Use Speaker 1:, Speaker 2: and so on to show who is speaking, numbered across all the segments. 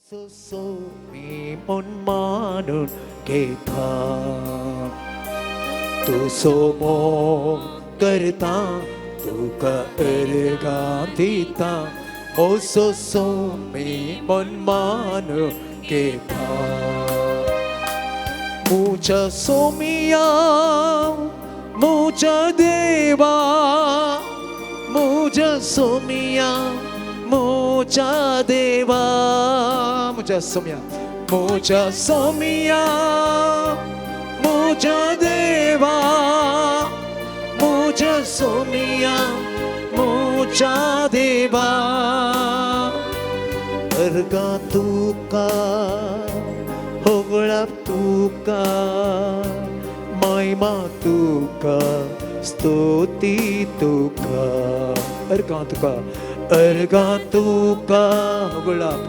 Speaker 1: सोमी मन मानून घेता तूं सोमो करता तुका अर्घां दिता मोसो सोमी मन मानून घेता मुझ सोमिया मुझ देवा मुझ सोमिया मुझ देवा मुझ सोमिया मुझ सोमिया मुझ देवा मुझ सोमिया मुझ देवा अर्घां तुका होगळप तुका महिमा तुका स्तुती तुका अर्घां तुका अर्घां तुका होगळप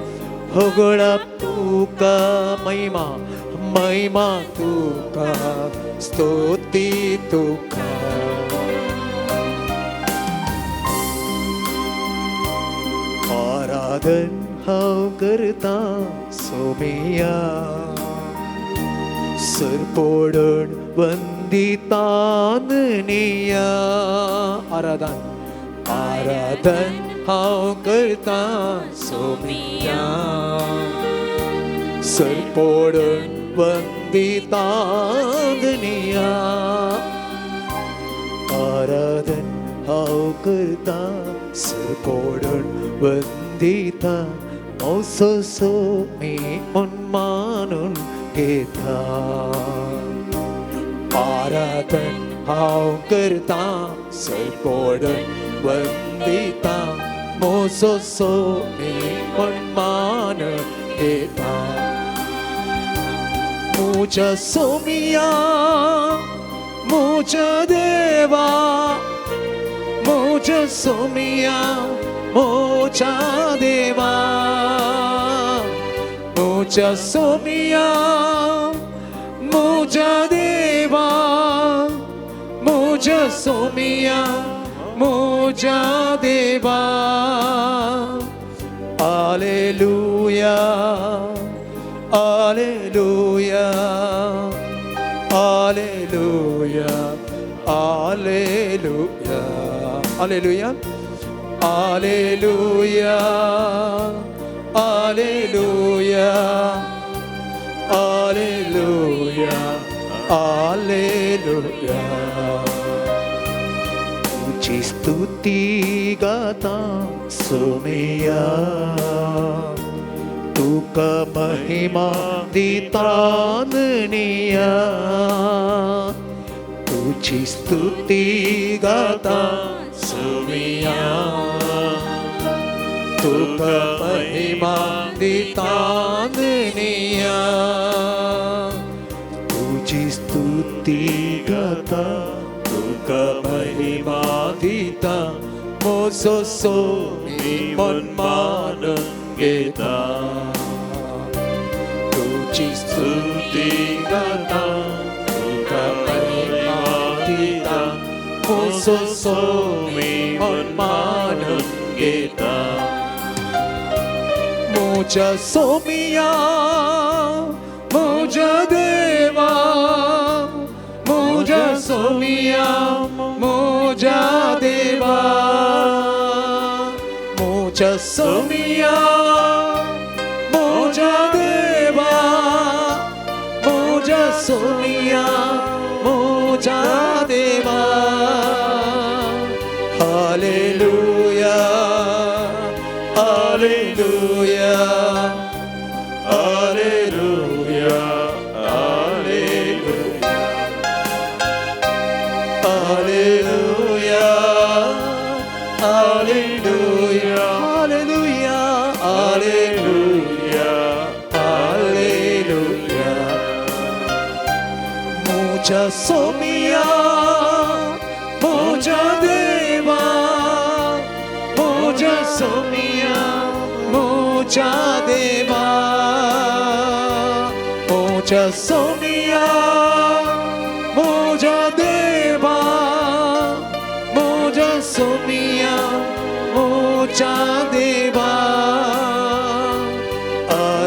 Speaker 1: होगळप तुका महिमा महिमा तुका स्तुती तुका. आराधन हांव करता सोमिया सरपोडण वंदितान निया. आराधन आराधन हांव करता सोमिया सरपोडण वंदितान निया. आराधन हांव करता सरपोडण वंदिता मोसो सोमी मन मानून घेता. आराधन हांव करता सरपोडण वंदिता मोसो सोमी मन मानून घेता. मुझ सोमिया मुझ देवा मुझ सोमिया मुझ देवा मुझ सोमिया मुझ देवा मुझ सोमिया मुझ देवा. Hallelujah hallelujah hallelujah hallelujah hallelujah hallelujah hallelujah hallelujah hallelujah. तुझी स्तुती गाता सोमिया तुका महिमा दितान निया. तुझी स्तुती गाता सोमिया तुका महिमा दितान निया. तुझी स्तुती गाता तुका महिमा दिता मोसो सोमी मन मानून घेता. तुझी स्तुती गाता तुका महिमा दिता मोसो सोमी मन मानून घेता. मुझ सोमिया मुझ देवा मुझ सोमिया मुझ देवा मुझ सोमिया मुझ देवा मुझ सोमिया मुझ देवा. Hallelujah hallelujah hallelujah hallelujah hallelujah hallelujah hallelujah hallelujah hallelujah. मुझ सोमिया मुझ देवा मुझ सोमिया मुझ देवा मुझ सोमिया मुझ देवा मुझ सोमिया मुझ देवा.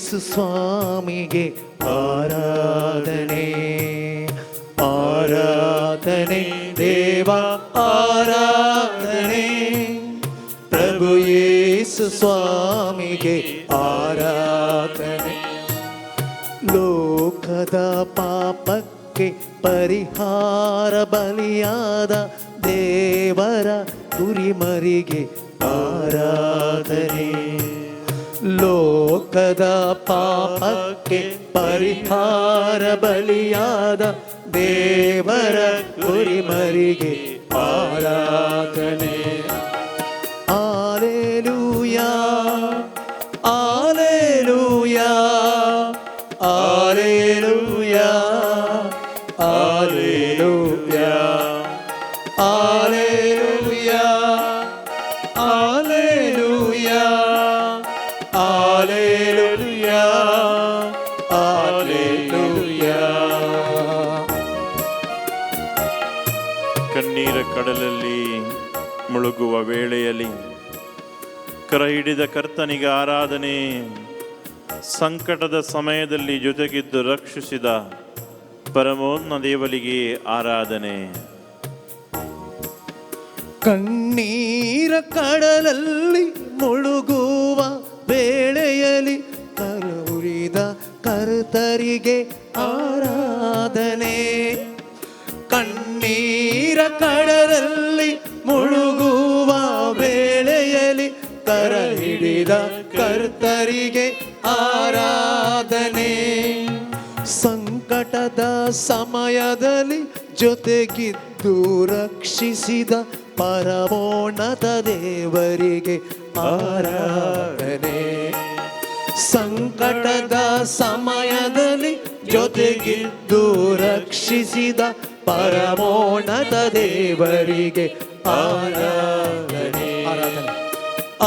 Speaker 2: ಯೇಸು ಸ್ವಾಮಿಗೆ ಆರಾಧನೆ, ಆರಾಧನೆ ದೇವ ಆರಾಧನೆ, ಪ್ರಭು ಯೇಸು ಸ್ವಾಮಿಗೆ ಆರಾಧನೆ. ಲೋಕದ ಪಾಪಕ್ಕೆ ಪರಿಹಾರ ಬಲಿಯಾದ ದೇವರ ಕುರಿಮರಿಗೆ ಆರಾಧನೆ, ಲೋಕದ ಪಾಪಕ್ಕೆ ಪರಿಹಾರ ಬಲಿಯಾದ ದೇವರ ಕುರಿಮರಿಗೆ ಆರಾಧನೆ. Alleluia, alleluia, alleluia, alleluia, alleluia, alleluia, alleluia, alleluia.
Speaker 3: ಕಣ್ಣೀರ ಕಡಲಲ್ಲಿ ಮುಳುಗುವ ವೇಳೆಯಲ್ಲಿ ಕರ ಹಿಡಿದ ಕರ್ತನಿಗೆ ಆರಾಧನೆ. ಸಂಕಟದ ಸಮಯದಲ್ಲಿ ಜೊತೆಗಿದ್ದು ರಕ್ಷಿಸಿದ ಪರಮೋನ್ನ ದೇವರಿಗೆ ಆರಾಧನೆ.
Speaker 2: ಕಣ್ಣೀರ ಕಡಲಲ್ಲಿ ಮುಳುಗುವ ವೇಳೆಯಲ್ಲಿ ಕರುಳಿದ ಕರ್ತರಿಗೆ ಆರಾಧನೆ, ಕಣ್ಣೀರ ಕಡಲಲ್ಲಿ ಮುಳುಗುವ ವೇಳೆಯಲ್ಲಿ ಕರ ಹಿಡಿದ ಕರ್ತರಿಗೆ ಆರಾಧನೆ. ಸಂಕಟದ ಸಮಯದಲ್ಲಿ ಜೊತೆಗಿದ್ದು ರಕ್ಷಿಸಿದ ಪರಮೋನ್ನತ ದೇವರಿಗೆ ಆರಾಧನೆ, ಸಂಕಟದ ಸಮಯದಲ್ಲಿ ಜೊತೆಗಿದ್ದು ರಕ್ಷಿಸಿದ ಪರಮೋನ್ನತ ದೇವರಿಗೆ ಆರಾಧನೆ,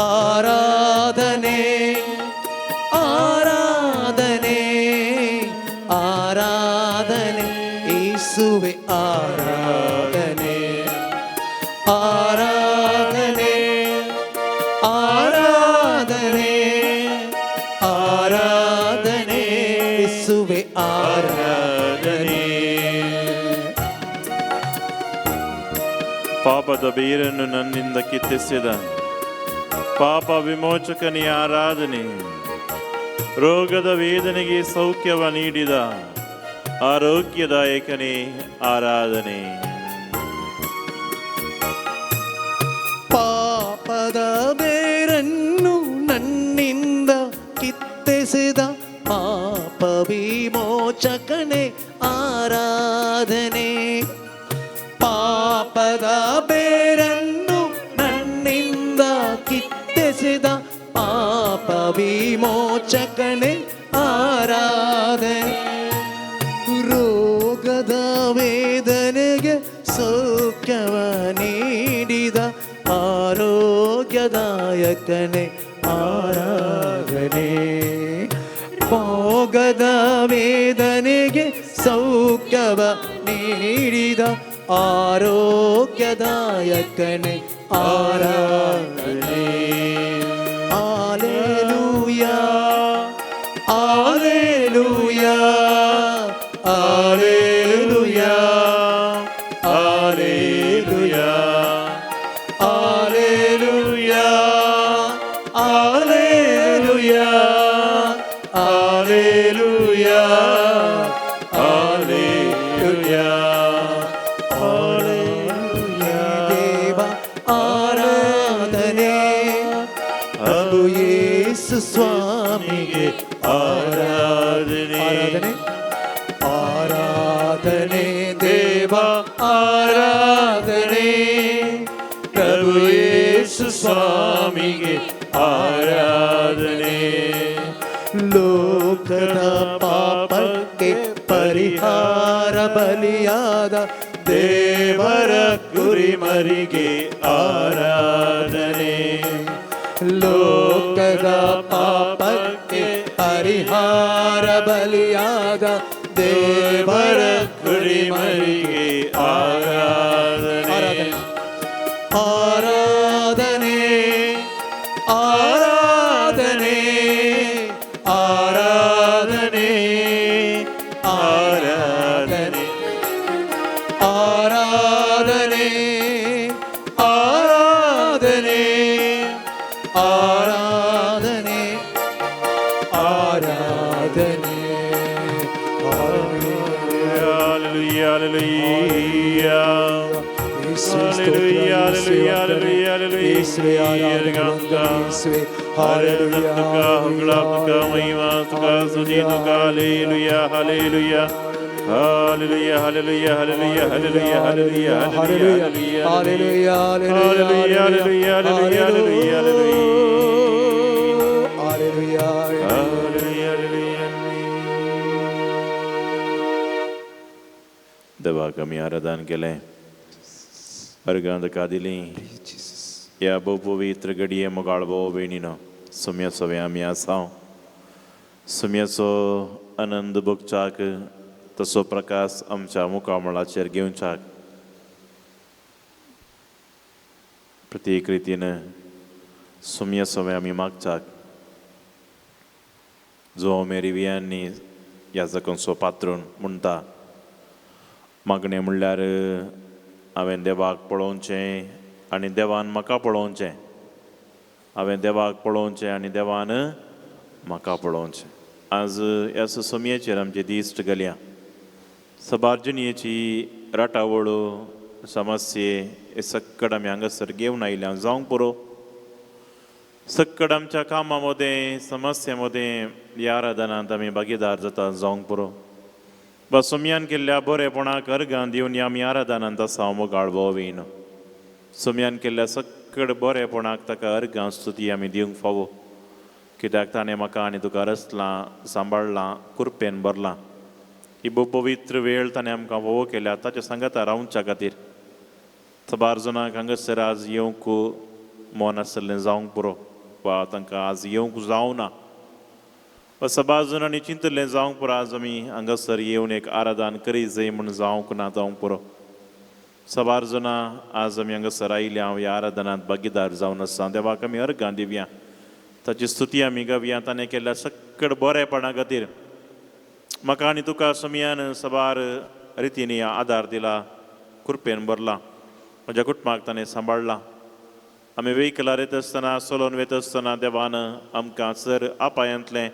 Speaker 1: ಆರಾಧನೆ,
Speaker 2: ಆರಾಧನೆ, ಆರಾಧನೆ, ಆರಾಧನೆ ಯೇಸುವೆ ಆರಾಧನೆ, ಆರಾಧನೆ, ಆರಾಧನೆ, ಆರಾಧನೆ ಯೇಸುವೆ ಆರಾಧನೆ.
Speaker 3: ಪಾಪದ ಬೇರನ್ನು ನನ್ನಿಂದ ಕಿತ್ತೆಸೆದ ಪಾಪ ವಿಮೋಚಕನೇ ಆರಾಧನೆ. ರೋಗದ ವೇದನೆಗೆ ಸೌಖ್ಯವ ನೀಡಿದ ಆರೋಗ್ಯದಾಯಕನೇ ಆರಾಧನೆ.
Speaker 2: ಪಾಪದ ಬೇರನ್ನು ನನ್ನಿಂದ ಕಿತ್ತೆಸೆದ ಪಾಪ ವಿಮೋಚಕನೇ ಆರಾಧನೆ, ಪಾಪದ ಬೇರನ್ನು ನನ್ನಿಂದ ಕಿತ್ತೆಸೆದ ಪಾಪ ವಿಮೋಚಕನೇ ಆರಾಧನೆ. ರೋಗದ ವೇದನೆಗೆ ಸೌಖ್ಯವ ನೀಡಿದ ಆರೋಗ್ಯದಾಯಕನೇ ಆರಾಧನೆ, ಭೋಗದ ವೇದನೆಗೆ ಸೌಖ್ಯವ ನೀಡಿದ ಆರೋಗ್ಯದಾಯಕನೇ ಆರಾಧನೆ. Alleluia, alleluia, alleluia,
Speaker 3: alleluia,
Speaker 2: alleluia, alleluia, alleluia,
Speaker 3: alleluia,
Speaker 2: alleluia. ದೇವ ಆರಾಧನೆ, ಪ್ರಭು ಯೇಸು ಸ್ವಾಮಿಗೆ
Speaker 3: ಆರಾಧನೆ,
Speaker 1: ಆರಾಧನೆ, ಆರಾಧನೆ ದೇವ ಆರಾಧನೆ,
Speaker 3: ಪ್ರಭು ಯೇಸು ಸ್ವಾಮಿಗೆ ಆರಾಧನೆ.
Speaker 2: ಲೋಕದ ಪಾಪಕ್ಕೆ ಪರಿಹಾರ ಬಲಿಯಾದ
Speaker 3: ದೇವರ ಕುರಿಮರಿಗೆ ಆರಾಧನೆ,
Speaker 2: ಲೋಕದ ಪಾಪಕ್ಕೆ ಪರಿಹಾರ ಬಲಿಯಾದ ದೇವರ
Speaker 3: ಕುರಿಮರಿಗೆ ಆರಾಧನೆ,
Speaker 2: ಆರಾಧನೆ, ಆರಾಧನೆ, ಆರಾಧನೆ.
Speaker 3: ಆರಾಧನೆ ಆರಾಧನೆ
Speaker 2: ಆರಾಧನೆ ಆರಾಧನೆ ಆರಾಧನೆ ಆರಾಧನೆ.
Speaker 3: Hallelujah, hallelujah.
Speaker 2: ಯೇಸುವೆ ಸ್ತೋತ್ರ, ಯೇಸುವೆ ವಂದನೆ, ಯೇಸುವೆ ಆರಾಧನೆ, ವಂದನೆ, ಯೇಸುವೆ.
Speaker 3: Hallelujah, ಮಹಿಮಾ ತುಕಾ ಸ್ತುತಿ ತುಕಾ. Hallelujah, hallelujah, hallelujah, hallelujah, hallelujah, hallelujah, hallelujah,
Speaker 2: hallelujah, hallelujah,
Speaker 3: hallelujah, hallelujah, hallelujah, hallelujah.
Speaker 2: Hallelujah.
Speaker 3: Hallelujah, hallelujah. देवाक आमी आराधन केलें, अर्गां तुका दिली ह्या भोव पवित्र घडये. मोगाळ भोव भयणीनो, सुम्याचो आमी आसा. सुम्याचो आनंद भोगच्याक, तसो प्रकाश आमच्या मुखामळाचेर घेवच्याक प्रत्येक रितीन सुम्या सवे आमी मागच्याक. जो मेरी ह्या जगनचो पात्रून म्हणटा, मागणें म्हणल्यार हांवें देवाक पळोवचें आनी देवान म्हाका पळोवचें, हांवें देवाक पळोवचें आनी देवान म्हाका पळोवचें. आज ह्या सोमयेचेर आमचे दिश्ट घालया. सबार जिणयेची राटावळ, समस्ये हे सक्कड आमी हांगासर घेवन आयल्या जावंक पुरो. सक्कड आमच्या कामां मदें, समस्ये मदें ह्या आराधनांत आमी भागीदार जाता जावंक पुरो. वा सोमयान केल्ल्या बरेपणाक अर्गां दिवन आमी आराधनांत आसा. मोगाळ भोव, सोमयान केल्ल्या सक्कड बरेपणाक ताका अर्गां स्तुती आमी दिवंक फावो, कित्याक ताणें म्हाका आनी तुका रचलां, सांबाळ्ळां, कुरपेन भरलां. ही भोव पवित्र वेळ ताणें आमकां फावो केल्या ताच्या सांगाता रावच्या खातीर. साबार जाणांक हांगासर आज येवंक मन आसलें जावंक पुरो वा तांकां आज येवंक जावना, वा साबार जाणांनी चिंतलें जावंक पुरो आज आमी हांगासर येवन एक आराधन करी जाय म्हूण, जावंक ना जावंक पुरो. साबार जाणां आज आमी हांगासर आयल्या, हांव ह्या आराधनांत भागीदार जावन आसा. देवाक आमी अर्गां दिवया, ताची स्तुती आमी गावया ताणें केल्ल्या सक्कड बरेपणा खातीर. म्हाका आनी तुका सोमयान साबार रितींनी आदार दिला, कृपेन भरला, म्हज्या कुटुंबाक ताणें सांबाळ्ळां. आमी वेहिकलार येता आसतना, चलोवन वयता आसतना देवान आमकां सर अपायांतलें,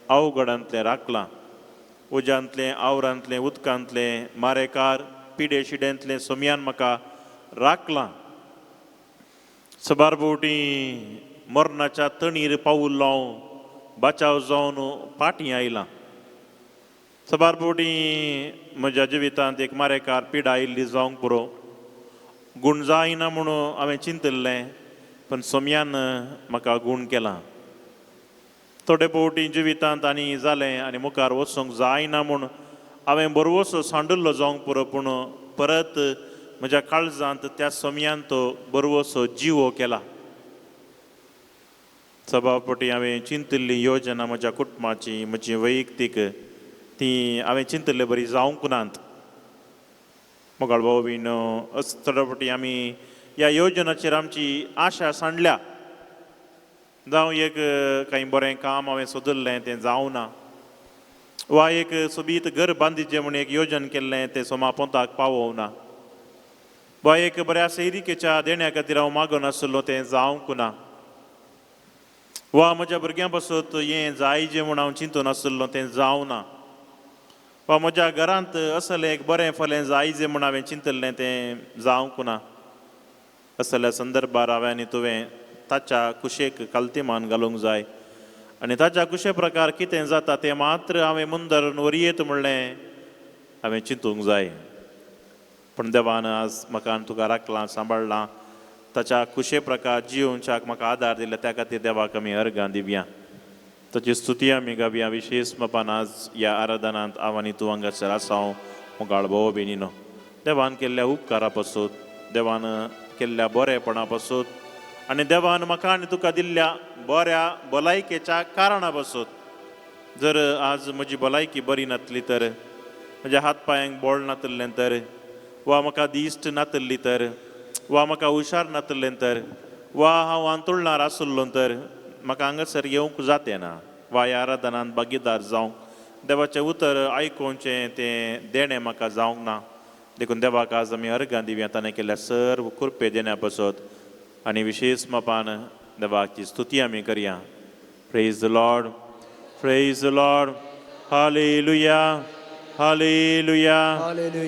Speaker 3: अवघडांतलें राखलां. उज्यांतलें, आवरांतलें, उदकांतलें, मारेकार पिडे शिड्यांतलें सोमयान म्हाका राखलां. सबार फावटी मरणाच्या तणीर पावुल्लो हांव, बाचाव जावन पाटी आयलां. सबार फावटी म्हज्या जिवितांत एक मारेकार पिडा आयिल्ली जावंक पुरो, गूण जायना म्हणून हांवें चिंतिल्लें, पण सोमयान म्हाका गूण केला. थोडे फावटी जिवितांत आनी जालें आनी मुखार वचूंक जायना म्हूण हांवें बरवसो सांडिल्लो जावंक पुरो, पूण परत म्हज्या काळजांत त्या सोमयान तो बरवसो जिवो केला. सभा फावटी हांवें चिंतिल्ली योजना म्हज्या कुटुंबाची, म्हजी वैयक्तीक, ती हांवें चिंतिल्ले बरी जावंक नात. मोगाळ भाव बीन, थोडे फावटी आमी ह्या योजनाचेर आमची आशा सांडल्या. जावं एक कांय बरें काम हांवें सोदिल्लें तें जावना, वा एक सोबीत घर बांदिचें म्हूण एक योजन केल्लें तें सोमा पोंताक पावोवना, वा एक बऱ्या सैरिकेच्या देण्या खातीर हांव मागून आशिल्लो तें जावंक ना, वा म्हज्या भुरग्यां पासत हें जायजें म्हूण हांव चिंतून आशिल्लो तें जावना, वा म्हज्या घरांत असलें एक बरें फलें जायजें म्हूण हांवें चिंतिल्लें तें जावंक ना. असल्या संदर्भार हांवें आनी तुवें ताच्या कुशेक कालतीमान घालूंक जाय आनी ताच्या कुशे प्रकार कितें जाता तें मात्र हांवें मुंदर वरयेत म्हणलें हांवें चिंतूंक जाय. पूण देवान आज म्हाका आनी तुका राखलां, सांबाळ्ळां, ताच्या कुशे प्रकार जियोवच्याक म्हाका आदार दिला, त्या खातीर देवाक आमी अर्गां दिवया, ताची स्तुती आमी गावया. विशेश बापान आज ह्या आराधनांत हांव आनी तूं हांगासर आसा. हांव मोगाळ भोव बेनीनो, देवान केल्ल्या उपकारा पासून, देवान केल्ल्या बरेपणा पासून आनी देवान म्हाका आनी तुका दिल्ल्या बऱ्या भलायकेच्या कारणा पासून, जर आज म्हजी भलायकी बरी नातली तर, म्हज्या हात पांयांक बळ नातलें तर, वा म्हाका दिश्ट नातली तर, वा म्हाका हुशार नातलें तर, वा हांव आंतोळणार आसलो तर, म्हाका हांगासर येवंक जातें ना, वा ह्या आराधनांत भागीदार जावंक देवाचें उतर आयकुचें तें देणें म्हाका जावंक ना. देखून देवाक आज आमी अर्गां दिवया ताणें केल्ल्या सर्व कृपे देण्या पासत आनी विशेश मापान देवाची स्तुती आमी करया. Praise the Lord, praise the Lord, hallelujah, hallelujah,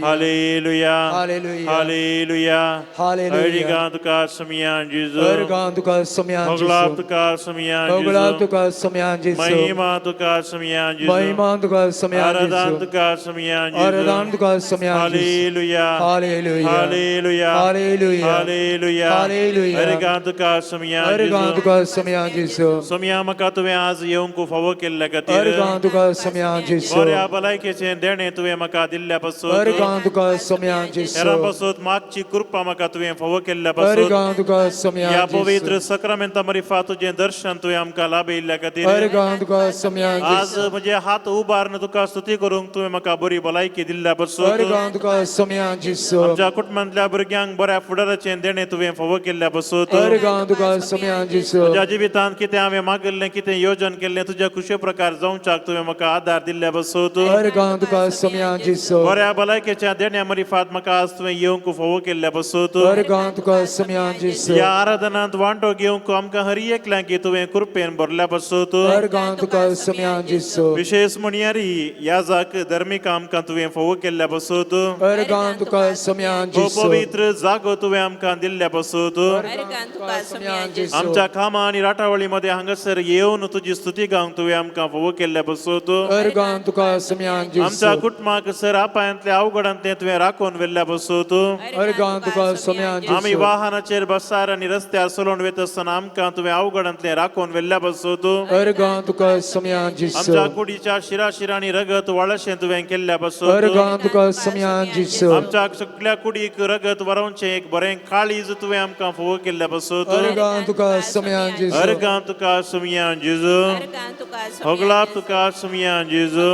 Speaker 3: hallelujah, hallelujah,
Speaker 2: hallelujah.
Speaker 3: अर्गां तुका समियान जेजू,
Speaker 2: अर्गां तुका समियान
Speaker 3: होगलाप
Speaker 2: जेजू,
Speaker 3: तुका समियान
Speaker 2: होगलाप
Speaker 3: जेजू,
Speaker 2: तुका समियान जेजू,
Speaker 3: महिमा तुका समियान जेजू,
Speaker 2: महिमा तुका समियान
Speaker 3: आराधन
Speaker 2: जेजू,
Speaker 3: तुका समियान जेजू,
Speaker 2: आराधन तुका समियान जेजू.
Speaker 3: Hallelujah,
Speaker 2: hallelujah,
Speaker 3: hallelujah,
Speaker 2: hallelujah,
Speaker 3: hallelujah,
Speaker 2: hallelujah.
Speaker 3: अर्गां तुका समियान
Speaker 2: अर्गां
Speaker 3: जेजू.
Speaker 2: तुका समियान जेजू,
Speaker 3: सोमया म्हाका तुवें आज येवंक फावो केल्ल्या खातीर
Speaker 2: अर्गां तुका समियान जेजू,
Speaker 3: बऱ्या भलायकेचें देणें तुवें म्हाका दिल्ल्या पासून
Speaker 2: अर्गां तुका समियान जेजू,
Speaker 3: हेरां पासून मागची कृपा म्हाका तुवें फावो केल्ल्या पासून
Speaker 2: अर्गां तुका समियान
Speaker 3: ह्या
Speaker 2: जेजू,
Speaker 3: पवित्र सक्रामेंता मरिफा तुजें दर्शन तुवें आमकां लाभयिल्ल्या खातीर
Speaker 2: अर्गां तुका समियान
Speaker 3: आज
Speaker 2: जेजू,
Speaker 3: म्हजे हात उबारून तुका स्तुती करूंक तुवें म्हाका बरी भलायकी दिल्ल्या पासून
Speaker 2: अर्गां तुका समियान जेजू,
Speaker 3: आमच्या कुटुंबांतल्या भुरग्यांक बऱ्या फुडाराचें देणें तुवें फावो केल्ल्या पासून
Speaker 2: अर्गां तुका समियान जेजू,
Speaker 3: तुज्या जिवितांत कितें हांवें मागिल्लें कितें योजन केल्लें तुज्या खुशे प्रकार जावच्याक तुवें म्हाका आदार दिल्ल्या पासून
Speaker 2: अर्गां तुका समियान जेजू,
Speaker 3: बऱ्या भलायकेच्या देण्या मरिफात म्हाका आज तुवें येवंक फावो केल्ल्या पासून
Speaker 2: अर्गां तुका समियान जेजू,
Speaker 3: ह्या आराधनांत वांटो घेवंक आमकां हर एकल्यांक तुवें कृपेन भरल्या पासून
Speaker 2: अर्गां तुका समियान जेजू,
Speaker 3: विशेष म्हणयारी ह्या जाक धर्मीक आमकां तुवें फावो केल्ल्या पासून
Speaker 2: अर्गां तुका समियान
Speaker 3: हो
Speaker 2: जेजू,
Speaker 3: पवित्र जागो तुवें आमकां दिल्ल्या पासून
Speaker 1: अर्गां तुका समियान जेजू,
Speaker 3: आमच्या कामां आनी राटावळी मध्ये हांगासर येवन तुजी स्तुती गावंक तुवें आमकां फावो केल्ल्या पासून
Speaker 2: अर्गां तुका समियान जेजू,
Speaker 3: आमच्या कुटुंबाक सर आपायांतले अवघडांतले तुवें राखून व्हेल्ल्या पासून
Speaker 2: अर्गां तुका समियान
Speaker 3: आमी
Speaker 2: जेजू,
Speaker 3: वाहनाचेर बसार आनी रस्त्यार चलोवन वयता आसतना आमकां तुवें अवघडांतलें राखून व्हेल्ल्या पासून
Speaker 2: अर्गां तुका समियान जेजू,
Speaker 3: आमच्या कुडीच्या शिराशिरांनी रगत वाळशें तुवें केल्ल्या पासून
Speaker 2: अर्गां तुका समियान जेजू,
Speaker 3: आमच्या सगळ्या कुडीक रगत वरोवचें एक बरें काळीज तुवें आमकां फावो केल्ल्या पासून
Speaker 2: अर्गां तुका समियान जेजू,
Speaker 3: अर्गां तुका सुमयान जेजू,
Speaker 1: अर्गां तुका समियान
Speaker 3: होगलाप
Speaker 1: जेजू,
Speaker 3: तुका सुमयान जेजू,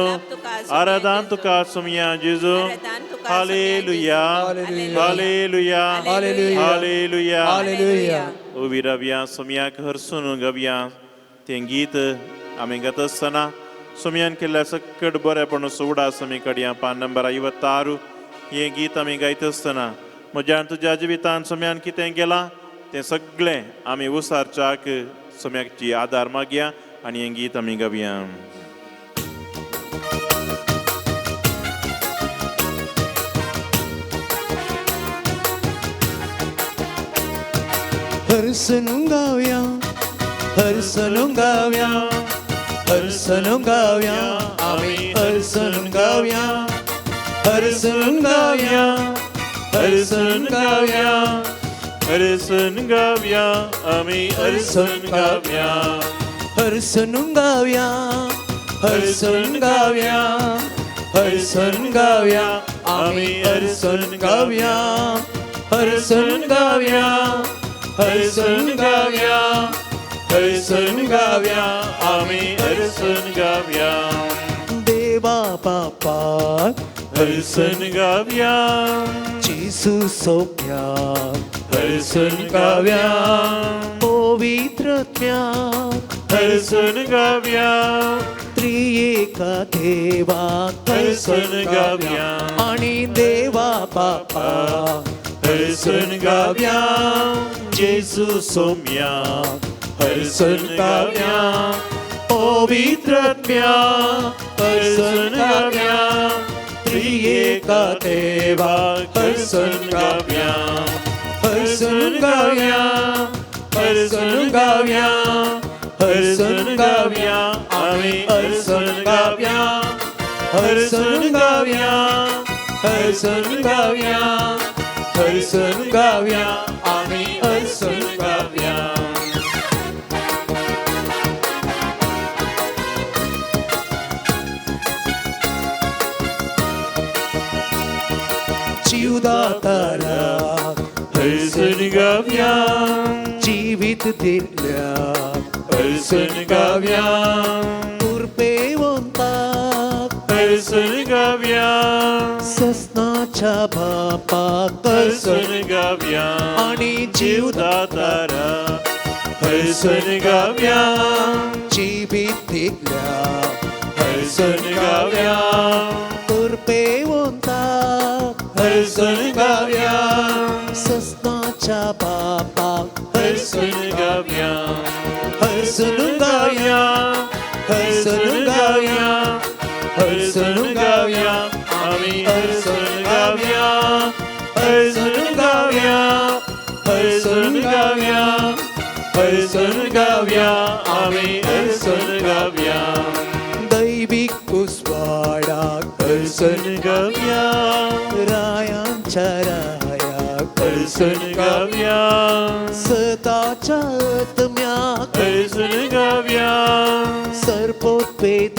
Speaker 3: आराधन तुका सुमयान जेजू. Hallelujah, hallelujah, hallelujah,
Speaker 2: hallelujah.
Speaker 3: उबी रावया सोमयाक हरसून गावया तें गीत आमी गाता आसतना सोमयान केल्ल्या सकट बरेपण उडास आमी काडया. पान नंबर 56 हें गीत आमी गायता आसतना म्हज्यान तुज्या जिवितान सोमयान कितें केलां तें सगळें आमी उसारच्याक सोमयाची आदार मागया आनी हें गीत आमी गावया.
Speaker 1: हरसनू गावया, हरसनू गावया, हरसनू गावया, आमी हरसनू गावया, हरसनू गावया, हरसनू गावया,
Speaker 3: हरसून गावया, आमी हरसून गावया,
Speaker 1: हरसनू गावया, हरसनू गावया, हरसनू गावया, आमी हरसनू गावया, हरसनू गावया,
Speaker 3: हरसून गावया, हरसून गावया, आमी हरसून गावया.
Speaker 1: देवा बापा
Speaker 3: हरसून गावया,
Speaker 1: जेजू सोम्या
Speaker 3: हरसून गावया,
Speaker 1: पवित्रत्म्या
Speaker 3: हरसून गावया,
Speaker 1: त्रिएका देवा
Speaker 3: हरसून गावया,
Speaker 1: आणि देवा बापा
Speaker 3: हरसून गावया, जेजू सोम्या हरसून गावया, पवित्रत्म्या हरसून गावया,
Speaker 1: त्रिएका देवा
Speaker 3: हरसून गावया,
Speaker 1: हरसून गावया, हरसून गावया, हरसून गावया, आमी हरसून गावया, हरसून गावया, हरसून गावया, हरसून गावया, आमी हरसून गावया. जीवदातारा
Speaker 3: हरसून गावया,
Speaker 1: जीवित दिल्या
Speaker 3: हरसून गावया,
Speaker 1: कृपेवंताक
Speaker 3: हरसून गावया,
Speaker 1: ससनाच्या बापाक
Speaker 3: हरसून गावया,
Speaker 1: आणि
Speaker 3: जीवदातारा हरसून हरसून गावया
Speaker 1: जिवीत दिल्या
Speaker 3: हरसून गावया
Speaker 1: कृपेवंता
Speaker 3: हरसून गावया
Speaker 1: सस्नाच्या बापाक
Speaker 3: हरसून गावया
Speaker 1: हरसून गावया
Speaker 3: हरसून गावया हरसून गावया आमी हरसून गावया हरसून गावया हरसून गावया हरसून गावया आमी हरसून गावया
Speaker 1: दैवीक उस्वाडाक
Speaker 3: हरसून गावया
Speaker 1: रायांच्या रायाक
Speaker 3: हरसून गावया
Speaker 1: सदाच्या आत्म्याक
Speaker 3: हरसून गावया
Speaker 1: सर्पोत्पेधाराक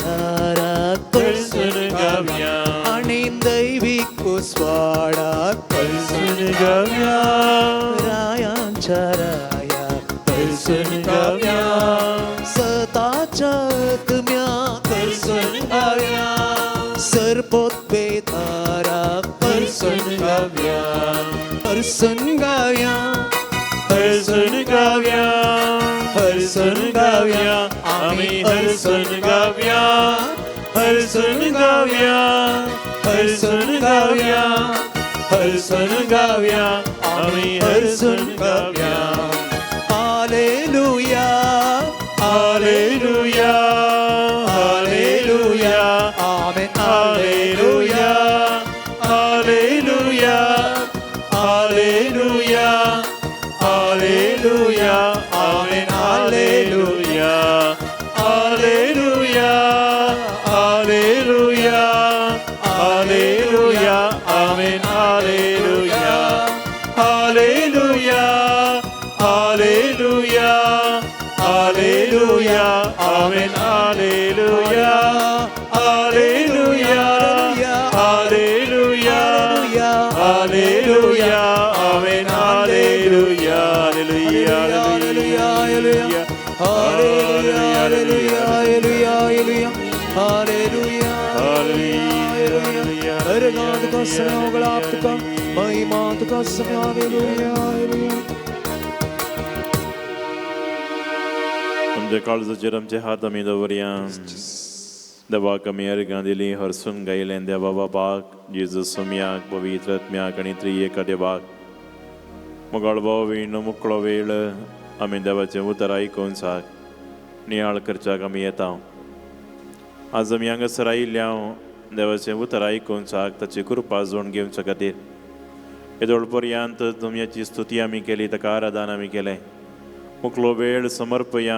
Speaker 3: हरसून गावया
Speaker 1: आनी दैवीक उस्वाडाक
Speaker 3: हरसून गावया
Speaker 1: रायांच्या रायाक
Speaker 3: हरसून गावया
Speaker 1: सदाच्या आत्म्याक
Speaker 3: हरसून गावया
Speaker 1: सर्पोत्पेधाराक
Speaker 3: हरसून गावया
Speaker 1: हरसून गावया
Speaker 3: हरसून गावया हरसून गावया आमी हरसून गावया हरसून गावया हरसून गावया हरसून गावया आमी हरसून गावया
Speaker 1: hallelujah
Speaker 3: hallelujah hallelujah
Speaker 1: amen
Speaker 3: hallelujah hallelujah hallelujah hallelujah amen hallelujah hallelujah hallelujah hallelujah amen hallelujah hallelujah hallelujah hallelujah amen hallelujah hallelujah hallelujah hallelujah amen hallelujah hallelujah hallelujah
Speaker 1: hallelujah hallelujah hallelujah
Speaker 3: hallelujah
Speaker 1: हर गात का समय होगा आपका महिमा का समय hallelujah hallelujah.
Speaker 3: आमच्या काळजाचेर आमचे हात आमी दवरया। देवाक आमी अर्घां दिली हरसून गायलें देवा बाबाक जेजू सोम्याक पवित्र आत्म्याक आनी त्रिएका देवाक मोगाळ भाव वेळ मुकळो वेळ आमी देवाचें उतर आयकून साक नियाळ करच्याक आमी येता। आज आमी हांगासर आयिल्ल्या देवाचें उतर आयकून साक ताची कृपा जोड घेवच्या खातीर येदोळ पर्यंत तुमची स्तुती आमी केली ताका आराधन आमी केलें मुकलो वेळ समर्पया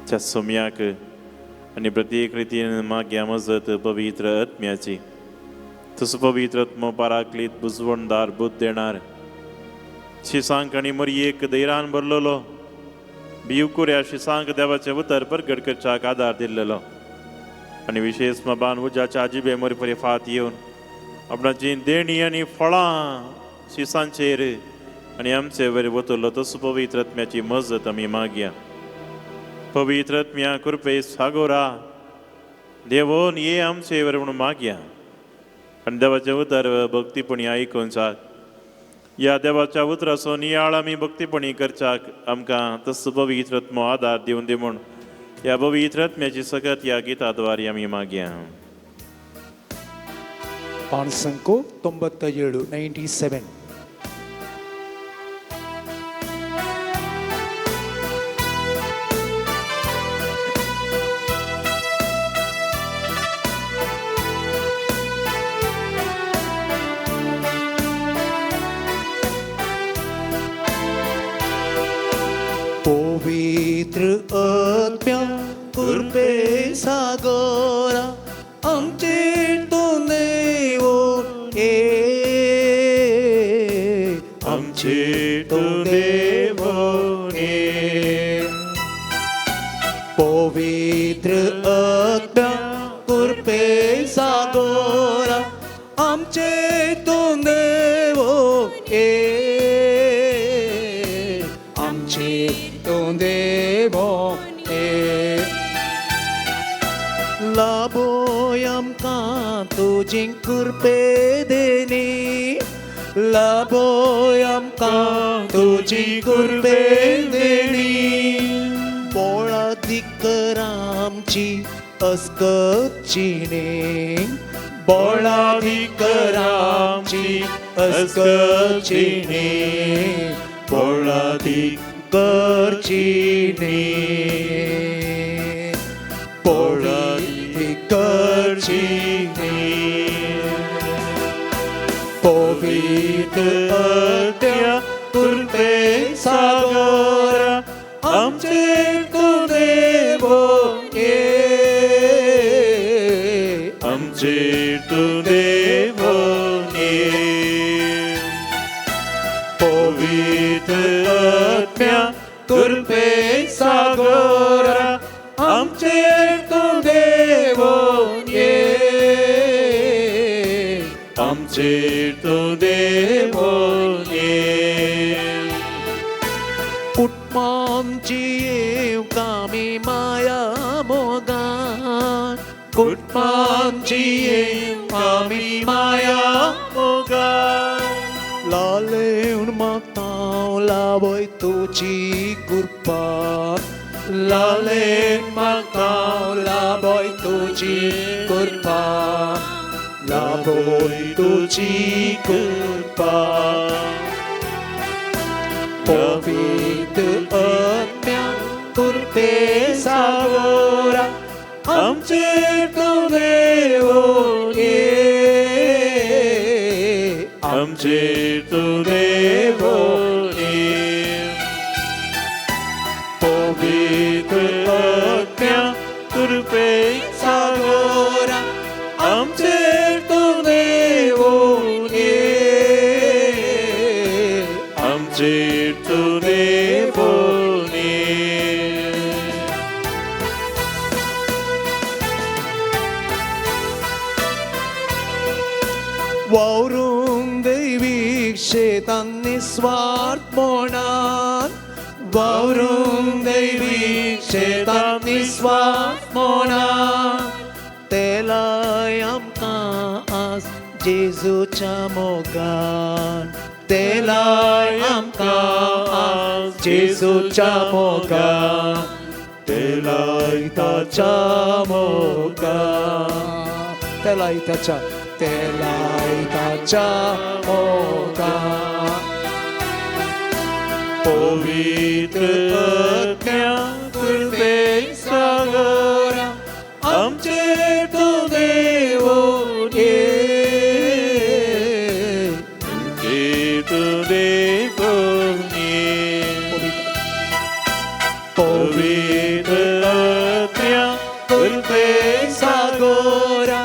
Speaker 3: त्या सोम्याक आनी प्रत्येक रितीन मागया मजत पवित्र आत्म्याची तसो पवित्र आत्मो पाराकलीत बुजवणदार बुद्ध देणार शिसांक आनी मरयेक धैरान भरलेलो भिवकुऱ्या शिसांक देवाचें उतर परगट करच्याक आदार दिल्लेलो आनी विशेष मबान उज्याच्या आजिबे मोरी फात येवन आपणाची देणी आनी फळां शिसांचेर आनी आमचे वयर वतलो तसो पवित्र आत्म्याची मजत आमी मागया। पवित्र आत्म्या कृपे सागोरा देवोन ये आमचे वर म्हणून मागया आनी देवाचें उतर भक्तीपणी आयकून साक ह्या देवाच्या उतराचो नियाळ आमी भक्तीपणी करच्याक आमकां तसो पवित्र आत्मो आदार दिवन दी म्हूण ह्या पवित्र आत्म्याची सकत ह्या गिता द्वारे आमी मागया।
Speaker 1: पानसंको 97 97 पवित्र आत्म्या कृपे सागरा आमचे तूं देव ये
Speaker 3: आमचे तूं देव ये
Speaker 1: पवित्र आत्म्या कृपे सागरा आमचे तूं देव ये आमचे तूं देव ये लाभो आमकां तुजी कृपे देणी लाभोय आमकां तुजी कृपे देणी बोळादीक आमची अस्कचिणे बोळादीक आमची अस्कचिणे बोळादीक करचिणे बोळादीक करचिणे पवित्र आत्म्या कृपे सागरा आमचेर तूं देवो ये
Speaker 3: आमचेर तूं देवो ये
Speaker 1: पवित्र आत्म्या कृपे सागरा आमचेर तूं देवो ये
Speaker 3: आमचेर तूं देवो ये
Speaker 1: कुटुंबांची येवंक आमी माया मोगान कुटुंबांची येवंक आमी माया
Speaker 3: मोगान
Speaker 1: लालेवन मागता लावय तुजी कृपा लालेन मागता लावय तुजी कृपा लावय तुजी कृपा पवित्र आत्म्या कृपे सागरा आमचेर तूं देवो ये
Speaker 3: आमचेर तूं देवो ये पवित्र आत्म्या कृपे
Speaker 1: सागरा आमचेर तूं देवो ये
Speaker 3: आमचेर तूं देवो ये
Speaker 1: वावरूंक दैवीक शेतान निस्वार्थपणान वावरूंक दैवीक शेतान निस्वार्थपणान तेलाय आमकां आस जेजूच्या मोगान तेलाय आमकां आस जेजूच्या मोगान तेलाय ताच्या मोगान तेलाय ताच्या तेलाय ताच्या मोगान
Speaker 3: पवित्र आत्म्या कृपे
Speaker 1: सागरा आमचेर तूं देवो ये
Speaker 3: आमचेर तूं देवो ये पवित्र आत्म्या
Speaker 1: कृपे सागरा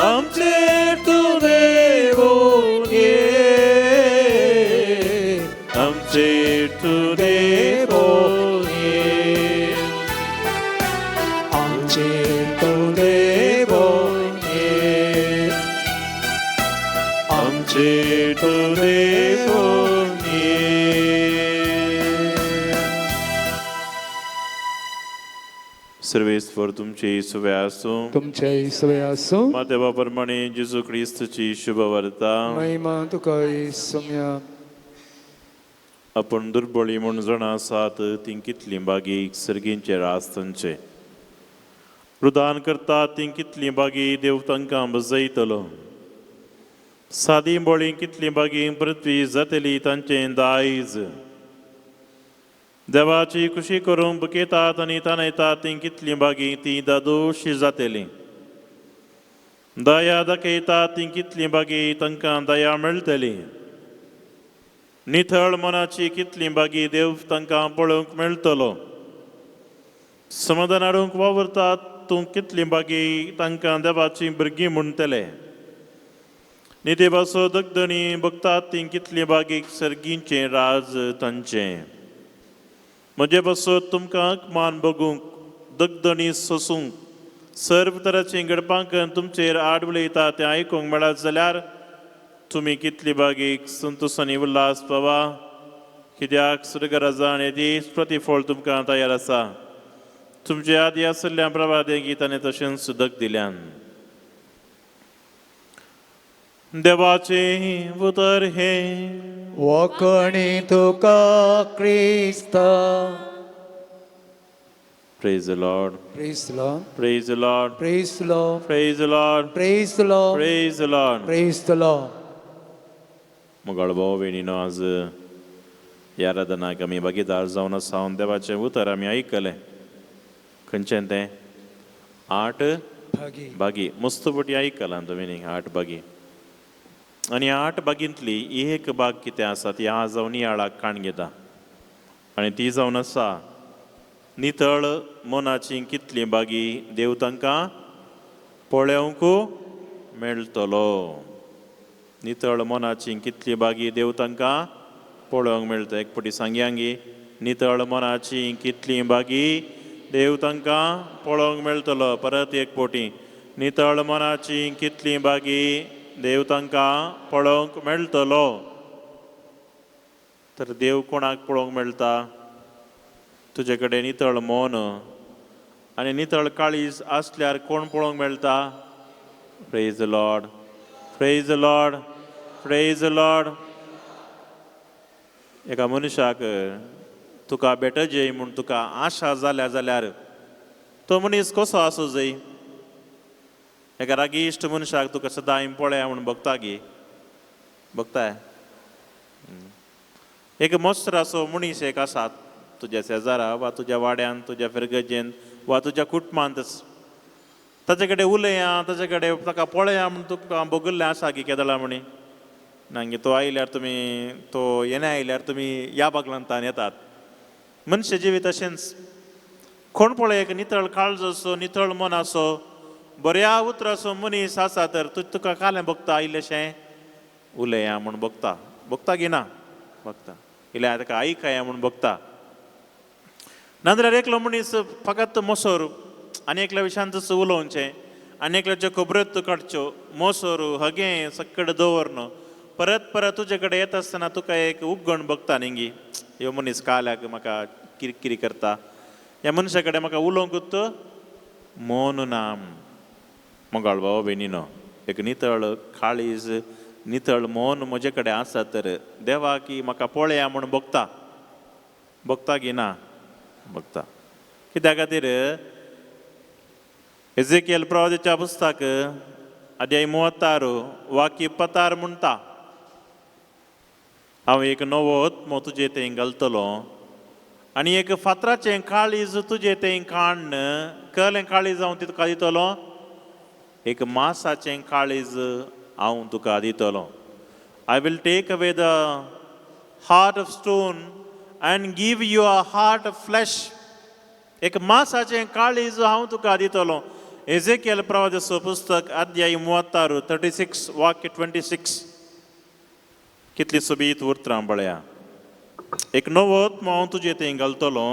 Speaker 1: आमचेर तूं देवो ये
Speaker 3: आमचेर तूं देवो ये
Speaker 1: आमचेर तूं देवो ये
Speaker 3: आमचेर तूं देवो ये सर्वेस्पर तुमचे सुवे आसूं
Speaker 2: तुमचे सवे आसूं
Speaker 3: मातेवा प्रमाणे जेजू क्रिस्तची शुभवार्ता
Speaker 2: महिमा तुका सोम्या
Speaker 3: आपण दुर्बळी म्हूण जाणा आसात तीं कितलीं बागी सर्गींचे रास तांचे रुदान करतात तीं कितलीं बागी देव तांकां बजयतलो सादी बोळी कितलीं बागी पृथ्वी जातली तांचें दायज देवाची खुशी करूंक बुकेतात आनी ताणयतात तीं कितलीं बागी तीं दादोशी जातलीं दया दाखयतात तीं कितलीं बागी तांकां दया मेळटली निथळ मनाची कितलीं बागी देव तांकां पळोवंक मेळटलो समाधान हाडूंक वावुरतात तूं कितलीं बागी तांकां देवाचीं भुरगीं म्हणटले निदेवाचो दगदणी बगतात तीं कितलीं बागीक सर्गींचें राज तांचें म्हजे पासत तुमकां मान बगूंक दगदणी सोसूंक सर्व तराचीं घडपांक तुमचेर आड उलयता तें आयकूंक मेळत जाल्यार तुमी कितली बागीक संतोश आनी उल्हास पावा कित्याक स्वर्गराजान येदीच प्रतिफळ तुमकां तयार आसा तुमचे आदी आशिल्ल्या प्रभादें गीतांनी तशेंच सुदक दिल्यान. देवाचें उतर हें.
Speaker 2: वखणी तुका क्रिस्ता.
Speaker 3: Praise the Lord.
Speaker 2: Praise the Lord.
Speaker 3: Praise the Lord.
Speaker 2: Praise the Lord.
Speaker 3: Praise the Lord.
Speaker 2: Praise the Lord.
Speaker 3: Praise the Lord.
Speaker 2: Praise the Lord.
Speaker 3: मोगाळ भाव भयणीनो, आज ह्या आराधनाक आमी भागीदार जावन आसा. देवाचें उतर आमी आयकलें. खंयचें तें? आठ
Speaker 2: भागी.
Speaker 3: बागी. मस्त पटी आयकलां तुमी न्ही, आठ बागी. आनी आठ बागींतली एक बाग कितें आसा ती आज हांव नियाळाक काण घेता आनी ती जावन आसा नितळ मनाची कितली बागी देव तांकां पळोवंक मेळटलो. नितळ मनाची कितली बागी देव तांकां पळोवंक मेळटा. एक पटी सांगया, नितळ मनाची कितली बागी देव तांकां पळोवंक मेळटलो. परत एक पटी, नितळ मनाची कितली बागी देव तांकां पळोवंक मेळटलो. तर देव कोणाक पळोवंक मेळटा? तुजे कडेन नितळ मन आनी नितळ काळीज आसल्यार कोण पळोवंक मेळटा? Praise the Lord. Praise the Lord. Praise the Lord. एका मनशाक तुका भेटजय म्हूण तुका आशा जाल्या जाल्यार तो मनीस कसो आसूं जाय? एका रागिश्ट मनशाक तुका सदांय पळया म्हूण बगता गी? बगताय. एक मस्त्राचो मनीस एक आसात तुज्या शेजारा वा तुज्या वाड्यान, तुज्या फिरगजेन वा तुज्या कुटुंबांतच, ताचे कडेन उलया, ताचे कडेन ताका पळया म्हूण तुका बगल्लें आसा की केदळा म्हणी नागी तो आयल्यार तुमी, तो येणे आयल्यार तुमी ह्या बागलांतान येतात. मनशे जिवीत तशेंच. कोण पळय एक नितळ काळजो, नितळ मनाचो, बऱ्या उतराचो मनीस आसा तर तुका कालें बगता, इल्लेशें उलया म्हूण बगता. बगता की ना? बगता. इल्लें ताका आयकया म्हूण बगता. नाजाल्यार एकलो मनीस फकत मोसोर आनी एकल्या विशांतच उलोवचें आनी एकल्याच्यो खबऱ्यो काडच्यो, मोसोर हगें सकड दवरन परत परत तुजे कडेन येता आसतना तुका एक उबगण बगता न्ही, ह्यो मनीस काल्याक म्हाका किरकिरी करता, ह्या मनशा कडेन म्हाका उलोवंकूच मन ना. मोगाळ भाव भयणीनो, एक नितळ काळीज, नितळ मन म्हजे कडेन आसा तर देवा की म्हाका पळया म्हूण बगता. बगता की ना? बगता. कित्या खातीर? एजेकियल प्रवादाच्या पुस्तक अध्याय 36 वाक्य 26 म्हणटा, हांव एक नवो आत्मो तुजे थंय घालतलो आनी एक फातराचें काळीज तुजे थंय काण्ण कहलें काळीज हांव तुका दितलो? एक मासाचें काळीज हांव तुका दितलो. I will take away the heart of stone and give you a heart of flesh. एक मासाचें काळीज हांव तुका दितलो. एजेकियल प्रवादाचो पुस्तक अध्याय 36 36 वाक्य 26. कितली सोबीत उतरां पळया. एक नवो आत्मो हांव तुजे थंय घालतलो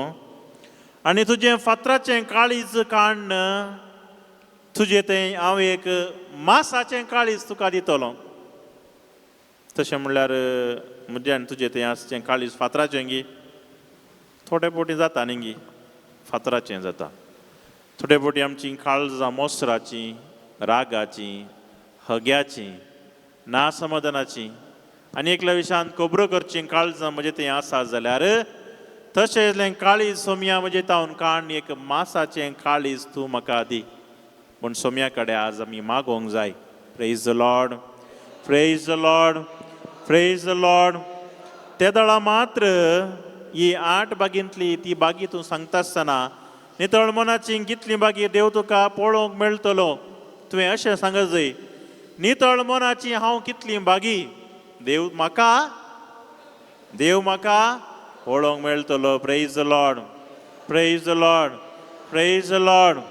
Speaker 3: आनी तुजें फातराचें काळीज काण्ण तुजें थंय हांव एक मासाचें काळीज तुका दितलो. तशें म्हणल्यार म्हजें आनी तुजें थंय आसचें काळीज फातराचें गी? थोडे फावटी जाता न्ही गी, फातराचें जाता. थोडे फावटी आमची काळजां मोसराचीं, रागाचीं, हग्याचीं, नासमाधानाचीं आनी एकल्या विशयान खबरो करचीं काळजां म्हजें थंय आसा जाल्यार तशें काळीज सोमया म्हजें तावन काण एक मासाचें काळीज तूं म्हाका दी म्हूण सोमया कडेन आज आमी मागोवंक जाय. Praise the Lord. Praise the Lord. Praise the Lord. ते दळा मात्र ही आठ बागींतली ती बागी तूं सांगता आसतना नितळ मनाची कितली बागी देव तुका पळोवंक मेळटलो. तुवें अशें सांगत जाय, नितळ मनाची हांव कितली बागी देव म्हाका, देव म्हाका पळोवंक मेळटलो. Praise the Lord. Praise the Lord. Praise the Lord.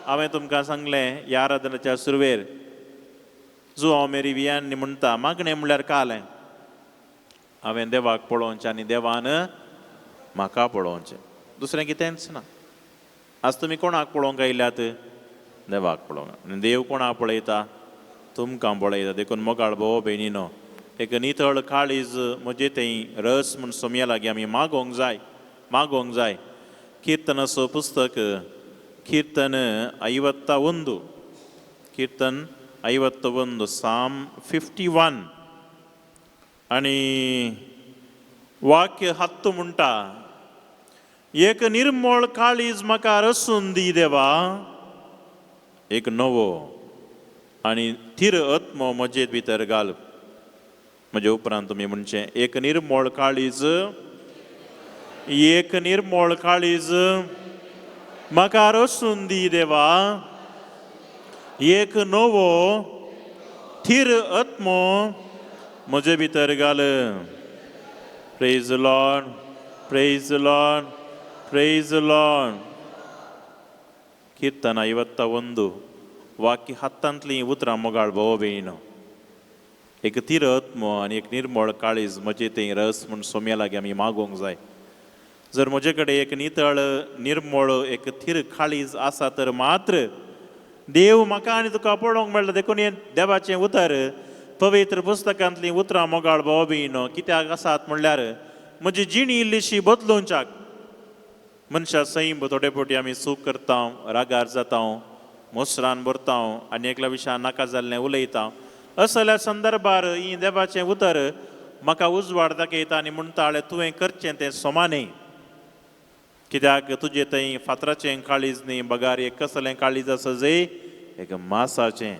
Speaker 3: हांवें तुमकां सांगलें ह्या आराधनाच्या सुरवेर, जो हांव मेरी वियान म्हणटा मागणें म्हणल्यार कालें हांवें देवाक पळोवचें आनी देवान म्हाका पळोवचें, दुसरें कितेंच ना. आज तुमी कोणाक पळोवंक आयल्यात? देवाक पळोवंक. आनी देव कोणाक पळयता? तुमकां पळयता. देखून मोगाळ भोव भयणीनो, एक नितळ काळीज म्हजे थंय रस म्हूण सोमया लागीं आमी मागोवंक जाय, मागोवंक जाय. कीर्तनाचो पुस्तक, कीर्तन 51, कीर्तन 51, साम 51 आनी वाक्य 10 म्हणटा, एक निर्मळ काळीज म्हाका रसून दी देवा, एक नवो आनी थीर आत्मो म्हजे भितर घाल. म्हजे उपरांत तुमी म्हणचें, एक निर्मळ काळीज, एक निर्मळ काळीज म्हाका रसून दी देवा, एक नवो थीर आत्मो म्हजे भितर घाल. Praise Lord, praise Lord, praise Lord. कीर्तन 51 वाक्य 10 उतरां मोगाळ भोव बेन. एक थीर आत्मो आनी एक निर्मळ काळीज म्हजे थंय रस म्हूण सोम्या लागीं आमी मागूंक जाय. जर म्हजे कडेन एक नितळ निर्मळ एक थीर काळीज आसा तर मात्र देव म्हाका आनी तुका पळोवंक मेळटा. देखून हें देवाचें उतर पवित्र पुस्तकांतलीं उतरां मोगाळ भोव बीन कित्याक आसात म्हणल्यार म्हजी जिणी इल्लीशी बदलूंच्याक. मनशा सैम थोडे फावटी आमी चूक करता, रागार जाता, मोसरान भरता आनी एकल्या विशयान नाका जाल्लें उलयता. असल्या संदर्भार ही देवाचें उतर म्हाका उजवाड दाखयता आनी म्हणटा, तुवें करचें तें समा न्ही, कित्याक तुजें थंय फातराचें काळीज न्ही, बगार एक कसलें काळीज आसा जंय एक मासाचें,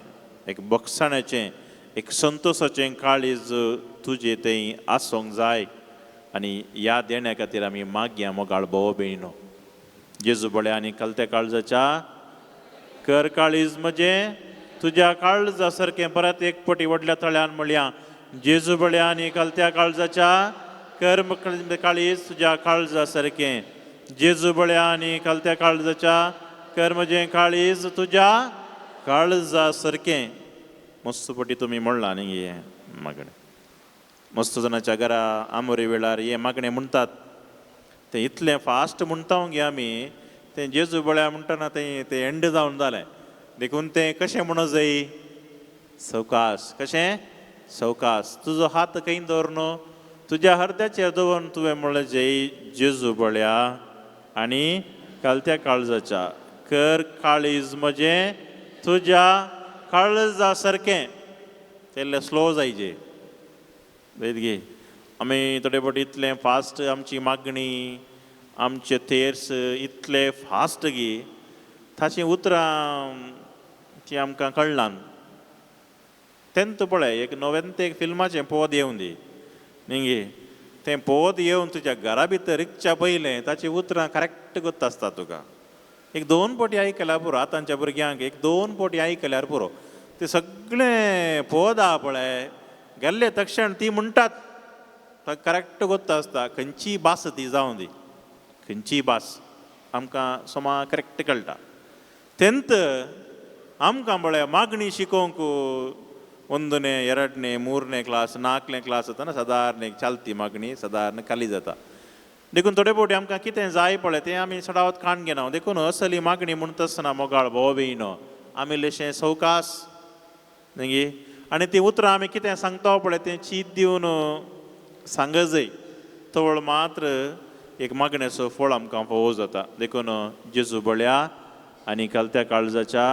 Speaker 3: एक बक्षाण्याचें, एक संतोशाचें काळीज तुजें थंय आसूंक जाय. आनी ह्या देण्या खातीर आमी मागया मोगाळ भोव बेयनो. जेजू बळ्या आनी कलत्या काळजाच्या कर काळीज म्हजें तुज्या काळजा सारकें. परत एक पटी व्हडल्या तळ्यान म्हणया, जेजू बळ्या आनी कलत्या काळजाच्या कर काळीज तुज्या काळजा सारकें. जेजू बळ्या आनी कलत्या काळजाच्या कर म्हजें काळीज तुज्या काळजा सारकें. मस्त पटी तुमी म्हणलां न्ही हें मागणें. मस्त जाणाच्या घरा आमोरे वेळार हें मागणें म्हणटात, तें इतलें फास्ट म्हणटा गे आमी, तें जेजू बळ्या म्हणटना तें तें एंड जावन जालें. देखून तें कशें म्हणू जाय, सवकास. कशें सवकास, तुजो हात खंय दवर न्हू तुज्या हरद्याचेर दवरून तुवें म्हणलें जय जेजू बळ्या आनी कालत्या काळजाच्या कर काळीज म्हजें तुज्या काळजा सारकें. तेल्ले स्लो जायचे गे. आमी थोडे फावटी इतलें फास्ट आमची मागणी आमचे तेर्स इतले फास्ट गी ताचीं उतरां ती आमकां कळना. तेन्ना पळय एक नव्यान एक फिल्माचें पोद येवन दी न्ही गे, तें पोद येवन तुज्या घरा भितर रिगच्या पयलें ताचीं उतरां करेक्ट गोत्त आसता तुका. एक दोन पटी आयकल्यार पुरो, आतांच्या भुरग्यांक एक दोन पटी आयकल्यार पुरो, ते सगळें पोद आहा पळय गेल्ले तक्षण ती म्हणटात करेक्ट गोत्त आसता. खंयची भास ती जावं दी, खंयची भास आमकां समा करेक्ट कळटा. तेन्ना आमकां पळय मागणी शिकोवंक 1ನೇ 2ನೇ 3ನೇ क्लास 4ನೇ क्लास जाता सादारण एक चालती मागणी सादारण खाली जाता. देखून थोडे फावटी आमकां कितें जाय पळय तें आमी चडावत काण घेना. देखून असली मागणी म्हणटा आसतना मोगाळ भोव बेयनो आमी इल्लेशें सवकास न्ही, आनी ती उतरां आमी कितें सांगता पळय तें चीत दिवन सांग जाय. तवळ मात्र एक मागण्याचो फळ आमकां फावो जाता. देखून जेजू बळ्या आनी कालत्या काळजाच्या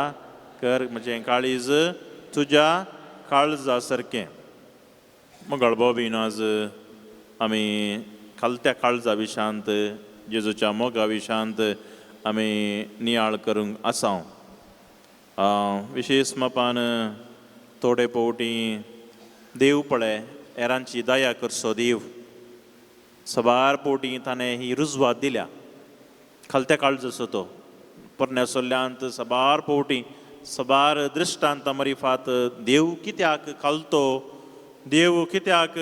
Speaker 3: कर म्हजें काळीज तुज्या काळजा सारकें. मोगाळ भाव बीन आज आमी खालत्या काळजा विशांत जेजूच्या मोगा विशांत आमी नियाळ करूंक आसा. विशेश मापान थोडे फावटी देव पळय हेरांची दया करचो देव सबार फावटी ताणें ही रुजवात दिल्या. खालत्या काळजाचो तो पोरण्या सोल्ल्यांत सबार फावटी सबार दृश्टांत मरिफात देव कित्याक खालतो, देव कित्याक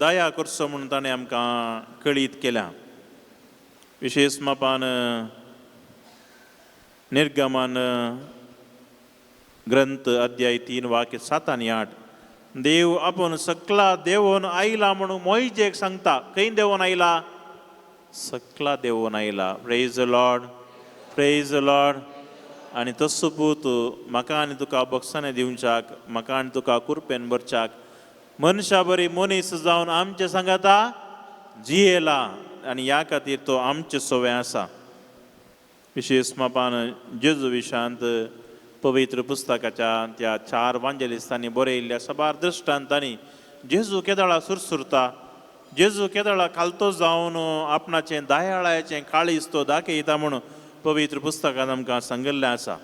Speaker 3: दया करचो म्हूण ताणें आमकां कळीत केल्या. विशेश मापान निर्गमन ग्रंथ अध्याय 3 वाक्य 7 आनी 8 देव आपूण सकला देवोन आयला म्हणून मोयजेक सांगता. खंय देवोन आयला? सकला देवोन आयला. Praise Lord, praise Lord. आनी तसो पूत म्हाका आनी तुका बक्षाणें दिवच्याक, म्हाका आनी तुका कुरपेन भरच्याक मनशा बरी मनीस जावन आमचे सांगाता जियेला आनी ह्या खातीर तो आमचे सोवे आसा. विशेश मापान जेजू विशांत पवित्र पुस्तकाच्या त्या 4 वांजेलिस्तांनी बरयल्ल्या साबार दृश्टांतांनी जेजू केदळा सुरसुरता, जेजू केदळा खालतो जावन आपणाचें दयाळाचें काळीज तो दाखयता म्हूण पवित्र पुस्तकान आमकां सांगिल्लें आसा.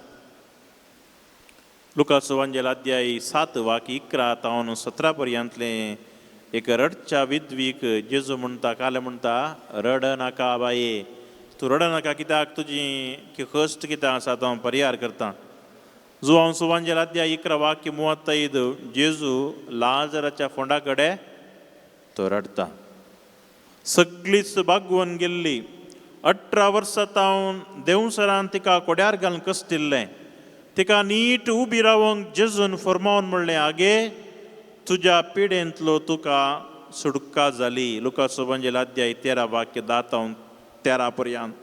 Speaker 3: लुकास वांजेल अध्याय 7 वाक्य 11 तावन 17 पर्यंतलें एक रडच्या विधवीक जेजू म्हणटा, काले म्हणटा, रड नाका बाये, तूं रड नाका कित्याक तुजी कश्ट कितें आसा तो हांव परिहार करता. जुवांव सुवांजेल अध्याय 11 वाक्य 35 जेजू लाजराच्या फोंडा कडेन तो रडटा. सगळीच बागवून गेल्ली. 18 वर्सां तावन देवसरान तिका कोड्यार घालून कश्टिल्लें. तिका नीट उबी रावंक जेजून फरमावन म्हणलें, आगे तुज्या पिडेंतलो तुका सुटका जाली. लुकास सुवांजेल अध्याय 13 वाक्य 10 तावन 13 पर्यंत.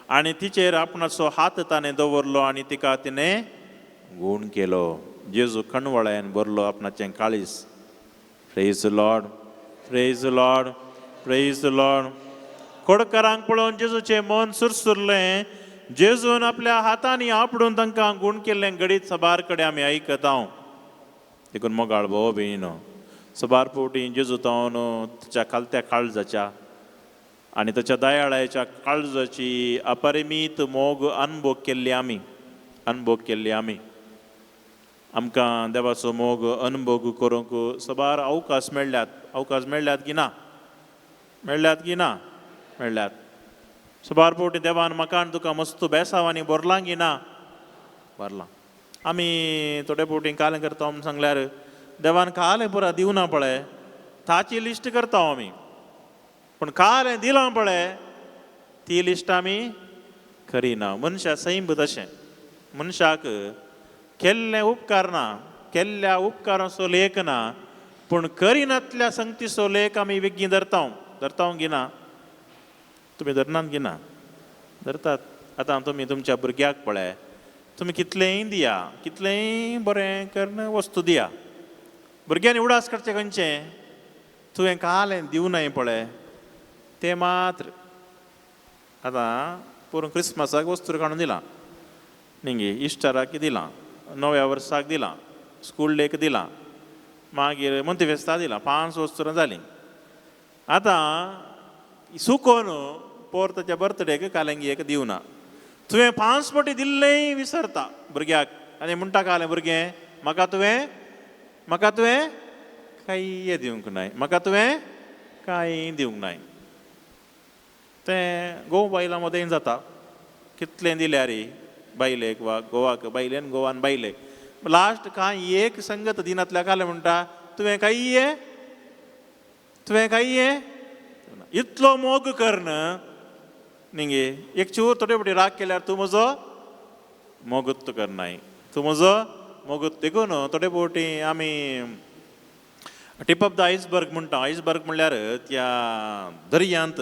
Speaker 3: आनी तिचेर आपणाचो हात ताणें दवरलो आनी तिका तिणें गूण केलो. जेजू खणवळ्यान भरलो आपणाचें काळीज. Praise the Lord, praise the Lord, praise the Lord. खोडकारांक पळोवन जेजूचें मन सुरसुरलें. जेजून आपल्या हातांनी आपडून तांकां गूण केल्लें घडीत साबार कडेन आमी आयकता. देखून मोगाळ भोव बेयनो साबार फावटी जेजू तावन ताच्या खालत्या काळजाच्या आनी ताच्या दयाळाच्या काळजाची अपरिमीत मोग अनुभव केल्ली आमी, अनुभव केल्ली आमी. आमकां देवाचो मोग अनुभव करूंक साबार अवकाश मेळ्ळ्यात. अवकाश मेळ्ळ्यात की ना? मेळ्ळ्यात की ना? मेळ्ळ्यात. साबार फावटी देवान म्हाका आनी तुका मस्त बेसांवांनी भरलां की ना? भरलां. आमी थोडे फावटी कालें करता म्हूण सांगल्यार देवान कालें पुरा दिवना पळय ताची लिस्ट करता आमी, पूण कालें दिलां पळय ती लिस्ट आमी करिना. मनशा सैम तशें, मनशाक केल्लें उपकार ना, केल्ल्या उपकाराचो लेख ना, पूण करिनातल्या संगतीचो लेख आमी बेगीन धरता. धरता गिना? तुमी धरनात गिना? धरतात. आतां तुमी तुमच्या भुरग्याक पळय, तुमी कितलेंय दिया, कितलेंय बरें करून वस्तू दिया, भुरग्यांनी उडास करचें खंयचें तुवें कालें दिवनाय पळय तें मात्र. आतां पोरूं क्रिसमसाक वस्तू काडून दिलां न्ही, इस्टराक दिलां, नव्या वर्साक दिलां, स्कूल डेक दिलां, मागीर मोंती फेस्ता दिलां, 5 वस्तूं जालीं. आतां सुकोन पोर ताच्या बर्थडेक कालेंगी एक दिवना, तुवें 5 फावटी दिल्लेंय विसरता भुरग्याक आनी म्हणटा कालें भुरगें म्हाका तुवें, म्हाका तुवें कांय दिवंक नाय, म्हाका तुवें कांय दिवंक नाय. तें गोव बायलां मदें जाता. कितलें दिल्यार बायलेक वा गोवाक बायलेन, गोवान बायलेक, लास्ट कांय एक संगत दिनातल्या कालें म्हणटा तुवें कांय, तुवें कांय. इतलो मोग करन न्ही, एक चूर थोडे फावटी राग केल्यार तूं म्हजो मोगूत करनाय, तूं म्हजो मोगूत. देखून थोडे फावटी आमी टिप ऑफ the iceberg म्हणटा. आयसबर्ग म्हणल्यार त्या दर्यांत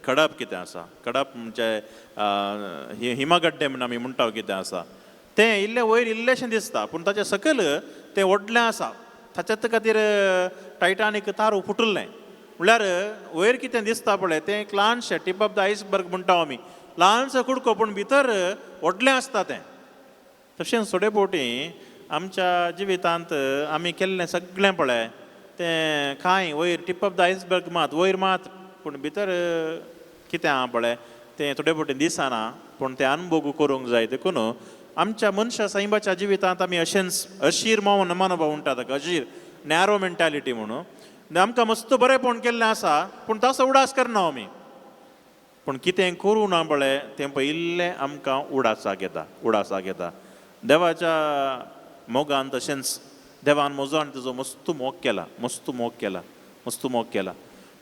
Speaker 3: खडप कितें आसा, खडप म्हणजे हिमगड्डे म्हण आमी म्हणटा कितें आसा तें इल्लें वयर इल्लेंशें दिसता, पूण ताच्या सकयल तें व्हडलें आसा. ताच्याच खातीर टायटानीक तारू फुटुल्लें. म्हणल्यार वयर कितें दिसता पळय तें एक ल्हानशें टिप ऑफ the iceberg म्हणटा आमी, ल्हानसो कुडको, पूण भितर व्हडलें आसता तें. तशेंच थोडे फावटी आमच्या जिवितांत आमी केल्लें सगळें पळय तें कांय वयर टिप ऑफ the iceberg मात वयर मात, पूण भितर कितें आहा पळय तें थोडे फावटी दिसना, पूण तें अनुभव करूंक जाय. देखून आमच्या मनशा सैमाच्या जिवितांत आमी अशेंच अशीर मनोभाव म्हणटा ताका, अशीर नॅरो मेंटालिटी म्हणून. आमकां मस्त बरेंपण केल्लें आसा, पूण ताचो उडास करना आमी, पूण कितें करूं ना पळय तें पयिल्लें आमकां उडासाक येता, उडासाक येता. देवाच्या मोगान तशेंच देवान म्हजो आनी तुजो मस्त मोग केला, मस्त मोग केला, मस्त मोग केला.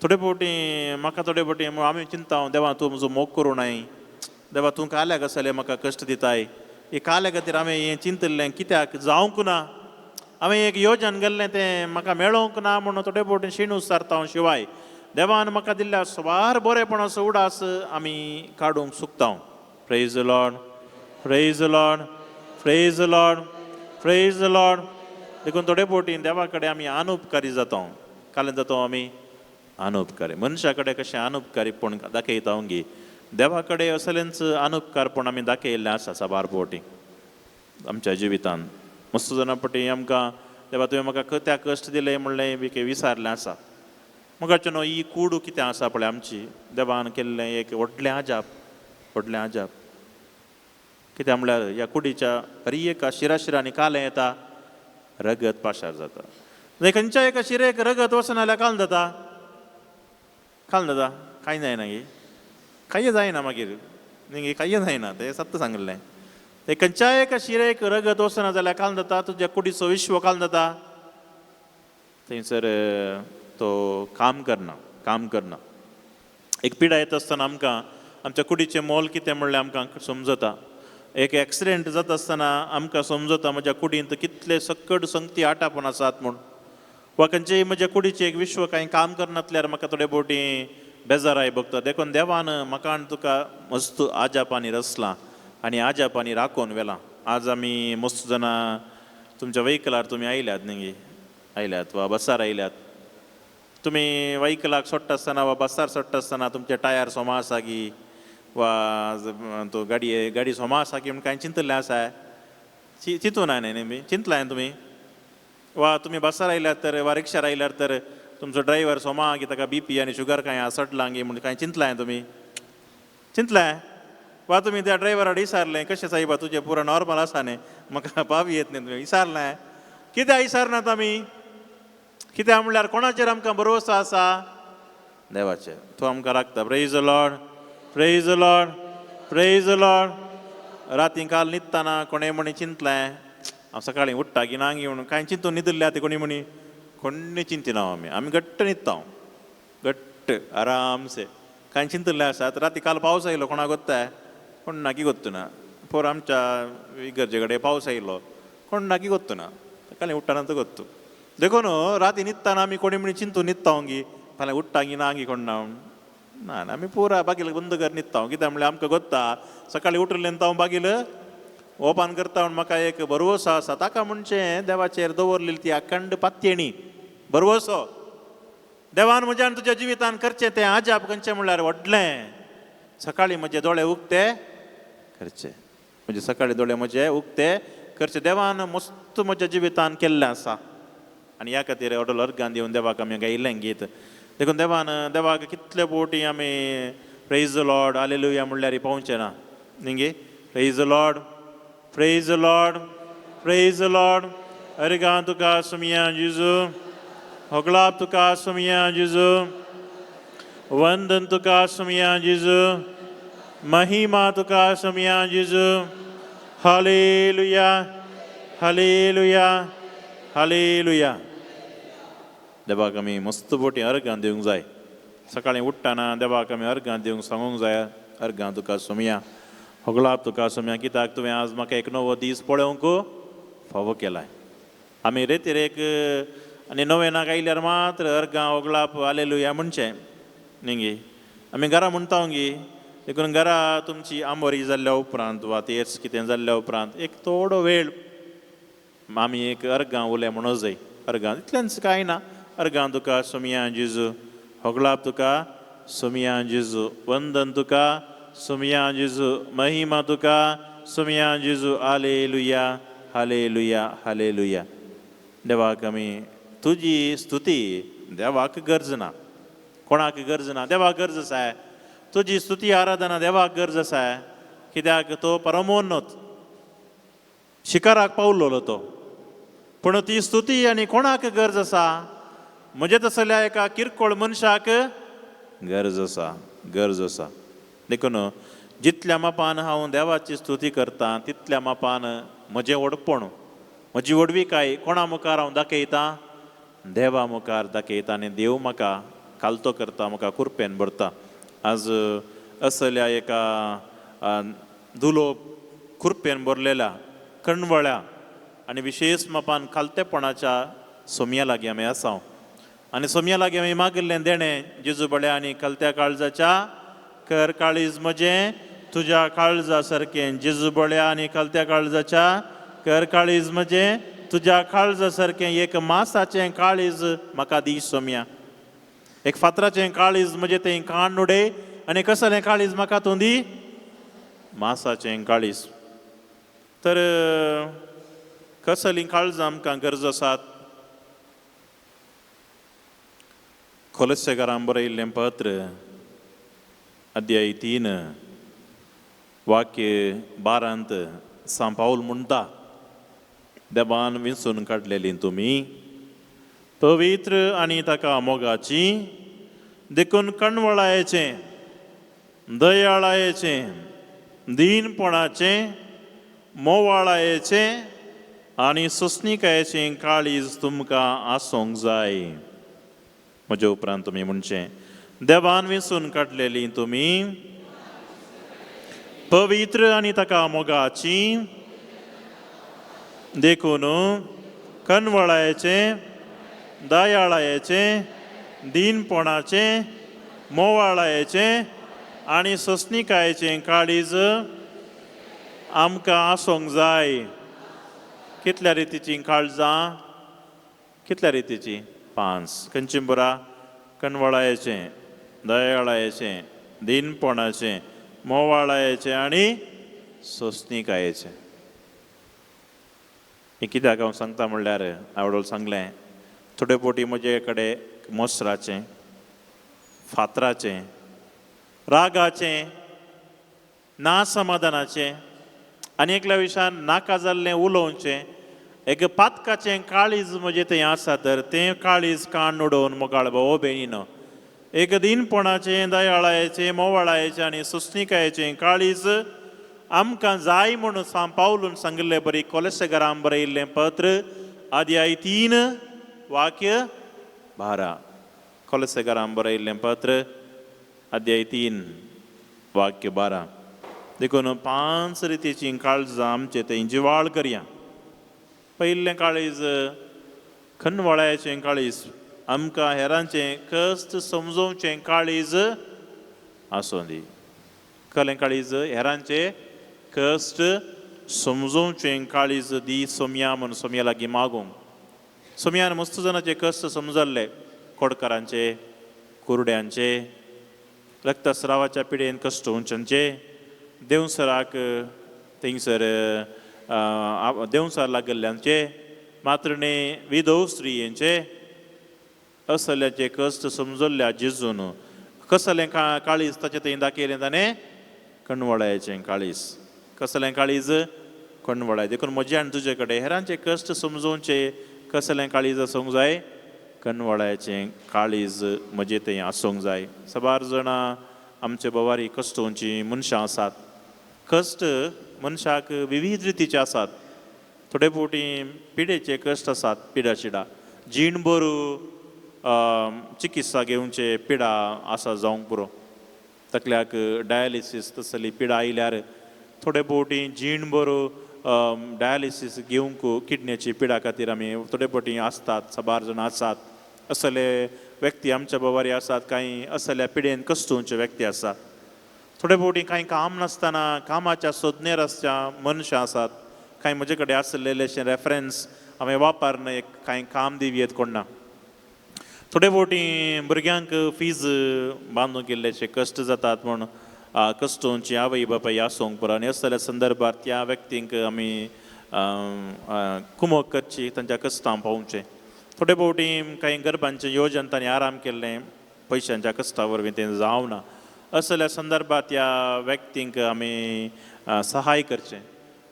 Speaker 3: थोडे फावटी म्हाका थोडे फावटी आमी चिंता, देवा तूं म्हजो मोग करूं नाय, देवा तूं काल्याक आसलें म्हाका कश्ट दिताय, हे काल्या खातीर हांवें हें चिंतिल्लें कित्याक जावंक ना, हांवें एक योजन गेल्लें तें म्हाका मेळोंक ना म्हणून थोडे फावटी शीण उसारता हांव. शिवाय देवान म्हाका दिल्ल्या साबार बरेपणाचो उडास आमी काडूंक चुकता. Praise the Lord, praise the Lord, praise the Lord, praise the Lord. देखून थोडे फावटी देवा कडेन आमी अनुपकारी जाता. कालें जाता आमी अनुपकारी. मनशा कडेन कशें अनुपकारीपण दाखयता गी, देवा कडेन असलेंच अनुपकारपण आमी दाखयल्लें आसा साबार फावटी. आमच्या जिवितान. मस्त जाणां पटी आमकां देवा तुवें म्हाका त्या कश्ट दिलें म्हणलें बी विसारलें आसा. मुखारचें न्हू ही कूड कितें आसा पळय आमची, देवान केल्लें एक व्हडलें आजाप, व्हडलें आजाप. कित्याक म्हणल्यार ह्या कुडीच्या हर एका शिराशिरांनी कालें येता, रगत पाशार जाता. खंयच्या एका शिरेक रगत वचना जाल्यार काल जाता, काल जाता, कांय जायना गे, कांय जायना मागीर न्ही, कांय जायना. तें सत्य सांगिल्लें. ते खंयच्या एका शिरेक रगत वचना जाल्यार काल जाता, तुज्या कुडीचो विश्व काल जाता. थंयसर तो काम करना, काम करना. एक पिडा येता आसतना आमकां आमच्या कुडीचें मोल कितें म्हणलें आमकां समजता. एक एक्सिडेंट जाता आसतना आमकां समजता म्हज्या कुडींत कितले सक्कड संगती आटापून आसात म्हूण. वा खंयचेय म्हज्या कुडीचें एक विश्व कांय काम करनातल्यार म्हाका थोडे बोटी बेजाराय भोगता. देखून देवान म्हाका आनी तुका मस्त आजापांनी रचलां आनी आजापांनी राखून व्हेलां. आज आमी मस्त जाणां तुमच्या व्हेकलार तुमी आयल्यात न्ही, आयल्यात वा बसार आयल्यात. तुमी व्हेकलाक सोडटा आसतना वा बसार सोडटा आसतना तुमचे टायर सोमा आसा की वा तो गाडी गाडी सोमा आसा की म्हूण कांय चिंतलें आसा? चिंतूं ना न्ही बी चिंतलां तुमी? वा तुमी बसार आयल्यार तर वा रिक्षार आयल्यार तर तुमचो ड्रायव्हर सोमा की ताका बीपी आनी शुगर कांय आसटलां गी म्हूण कांय चिंतलां तुमी? चिंतलें? वा तुमी त्या ड्रायव्हरा विचारलें कशें सायबा तुजें पुरो नॉर्मल आसा न्ही, म्हाका पावी येत न्ही, तुमी विचारलें? कित्याक विचारनात आमी? कित्याक म्हणल्यार कोणाचेर आमकां भरवसो आसा? देवाचेर. तो आमकां राखता. Praise the Lord, praise the Lord, praise the Lord. राती काल न्हिदतना कोणें म्हणी चिंतलें हांव सकाळीं उठ्ठा की ना म्हणून कांय चिंतून न्हिदिल्लें आतां कोणी म्हणी कोण्णी चिंतिना. आमी आमी घट्ट न्हिदता, घट्ट आरामसे. कांय चिंतिल्लें आसा. राती काल पावस आयलो, कोणाक गोत्ता? कोण नाकी गोत्तू ना. पोर आमच्या इगर्जे कडेन पावस आयलो, कोण नाकी गोत्तू ना, सकाळीं उठ्ठा तो गोत्तू. देखून राती न्हिदतना आमी कोणी म्हणी चिंतून न्हिदता गी फाल्यां उठ्ठा की ना गी कोण ना ना आमी पुरा बागील बंद कर न्हिदता. कित्याक म्हणल्यार आमकां गोत्ता सकाळीं उठलें हांव बागील ओपन करता म्हूण म्हाका एक भरवसो आसा. ताका म्हणचें देवाचेर दवरलेली ती अखंड पातयेणी भरवसो. देवान म्हज्यान तुज्या जिवितान करचें तें आजाप खंयचें म्हणल्यार व्हडलें. सकाळीं म्हजे दोळे उक्ते करचे, म्हजे सकाळीं दोळे म्हजे उक्ते करचे. देवान मस्त म्हज्या जिवितान केल्लें आसा आनी ह्या खातीर व्हडलो अर्गान दिवन देवाक आमी गायिल्लें गीत. देखून देवान देवाक कितले फावटी आमी प्रेज the Lord hallelujah म्हणल्यार पावचें ना न्ही गे. Praise the Lord, praise the Lord, praise the Lord. अर्गां तुका सुमया जेजू, होगळाप तुका सुमया जेजू, वंदन तुका सुमया जेजू, महिमा तुका सुमया जेजू. Hallelujah, hallelujah, hallelujah. देवाक आमी मस्त बोटी अर्गां दिवंक जाय. सकाळीं उठ्ठना देवाक आमी अर्गां दिवंक सांगूंक जाय. अर्गां तुका सुमया, होगळाप तुका सुमया, कित्याक तुवें आज म्हाका एक नवो दीस पळोवंक फावो केलाय. आमी रेतिरेक आनी नवेनाक आयल्यार मात्र अर्गां होगळाप हालेलुया म्हणचें न्ही गे. आमी घरा म्हणटा गी. देखून घरा तुमची आमोरी जाल्ल्या उपरांत वा तेच कितें जाल्ल्या उपरांत एक थोडो वेळ आमी एक अर्गां उलय म्हणूं जाय. अर्गां इतलेंच कांय ना. अर्गां तुका सुमया जेजू, होगळाप तुका सुमया जेजू, वंदन तुका सुमया जेजू, महिमा तुका सुमया जेजू. Hallelujah, hallelujah, hallelujah. देवाक आमी तुजी स्तुती देवाक गरज ना, कोणाक गरज ना, देवाक गरज आसा. तुजी स्तुती आराधना देवाक गरज आसा. कित्याक तो परमोन्नत शिकाराक पावलोलो तो. पूण ती स्तुती आनी कोणाक गरज आसा? म्हजे तसल्या एका किरकोळ मनशाक गरज आसा, गरज आसा. देखून जितल्या मापान हांव देवाची स्तुती करता तितल्या मापान म्हजें व्हडपण, म्हजी व्हडविकाय कोणा मुखार हांव दाखयता? देवा मुखार दाखयता. आनी देव म्हाका खालतो करता, म्हाका कुरपेन भरता. आज असल्या एका दुलो कुरपेन भरलेल्या कणवळ्या आनी विशेश मापान खालतेपणाच्या सोमया लागीं आमी आसा. आनी सोमया लागीं आमी मागिल्लें देणें जेजू बळ्या आनी खालत्या काळजाच्या कर काळीज म्हजें तुज्या काळजा सारकें. जेजू बळ्या आनी खालत्या काळजाच्या कर काळीज म्हजें तुज्या काळजा सारकें. एक मासाचें काळीज म्हाका दी सोमया, एक फातराचें काळीज म्हजें तें काण उडय आनी कसलें काळीज म्हाका तूं दी? मासाचें काळीज. तर कसलीं काळजां आमकां गरज आसात? कोलस्सेकारान बरयल्लें पत्र अध्याय 3 वाक्य 12 सांत पावल म्हणटा, देवान विंचून काडलेलीं तुमी पवित्र आनी ताका मोगाची, देखून कणवळायेचें, दयाळायेचें, दीनपणाचें, मोवाळायेचें आनी सोंसणीकायेचें काळीज तुमकां आसूंक जाय. म्हज्या उपरांत तुमी म्हणचें, देवान विंचून काडलेलीं तुमी पवित्र आनी ताका मोगाची, देखून कनवळायेचें, दयाळायेचें, दीनपणाचें, मोवाळायेचें आनी सोंसणीकायेचें काळीज आमकां आसूंक जाय. कितल्या रितीचीं काळजां? कितल्या रितीचीं? 5. खंयचीं बरा? कणवळायेचें, दयाळायेचें, दीनपणाचें, मोवाळायेचें आनी सोंसणीकायेचें. हें कित्याक हांव सांगता म्हणल्यार आवडोल सांगलें, थोडे फावटी म्हजे कडेन मोसराचें, फातराचें, रागाचें, नासमाधानाचें आनी एकल्या विशयान नाका जाल्लें उलोवचें एक पातकाचें काळीज म्हजें थंय आसा, तर तें काळीज काण उडोवन मोगाळ भाव भयणीनो एक दीनपणाचें, दयाळायेचें, मोवाळायेचें आनी सोंसणीकायेचें काळीज आमकां जाय म्हणून सांत पावलून सांगिल्ले बरी कोलस्सेकारान बरयल्लें पत्र अध्याय 3 वाक्य 12. कोलस्सेकारान बरयल्लें पत्र अध्याय 3 वाक्य 12. देखून 5 रितीचीं काळजां आमचे थंय जिवाळ करया. पयलें काळीज खनवळायेचें काळीज, आमकां हेरांचें कश्ट समजोवचें काळीज आसूं दी. कलें काळीज? हेरांचें कश्ट समजोवचें काळीज दी सोमया म्हूण सोमया लागीं मागूंक. सोमयान मस्त जाणाचे कश्ट समजल्ले, कोडकारांचे, कुरड्यांचे, रक्तस्रावाच्या पिडेन कश्ट उंचांचे, देंवसराक थंयसर देंवसर लागिल्ल्यांचे, मात्रणे विधव स्त्रियेंचे असल्याचे कश्ट समजल्ल्या जेजून कसलें काळीज ताचें थंय दाखयलें ताणें? कणवळायेचें काळीज. कसलें काळीज? कणवळाय. देखून म्हजें आनी तुजे कडेन हेरांचे कश्ट समजोवचें कसलें काळीज आसूंक जाय? कणवळायेचें काळीज म्हजें थंय आसूंक जाय. साबार जाणां आमचे बवारी कश्टोवचीं मनशां आसात. कश्ट मनशाक विविध रितीचे आसात. थोडे फावटी पिडेचे कश्ट आसात, पिडा शिडा जीणभर चिकित्सा घेवचे पिडा आसा जावंक पुरो. तकल्याक डायलिसीस तसली पिडा आयल्यार थोडे फावटी जीणभर डायलिसीस घेवंक किडनेची पिडा खातीर आमी थोडे फावटी आसतात, साबार जाणां आसात. असले व्यक्ती आमच्या बवारी आसात, कांय असल्या पिडेन कश्टोवचे व्यक्ती आसात. थोडे फावटी कांय काम नासतना कामाच्या सोदनेर आसच्या मनशां आसात. कांय म्हजे कडेन आसलेले अशें रेफरन्स हांवें वापरन एक कांय काम दिवयेत कोण ना. थोडे फावटी भुरग्यांक फीज बांदूंक इल्लेशे कश्ट जातात म्हूण कश्टोवची आवय बापाय आसूंक पुरो आनी असल्या संदर्भार त्या व्यक्तींक आमी कुमक करची, तांच्या कश्टां पावचें. थोडे फावटी कांय गरबांचें योजन तांणी आराम केल्लें पयशांच्या कश्टा वरवीं तें जावना, असल्या संदर्भात त्या व्यक्तींक आमी सहाय करचें.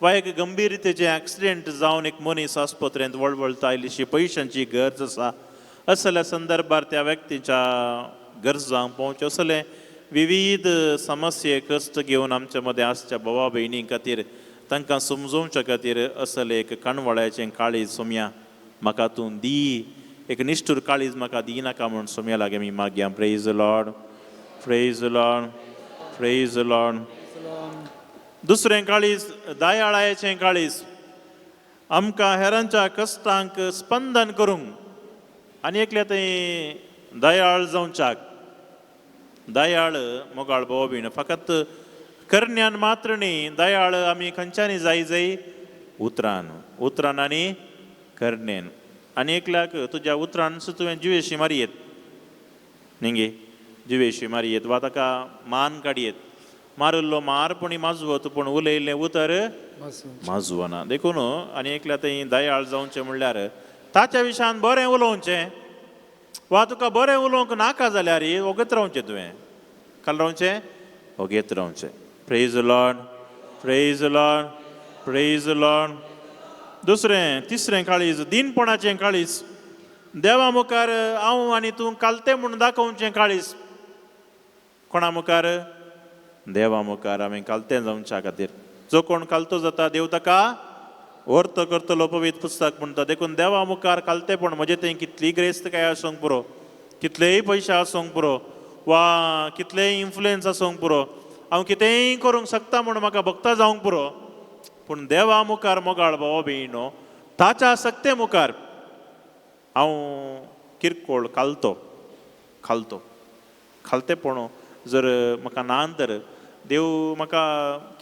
Speaker 3: वा एक गंभीर रितीचें एक्सिडेंट जावन एक मनीस आस्पत्रेंत वळवळता आयलीशी पयशांची गरज आसा, असल्या संदर्भार त्या व्यक्तीच्या गरजांक पावचें. असले विविध समस्ये कश्ट घेवन आमच्या मदें आसच्या भावा भयणी खातीर तांकां समजोवच्या खातीर असलें एक कणवळ्याचें काळीज सोमया म्हाका तूं दी, एक निश्ठूर काळीज म्हाका दी नाका म्हूण सोमया लागीं आमी मागया. Praise Lord, praise Lord, praise Lord. दुसरें काळीज दयाळायेचें काळीज, आमकां हेरांच्या कश्टांक स्पंदन करूंक आनी एकल्या थंय दयाळ जावच्याक. दयाळ मोगाळ भाव भयण फकत करण्यान मात्र न्ही, दयाळ आमी खंयच्यानी जाय जाय उतरान, उतरान आनी करण्यान. आनी एकल्याक तुज्या उतरान सुद्दां तुवें जिवेशी मारयेत न्ही गे, जिवेशी मारयेत वा ताका मान काडयेत. मारिल्लो मार पूण माजवत पूण उलयल्लें उतर माजवना. देखून आनी एकल्या थंय दयाळ जावचें म्हणल्यार ताच्या विशयान बरें उलोवचें वा तुका बरें उलोवंक नाका जाल्यार ओगेत रावचें तुवें काल रावचें ओगेत रावचें. Praise Lord, praise Lord, praise Lord. दुसरें तिसरें काळीज दीनपणाचें काळीज. देवा मुखार हांव आनी तूं कालतें म्हूण दाखोवचें काळीज. कोणा मुखार? देवा मुखार आमी कालतें जावच्या खातीर. जो कोण कालतो जाता देव ताका वर्त करतलो पवित्र पुस्तक म्हणटा. देखून देवा मुखार कालतेपण म्हजें थंय कितली ग्रेस्तकाय आसूंक पुरो, कितलेय पयशे आसूंक पुरो वा कितलेय इन्फ्लुयन्स आसूंक पुरो, हांव कितेंय करूंक शकता म्हूण म्हाका भक्ता जावंक पुरो, पूण देवा मुखार मोगाळ भाव भयणो ताच्या सक्ते मुखार हांव किरकोळ कालतो खालतो खालतेपण जर म्हाका ना तर देव म्हाका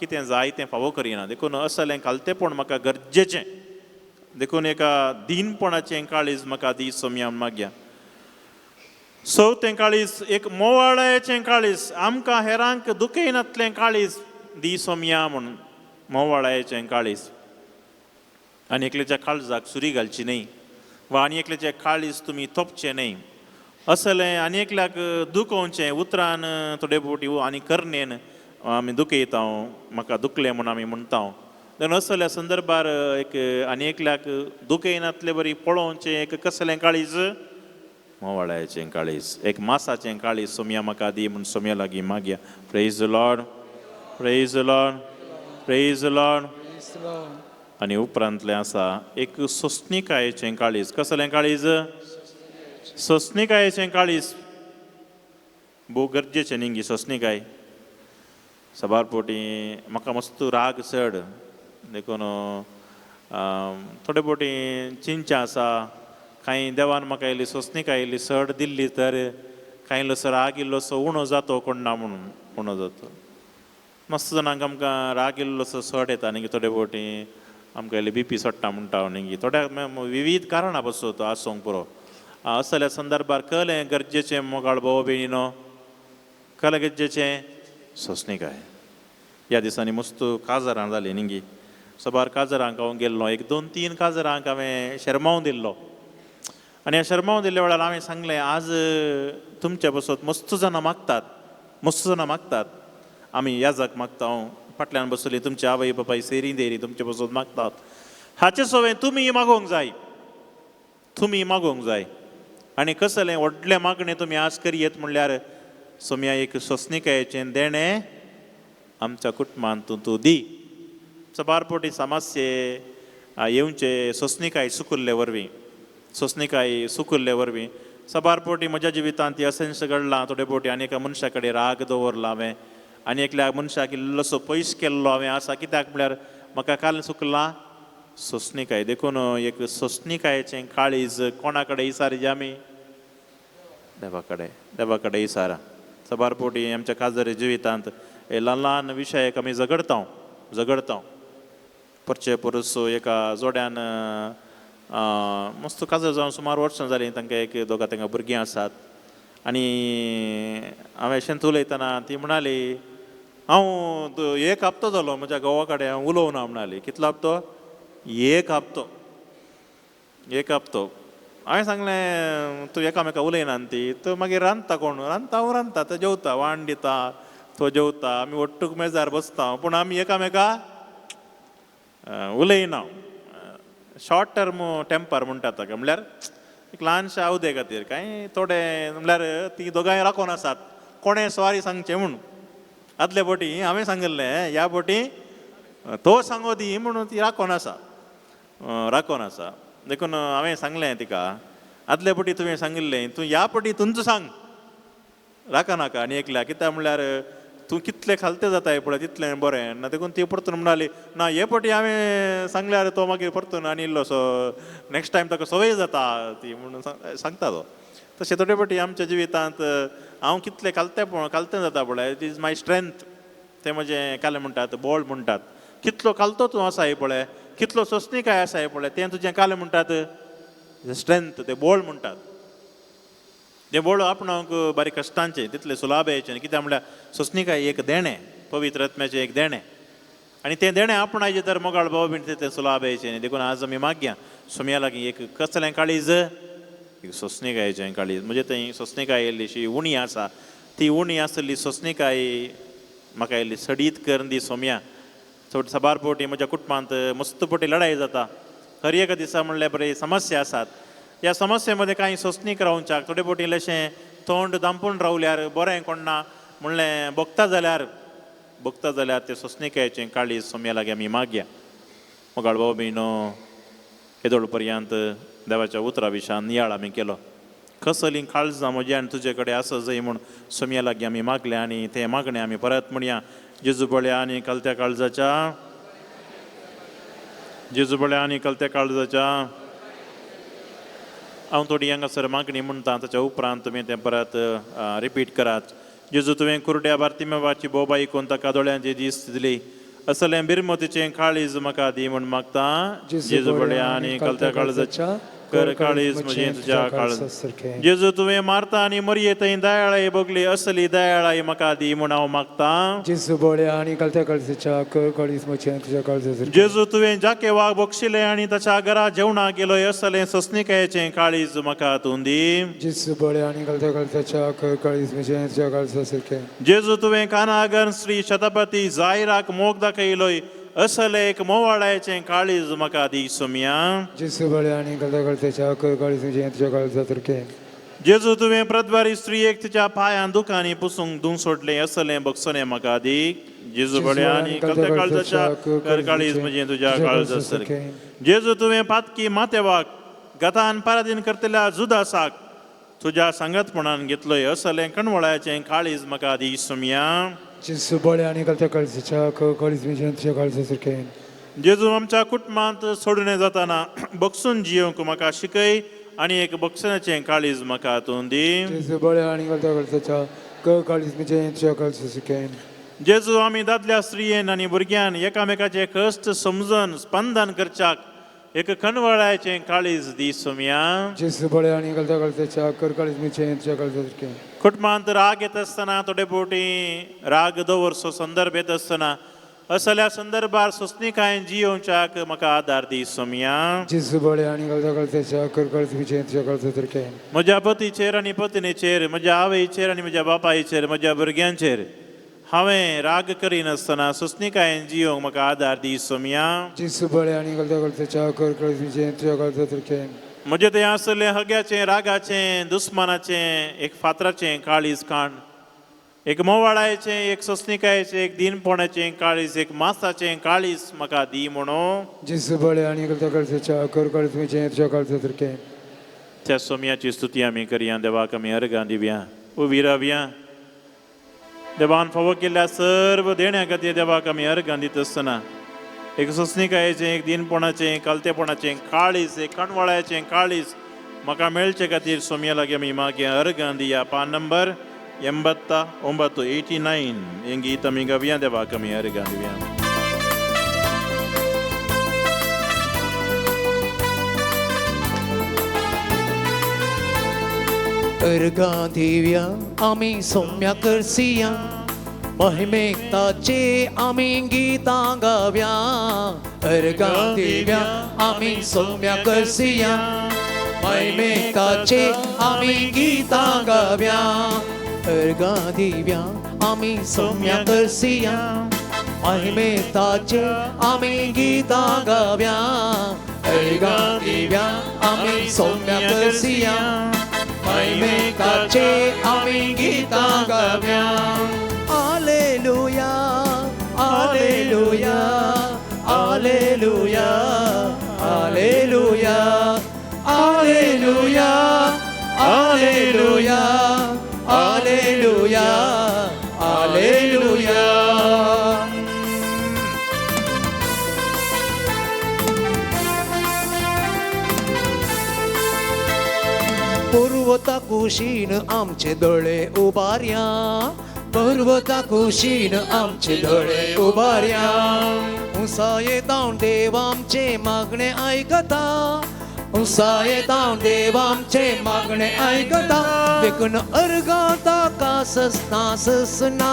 Speaker 3: कितें जाय तें फावो करिना. देखून असलें खालतेपण म्हाका गरजेचें. देखून एका दीनपणाचें काळीज म्हाका दी सोमया मागया. चवथें काळीज एक मोवाळायेचें काळीज. आमकां हेरांक दुखयनातलें काळीज दी सोमया म्हणून मोवाळायेचें काळीज. आनी एकल्याच्या काळजाक सुरी घालची न्हय वा आनी एकल्याचें काळीज तुमी तोपचें न्हय. असलें आनी एकल्याक दुखोवचें उतरान थोडे फावटी आनी करणेन आमी दुखयता, म्हाका दुखलें म्हूण आमी म्हणटा. देन असल्या संदर्भार एक आनी एकल्याक दुखयनातले बरी पळोवचें एक कसलें काळीज? मोवाळायेचें काळीज, एक मासाचें काळीज सोमया म्हाका दी म्हूण सोमया लागीं मागया. Praise Lord, praise Lord, praise Lord. आनी उपरांतलें आसा एक सोंसणीकायेचें काळीज. कसलें काळीज? सोंसणीकायेचें काळीज भोव गरजेचें न्ही गी सोंसणीकाय. साबार फावटी म्हाका मस्त राग चड, देखून थोडे फावटी चिंचा आसा कांय देवान म्हाका इल्ली सोंसणीकाय इल्ली चड दिल्ली तर कांय इल्लोसो राग इल्लोसो उणो जातो कोण ना म्हणून उणो जातो. मस्त जाणांक आमकां राग इल्लोसो चड येता न्ही थोडे फावटी आमकां इल्ली बीपी चडटा म्हणटा न्ही, थोड्या विवीध कारणां पसून आसूंक पुरो. असल्या संदर्भार कलें गरजेचें मोगाळ भाव भयणीनो, कलें गरजेचें सोंसणीकाय. ह्या दिसांनी मस्त काजरां जालीं न्ही गी, साबार काजरांक हांव गेल्लो, एक दोन तीन काजरांक हांवें शर्माव दिल्लो. आनी ह्या शर्माव दिल्ल्या वेळार हांवें सांगलें आज तुमच्या बसत मस्त जाणां मागतात, मस्त जाणां मागतात, आमी याजाक मागता, फाटल्यान बसली तुमची आवय बापाय सेरी देरी तुमचे बसत मागतात, हाचे सवें तुमी मागोवंक जाय, तुमी मागोवंक जाय. आनी कसलें व्हडलें मागणें तुमी आज करयेत म्हणल्यार सोमया एक सोंसणीकायेचें देणें आमच्या कुटुंबांत तूं दी. साबार फावटी समस्ये येवचे सोंसणीकाय सुकुल्ले वरवीं, सोंसणीकाय सुकुल्ले वरवीं साबार फावटी म्हज्या जिवितांत ती अशेंच घडलां. थोडे फावटी आनी एका मनशा कडेन राग दवरला हांवें आनी एकल्या मनशाक इल्लोसो पयस केल्लो हांवें आसा, कित्याक म्हळ्यार म्हाका काल सुकलां सोंसणीकाय. देखून एक सोंसणीकायेचें काळीज कोणा कडेन इसारी आमी? देवा कडेन, देवा कडेन इसारा. साबार फावटी आमच्या काजरी जिवितांत हे ल्हान ल्हान विशयाक आमी झगडता झगडता. परचे परस एका जोड्यान मस्त काजर जावन सुमार वर्सां जालीं, तांकां एक दोगां तांकां भुरगीं आसात. आनी हांवें अशेंच उलयतना ती म्हणाली हांव एक हप्तो जालो म्हज्या घोवा कडेन हांव उलोवना म्हणाली. कितलो हप्तो? एक हप्तो, एक हप्तो. हांवें सांगलें तूं एकामेका उलयना ती, तो मागीर रांदता कोण? रांदता हांव रांदता, तो जेवता, वाण दिता तो जेवता, आमी ಒಟ್ಟುಗ್ मेजार बसता, पूण आमी एकामेका उलयना. शॉर्ट टर्म टेम्पर म्हणटात ताका, म्हणल्यार एक ल्हानशा अवदे खातीर कांय थोडे म्हणल्यार ती दोगांय राखोन आसात कोणें सॉरी सांगचें म्हूण. आदले फावटी हांवें सांगिल्लें, ह्या फावटी तो सांगो दी म्हणून ती राखोन आसा, राखोन आसा. देखून हांवें सांगलें तिका आदले फावटी तुवें सांगिल्लें तूं ह्या फावटी तुमचो सांग, राखनाका आनी एकल्या, कित्याक म्हणल्यार तूं कितलें खालतें जाताय पळय तितलें बरें ना. देखून ती परतून म्हणाली ना हे फावटी हांवें सांगल्यार तो मागीर परतून आनी इल्लोसो नेक्स्ट टायम ताका संवय जाता ती म्हणून सांगता तो. तशें थोडे फावटी आमच्या जिवितांत हांव कितलें खालतें खालतें जाता पळय, it is my strength, तें म्हजें कालें म्हणटात, बोळ म्हणटात. कितलो खालतो तूं आसाय पळय, कितलो सोंसणीकाय आसाय पळय, तें तुजें कालें म्हणटात स्ट्रेंथ, तें बोळ म्हणटात. तें बोळ आपणाक बारीक कश्टांचें तितलें सुलाभ येवचें, कित्याक म्हणल्यार सोंसणीकाय एक देणें, पवित्र आत्म्याचें एक देणें आनी तें देणें आपणायचें तर मोगाळ भाव बीन तें सुलाभायचें न्ही. देखून आज आमी मागया सोमया लागीं एक कसलें काळीज, एक सोंसणीकायेचें काळीज. म्हजे थंय सोंसणीकाय इल्लीशी उणी आसा, ती उणी आसली सोंसणीकाय म्हाका इल्ली सडीत करून दी सोमया. चड साबार फावटी म्हज्या कुटुंबांत मस्त फावटी लडाई जाता, हर एका दिसा म्हणल्यार बरी समस्या आसात. ह्या समस्ये मदें कांय सोंसणीक रावच्याक थोडे फावटी इल्लेशें तोंड दांपून रावल्यार बरें कोण ना म्हणलें भोगता जाल्यार भोगता जाल्यार तें सोंसणीकायेचें काळीज सोमया लागीं आमी मागया. मोगाळ भाव भयणो, येदोळ पर्यंत देवाच्या उतरा विशयान नियाळ आमी केलो. कसलीं काळजां म्हजी आनी तुजे कडेन आसा जंय म्हूण सोमया लागीं आमी मागलें आनी तें मागणें आमी परत म्हणया. जेजू बळ्या आनी कलत्या काळजाच्या, जेजू बळ्या आनी कलत्या काळजाच्या. हांव थोडी हांगासर मागणी म्हणटा, ताच्या उपरांत तुमी तें परत रिपीट करात. जेजू तुवें कुरड्या बार्तिमेवाची बोब आयकून ताका दोळ्यांची दीस दिली, असलें बिरमतीचें काळीज म्हाका दी म्हूण मागता. जेजू बळ्या आनी कलत्या काळजाच्या कर काळीज म्हजें तुज्या काळजा. जेजू तुवें मारता आनी मरये थंय दयाळाय भोगली, असली दयाळाय म्हाका दी म्हूण हांव मागता.
Speaker 2: जेजू बळ्या आनी कलत्या काळजाच्या कर काळीज म्हजें तुज्या काळजा.
Speaker 3: जेजू तुवें जाकेवाक बक्षिलें आनी ताच्या घरा जेवणाक गेलो, असलें सोंसणीकायेचें काळीज म्हाका तूं दी.
Speaker 2: जेजू बळ्या आनी कलत्या काळजाच्या कर काळीज म्हजें तुज्या काळजा सारकें.
Speaker 3: जेजू तुवें कानागन श्री शतपती जायराक मोग दाखयलोय, असलें एक मोवाळायचें काळीज म्हाका दी सोमया.
Speaker 2: जेजू बळ्या आनी कलत्या काळजाच्या कर काळीज म्हजें तुज्या काळजा सारकें.
Speaker 3: जेजू तुवें प्रद्वारी स्त्रियेक तिच्या पांयां दुखांनी पुसूंक धुवून सोडलें, असलें बक्षणें म्हाका दी. जेजू बळ्या आनी कलत्या काळजाच्या कर काळीज म्हजें तुज्या काळजा सारकें. जेजू तुवें पातकी मातेवाक गतान पारादीन करतल्या जुदासाक तुज्या सांगतपणान घेतलोय, असलें कणवळाचें काळीज म्हाका दी सोमया.
Speaker 2: जेजू बळ्या आनी कलत्या काळजाच्या कर काळीज म्हजें तुज्या काळजा सारकें.
Speaker 3: जेजू आमच्या कुटुंबांत सोडून जाताना बक्षून जियोंक म्हाका शिकय आनी एक बक्षणाचें काळीज म्हाका तूं दी.
Speaker 2: जेजू बळ्या आनी कलत्या काळजाच्या कर काळीज म्हजें तुज्या काळजा सारकें.
Speaker 3: जेजू आमी दादल्या स्त्रियेन आनी भुरग्यान एकामेकाचे कश्ट समजून स्पंदन करच्याक एक कणवळाचें काळीज दी सोमया.
Speaker 2: जेजू बळ्या आनी कलत्या काळजाच्या कर काळीज म्हजें तुज्या काळजा सारकें.
Speaker 3: कुटुंबांत राग येत आसतना थोडे फावटी राग दवरचो संदर्भ येत आसतना असल्या संदर्भार सोंसणीकायेन जियोवच्याक म्हाका आदार दी सोमया.
Speaker 2: जेजू बळ्या आनी कलत्या काळजाच्या कर काळीज म्हजें तुज्या काळजा सारकें.
Speaker 3: म्हज्या पतीचेर आनी पत्नीचेर, म्हज्या आवयचेर आनी म्हज्या बापायचेर, म्हज्या भुरग्यांचेर हांवें राग करिनासतना सोंसणीकायेन जियोवंक म्हाका आदार दी सोमया.
Speaker 2: जेजू बळ्या आनी कलत्या काळजाच्या कर काळीज म्हजें तुज्या काळजा सारकें.
Speaker 3: म्हजें थंय आसलें हग्याचें, रागाचें, दुस्मानाचें, एक फातराचें काळीज काण, एक मोवाळायचें, एक सोंसणीकायेचें, एक दिनपणाचें काळीज, एक मासाचें काळीज म्हाका दी म्हणून.
Speaker 2: जेजू बळ्या आनी कलत्या काळजाच्या कर काळीज म्हजें तुज्या काळजा सारकें.
Speaker 3: त्या सोमयाची स्तुती आमी करया, देवाक आमी अर्गां दिवया, उबी रावया. देवान फावो केल्ल्या सर्व देण्या खातीर देवाक आमी अर्गां दित आसतना एक सोंसणीकायेचें, एक दिनपणाचें, कलतेपणाचें काळीज, एक कणवळ्याचें काळीज म्हाका मेळचे खातीर सोमया लागीं आमी मागीर अर्गां दिया. पान नंबर 89, 89 हें गीत आमी गावया, देवाक आमी अर्गां दिवया.
Speaker 1: अर्गां दिवया आमी सोम्या करसिया, महिमेक ताचे आमी गीतां गावया. अर्गां दिवया आमी सोम्या करसिया, महिमेक ताचे आमी गीतां गावया. अर्गां दिवया आमी सोम्या करसिया, महिमेक ताचे आमी गीतां गावया. अर्गां दिवया आमी सोम्या करसिया, महिमेकाचे आमी गीतां गावया. Hallelujah, hallelujah, hallelujah, hallelujah, hallelujah, hallelujah, hallelujah, hallelujah. पर्वता कुशीन आमचे दोळे उबारया, पर्वता कुशीन आमचे दोळे उबारया. उंचाये तावन देव आमचे मागणे आयकता, उंचाये तावन देव आमचे मागणे आयकता. देखून अर्गां ताका ससना ससना,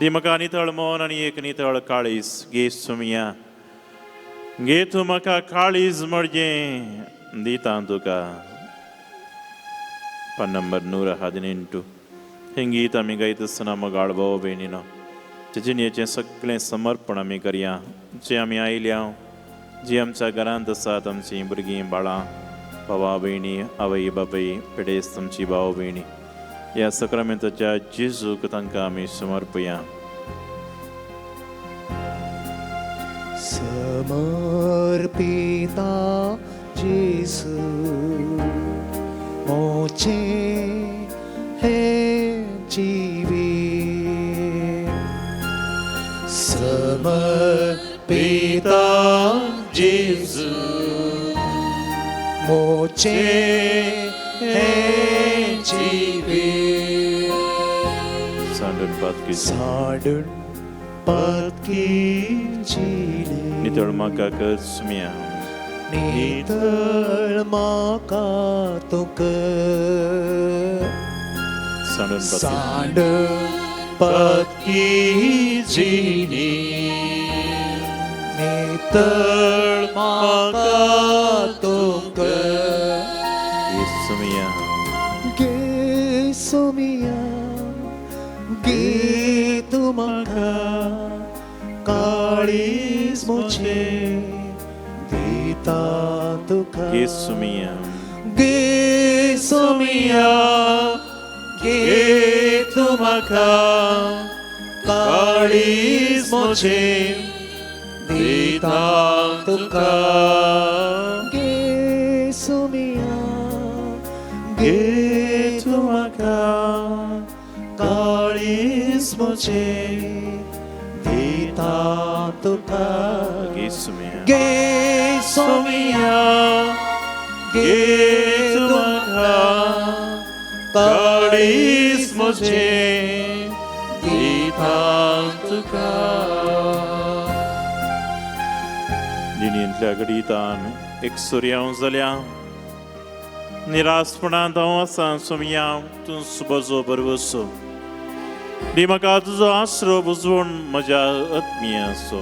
Speaker 3: दी म्हाका नितळ मन आनी एक नितळ काळीज घे सुमया घे तूं म्हाका काळीज म्हणजे दिता तुका. पान नंबर 118. हें गीत आमी गायत आसतना मोगाळ भाव भयणीनो जिणेचें सगळें समर्पण आमी करया. जे आमी आयल्या जी आमच्या घरांत आसात आमचीं भुरगीं बाळां भावा भयणी आवय बापूय पिडेस्त आमची भाव भयणी ह्या सक्रामेंताच्या जेजूक तांकां आमी समर्पया.
Speaker 1: समर्पिता जेजू मोचे हे जीवी समर्पिता जेजू मोचे हे जीवी.
Speaker 3: सांडून पातकी
Speaker 1: सांडून पातकी जिली
Speaker 3: नितळ म्हाका कर सुमया
Speaker 1: नितळ म्हाका तूं कर
Speaker 3: सांडून
Speaker 1: सांडून पातकी जिली नितळ म्हाका तूं कर.
Speaker 3: सुमया
Speaker 1: गे सुमिया गे तूं म्हाका काळीज म्हजें दिता तुका.
Speaker 3: गे सुमिया
Speaker 1: गे सुमिया गे तूं म्हाका काळीज म्हजें दिता तुका. गे सुमिया गे तूं म्हाका काळीज म्हजें दिता तुका.
Speaker 3: गे सुमिया
Speaker 1: गे सुमिया गे तूं म्हाका
Speaker 3: काळीज म्हजें
Speaker 1: दिता तुका.
Speaker 3: जिणेंतल्या घडितान एक सुर्यांव जाल्या निरासपणांत हांव आसा सुमया तूं सुबजो बरवसो दी म्हाका तुजो आसरो बुजवण म्हज्या आत्मियाचो.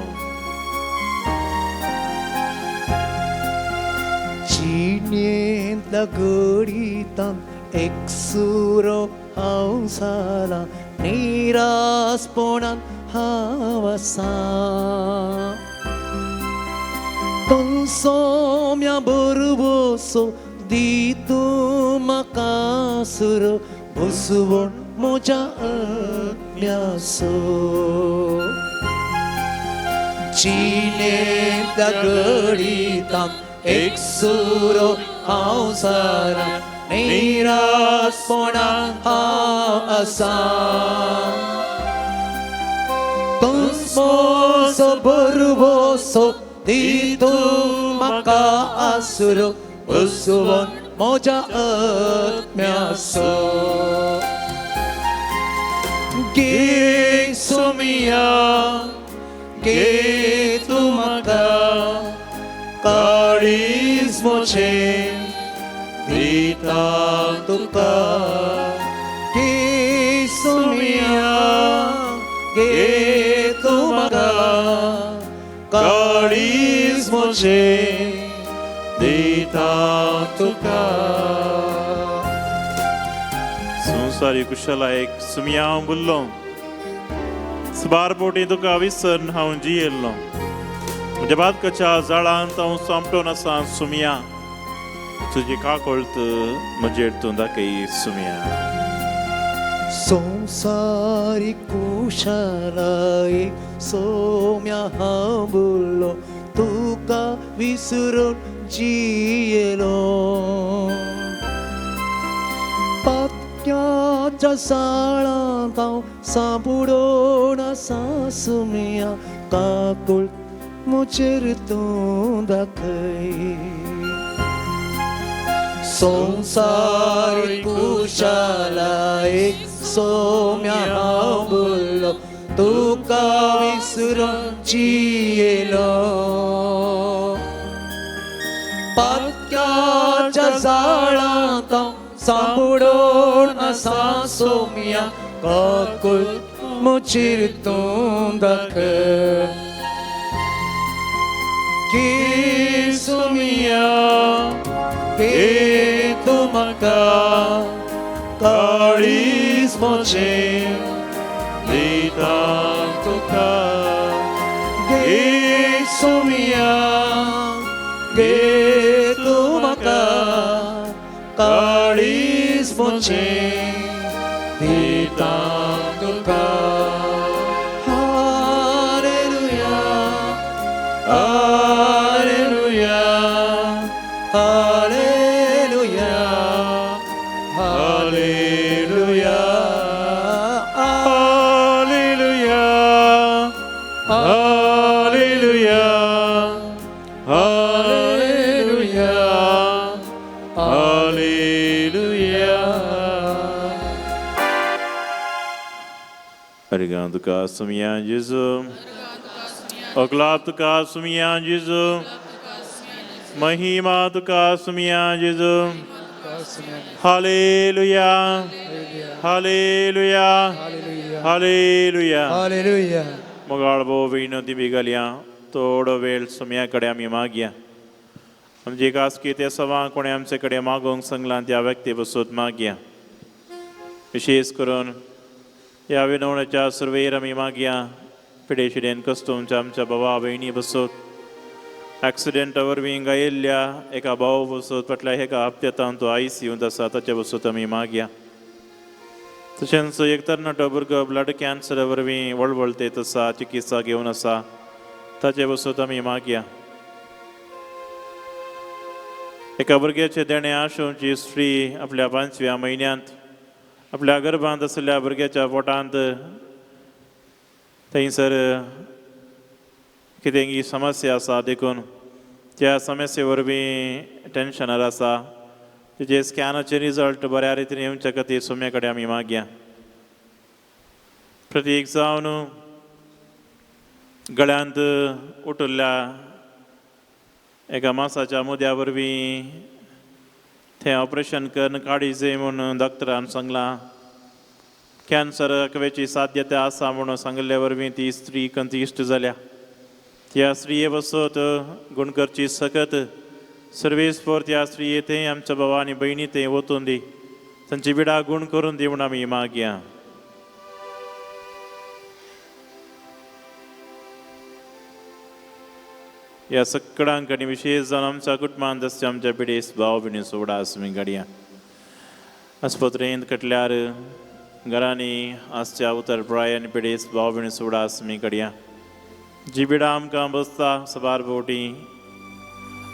Speaker 1: जिणेंतल्या घडितान एकसुरो हांव जाला निरासपणान हांव आसा. तूं सोम्या बरवसो दी तूं म्हाका सुरो बसवण म्हज्या आत्म्याचो. जिणेंतल्या घडितान एकसुरो हांव जाला निरासपणान हांव आसा. तूं म्हजो बरवसो दी तूं म्हाका आसरो बसवण म्हज्या आत्म्याचो. गे सुमिया गे तूं म्हाका काळीज म्हजें दिता तुका. गे सुमिया गे तूं म्हाका काळीज म्हजें दिता तुका.
Speaker 3: संवसारी कुशलायक सुमया हांव बुल्लो सुबार पोटी तुका विसरून हांव जियेल्लो म्हज्या बादकाच्या जाळांत हांव सोमटोन आसा सुमया तुजी काकळत म्हजेर तूं दाखय सुमया.
Speaker 1: संवसारी कुशलाय सोम्या हांव बुल्लो तुका विसरून जियेलो. पातक्याच्या साळांत हांव सांपुडोन आसा सुमया काकूळ म्हजेर तूं दाखय. संवसारी कुशलाय सोम्या हांव बुल्लो तुका विसरून जियेलो. पातक्याच्या जाळांत हांव सांपुडोन आसा सोम्या काकूळ म्हजेर तूं दाखय घे सोमिया घे तूं म्हाका काळीज म्हजें दिता तुका घे सोमिया घे तूं म्हाका काळीज म्हजें दिता तुका. Hallelujah, hallelujah, hallelujah, hallelujah,
Speaker 3: hallelujah, hallelujah, hallelujah, hallelujah. अरिगां तुका सुमिया जेजू, अकलाप तुका सुमिया जेजू, महिमा तुका सुमिया जेजू. Hallelujah, hallelujah, hallelujah.
Speaker 2: Hallelujah.
Speaker 3: मोगाळ भोव विनोदी बिगलया थोडो वेळ सुम्या कडेन आमी मागया. आमची खासकी ते सवा कोणें आमचे कडेन मागोवंक सांगलां त्या व्यक्ती बसून मागया. विशेश करून ह्या विनवणेच्या सुरवेर आमी मागया पिडेशिडेन कस्तुमच्या आमच्या भावा भयणी बसून एक्सिडेंटा वरवीं गायिल्ल्या एका भाव बसून फाटल्या एका हप्त्यांत तो आयसीयूंत आसा ताचे बसून आमी मागया. तशेंच एक तरणाटो भुरगो ब्लड कॅन्सरा वरवीं वळवळतेत आसा, चिकित्सा घेवन आसा, ताचे बसून आमी मागया. एका भुरग्याचें देणें आशोवची स्त्री आपल्या 5व्या म्हयन्यांत आपल्या गर्भांत आशिल्ल्या भुरग्याच्या पोटांत थंयसर कितें समस्या आसा देखून त्या समस्ये वरवीं टेन्शनार आसा. तिचे स्कॅनाचे रिजल्ट बऱ्या रितीन येवचे खातीर सोम्या कडेन आमी मागया. प्रतीक जावन गळ्यांत उठिल्ल्या एका मासाच्या मुद्या वरवीं थंय ऑपरेशन करून काडी जाय म्हूण डॉक्टरान सांगलां. कॅन्सर कवेची साध्यता आसा म्हणून सांगिल्ले वरवीं ती स्त्री कंतिश्ट जाल्या. त्या स्त्रिये बसत गुण करची सकत सर्वीस फोर त्या स्त्रिये थंय आमच्या भावा आनी भयणी थंय वतून दी, तांची बिडा गुण करून दी म्हूण आमी मागया. ह्या सगळ्यांक आनी विशेश जावन आमच्या कुटुंबांत आसच्या आमच्या पिडेस भाव भयणी सोडा आसमी गाडया आस्पत्रेंत कटल्यार घरांनी आसच्या उतर प्राय आनी पिडेस भाव भयणी सोडा आसमी गाडया जी बिडा आमकां बसता सबार बोटी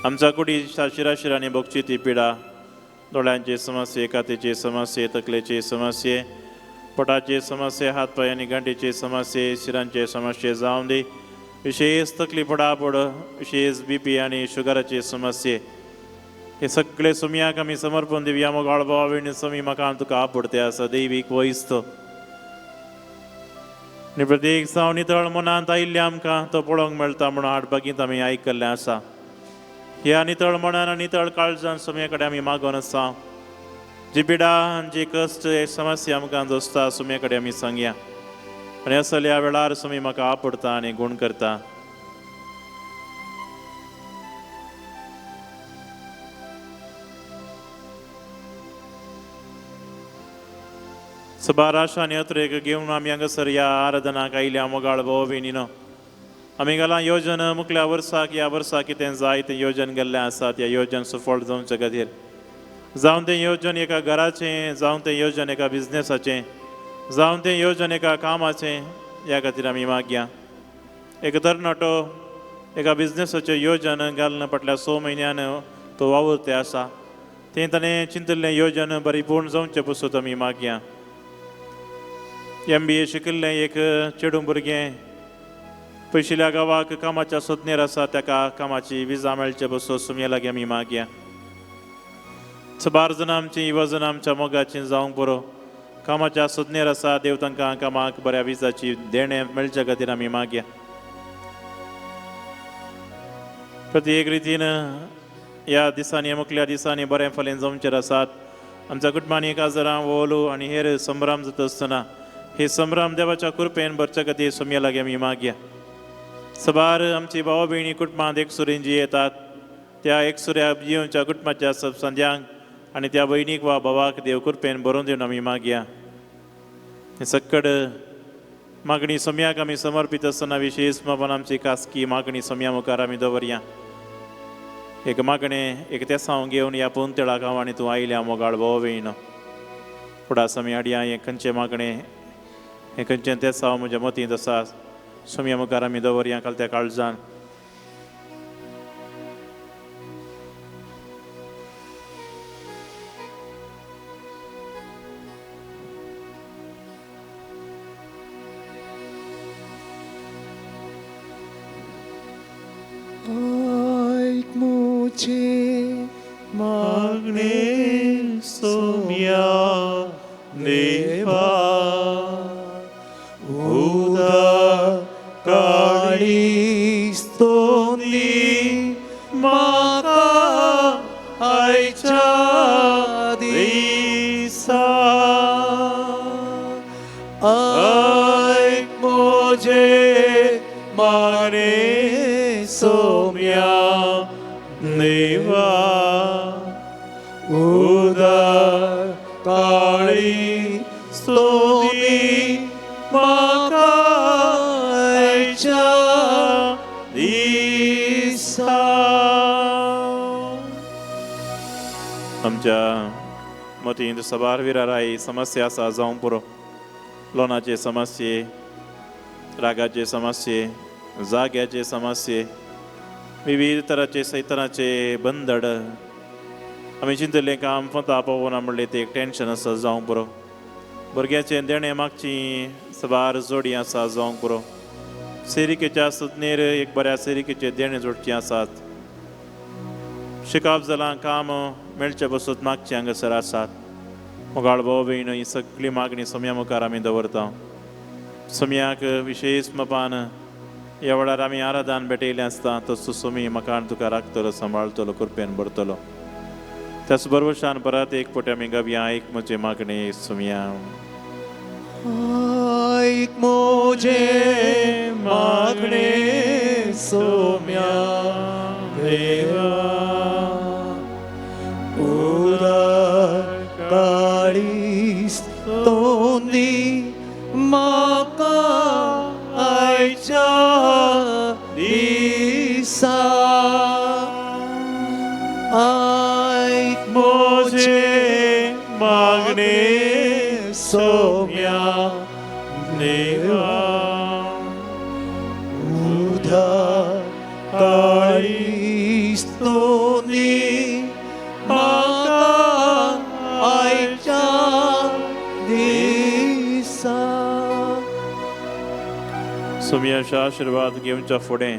Speaker 3: आमच्या कुडी शिराशिरांनी भोगची ती पिडा, दोळ्यांचे समस्ये, कातीचे समस्ये, तकलेचे समस्ये, पोटाचे समस्ये, हात पांय आनी गांठीचे समस्ये, शिरांचे समस्ये जावन दी. विशेष तकली पडापड, विशेष बीपी आनी शुगराचे समस्ये, हे सगळे सुमयाक आमी समर्पण दिवया. मोगाळ भाव आनी समी म्हाका तुका आपडते आसा दैवीक वयस्त आनी प्रत्येक जावन नितळ मनांत आयिल्लें आमकां तो पळोवंक मेळटा म्हणून आडबागींत आमी आयकल्लें आसा. ह्या नितळ मनान आनी नितळ काळजान सुमया कडेन आमी मागोन आसा. जी पिडा जी कश्ट हे समस्या आमकां दोसता सुमया कडेन आमी सांगया आनी असल्या वेळार सुमी म्हाका आपडता आनी गूण करता. सबार आशा आनी अत्रेक घेवन आमी हांगासर ह्या आराधनाक आयल्या मोगाळ भोव भयणीनो. आमी घालां योजन मुखल्या वर्साक ह्या वर्साक कितें जाय तें योजन गेल्लें आसा. त्या योजन सफळ जावचे खातीर जावन तें योजन एका घराचें, जावन तें योजन एका बिजनेसाचें, जावन तें योजन एका कामाचें, ह्या खातीर आमी मागया. एक तरणाटो एका बिजनेसाचें योजन घालून फाटल्या 6 म्हयन्यान तो वावुरते आसा. तें ताणें चिंतिल्लें योजन परिपूर्ण जावचें पसून आमी मागया. MBA शिकिल्लें एक चेडूं भुरगें पयशिल्ल्या गांवाक कामाच्या सोदनेर आसा, ताका कामाची विजा मेळचे पसून सुमये लागीं आमी मागया. सबार जाणां आमची वजन आमच्या मोगाची जावंक पुरो कामाच्या सोदनेर आसा, देव तांकां कामाक बऱ्या विजाची देणें मेळचे खातीर आमी मागया. प्रत्येक रितीन ह्या दिसांनी मुखल्या दिसांनी बरें फलें जावचेर आसात. आमच्या कुटुंबांनी काजरां ओलू आनी हेर संभ्रम जाता आसतना हे संभ्रम देवाच्या कृपेन भरच्या खातीर सोमया लागीं आमी मागया. सबार आमची भाव भयणी कुटुंबांत एकसुरीन जी येतात त्या एकसुऱ्या जियोच्या कुटुंबाच्या सब संद्यांक आनी त्या भयणीक वा भावाक देव कृपेन भरून दिवन आमी मागया. हे सक्कड मागणी सोमयाक आमी समर्पीत आसतना विशेष बाबान आमची खासगी मागणी सोमया मुखार आमी दवरया. एक मागणें एक तेसांव घेवन ह्या पुंतेळाक हांव आनी तूं आयल्या मोगाळ भाव भयण. फुडास आमी हाडया हें खंयचें मागणें हें खंयचें तेसांव म्हज्या मतींत आसा सोमया मुखार आमी दवरया काल त्या काळजान.
Speaker 1: ऐक मुझे
Speaker 3: मागणे सोम्या देवा उदा काळी स्तोनी म्हाका आयच्या दिसा. ऐक मुझे मागणे सोम्या देवा उदा काळी स्तोनी म्हाका आयच्या दिसा. आमच्या मतींत सबार विराराय समस्या आसा जावं पुरो. लोनाचे समस्ये, रागाचे समस्ये, जाग्याचे समस्ये, विविध तराचे सैतनाचे बंदड. आमी चिंतलें काम फता पावना म्हणलें तें एक टेंशन आसा जावंक पुरो. भुरग्याचें देणें मागची सबार जोडी आसा जावंक पुरो. सेरिकेच्या सुदनेर एक बऱ्या सेरिकेचें देणें जोडचीं आसात. शिकाप जालां काम मेळचें बसून मागचें हांगासर आसात. मोगाळ भाव भयण ही सगळी मागणी सोम्या मुखार आमी दवरता. सोम्याक विशेष मपान ह्या वेळार आमी आराधान भेटयलें आसता तसो सोमी म्हाका आनी तुका राखतलो, सांबाळतलो, कृपेन भरतलो. त्याच बरोबर परत एक पटी आमी गावया एक म्हजें मागणें सोमया.
Speaker 1: ऐक मुझे मागणे सोम्या देवा उदा काळी स्तोनी म्हाका आयच्या दिसा. ऐक
Speaker 3: मुझे मागणे सोम्या देवा
Speaker 1: उदा काळी स्तोनी म्हाका आयच्या दिसा.
Speaker 3: सोम्याच्या आशिर्वाद घेवच्या फुडें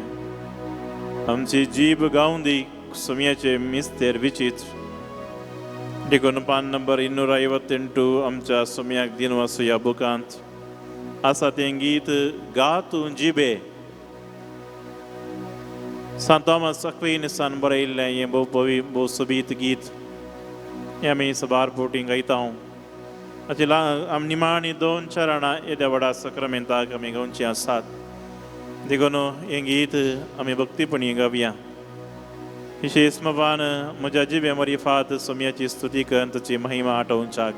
Speaker 3: आमची जीब गावंदी सोम्याचे मिस्तेर विचित्र. देखून पान नंबर 258 आमच्या सोम्याक दिनवासू ह्या बुकांत आसा तें गीत गा तूं जिबे. सांत थॉमस अक्विनसान बरयल्लें हें भोव पवी भोव सोबीत गीत हें आमी सबार फावटी गायता. हाची आमी निमाणी दोन चरणां येद्या व्हडा सक्रामेंताक आमी गावचीं आसात. देखून हें गीत आमी भक्तीपणी गावया. विशेष मपान म्हज्या जिबे मरिफात सोम्याची स्तुती कर ताची महिमा आठोवच्याक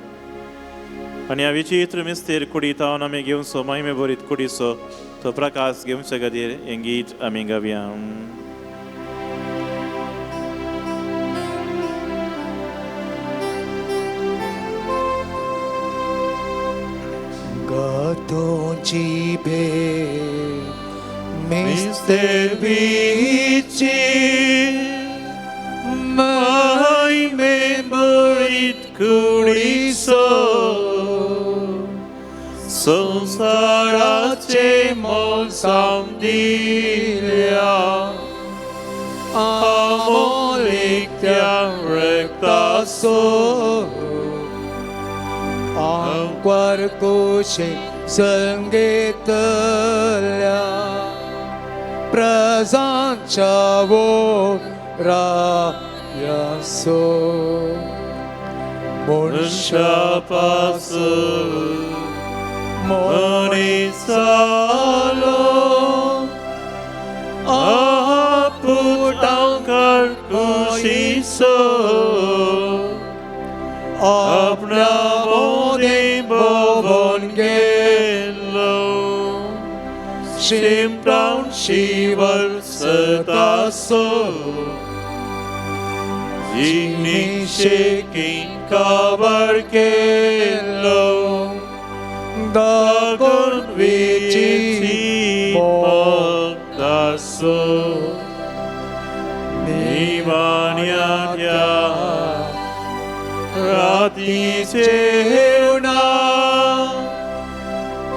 Speaker 3: आनी ह्या विचित्र मिस्तेर कुडीत हांव आमी घेवचो महिमे भरीत कुडीचो तो प्रकाश घेवचे खातीर हें गीत आमी गावया.
Speaker 1: गातो जिबे मिस्तेर विचित्र
Speaker 3: महिमे भरीत कुडीचो संवसाराचे मोल दिल्या अमोलीक त्या रक्ताचो
Speaker 1: आंकवार कुशी संगीतल्या प्रजांच्या रायासो
Speaker 3: मनशापासून मनीस जालो आपुटांकार कुशीचो आपल्या मोदें भोंवन गेलो शिमटावन शिवर सतासो जिनी शेकी काबार केलो दागून वेची मोगतासो निमाण्या रातीचे उणा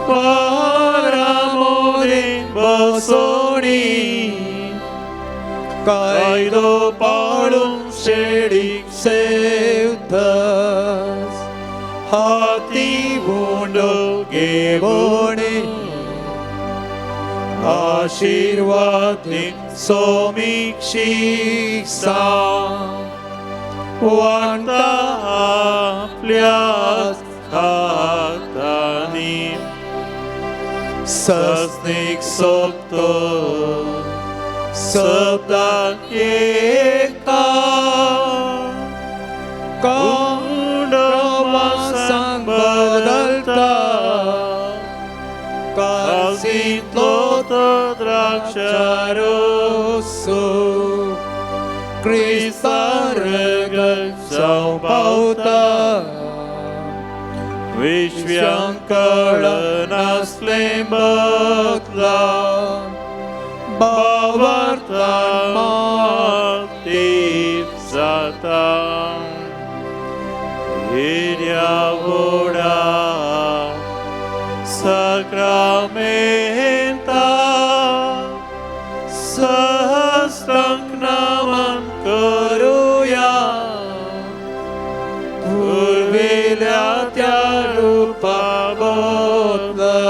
Speaker 3: पारामोरे बसोणी कायदो पाळून शेडीक सेवतस हाती उंडो घेवणी आशीर्वादीक सोमीक शिक्षा वांटा आपल्या हातांनी सस्नीक सोबतो सदां एका कुंडवासान बदलता कासींतलो तो द्राक्षारोसो क्रिस्ता रगत जावं पावता विश्व्यांक कळनासलें बदला बावरतान मातीत जाता हिऱ्या व्हडा साक्रामेंता सहस्रांक नमन करुया पुर्विल्या त्या रुपा बदला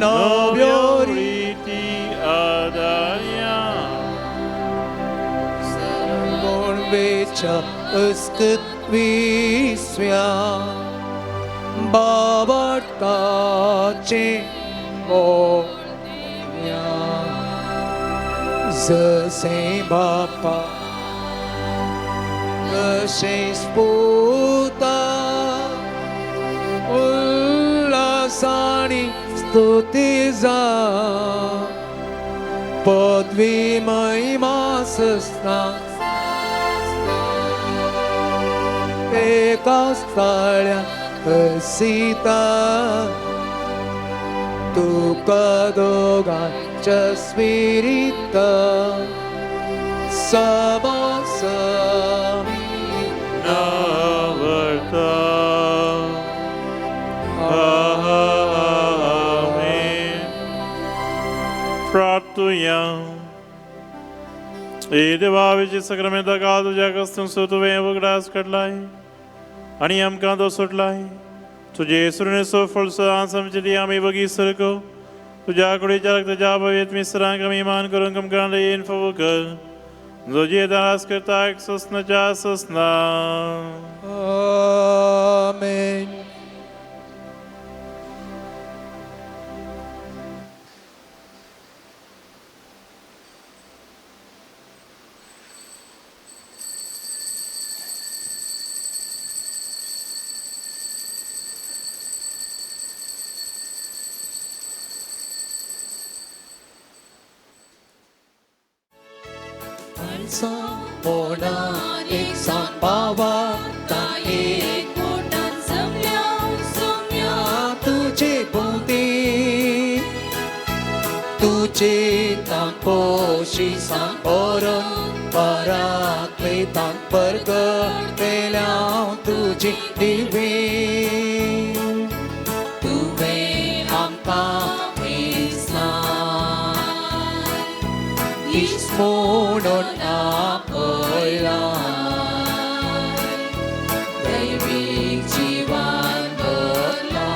Speaker 3: नव्यो रिती आदाया
Speaker 1: वेच्या अस्कृत विस्व्या बाबटाचे मोया जसे बापा तशें पुता उल्हासानी स्तुती जा पदवी महिमा सस्ना एका स्थळ्या हसीता तुका दोगांच्या स्पिरिता सबासमी
Speaker 3: नावडता आमेन. प्रार्थुया. ए देवा विजय सक्रामेंता काल तुज्या कस्तूंसो तुवें उगडास काडलाय आनी आमकां तो सोडलाय. तुजे सुरणेचो फळ सदांच आमचे आमी बगी सरको तुज्या कुडीच्या रक्ताच्या भव्यत मिसरांक आमी मान करूंक आमकां दयेन फावो कर. जो जियेता करता एक सोसनाच्या सोसना.
Speaker 1: आमेन. तुझी दिवी तुवें आमकां इश्ट म्हणून आपयला दैवीक जिवन भरला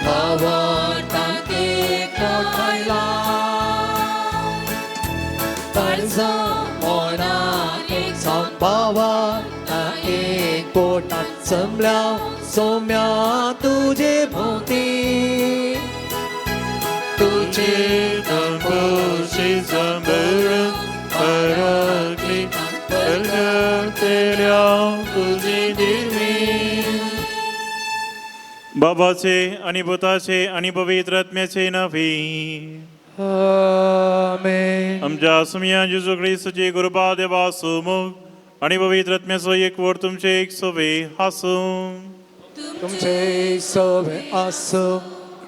Speaker 1: भावार्थान एकठांयला काळजा मनान एक जावन भावार्थान एक बोटान जमल्या सोम्या तुजे भोंवती
Speaker 3: तुझे तंबूशी सांबळून पराकली परगतेल्या तुजी दिवी. बाबाचे आणि पुताचे आणि पवित्र आत्म्याचे नावे.
Speaker 2: आमेन.
Speaker 3: आमच्या सुमया जेजू क्रिस्तची कृपा देवा सुमुख आणि पवित्र आत्म्याचो एकवट तुमचे एक सोवे हासूं.
Speaker 2: तुमचे सवे आसूं.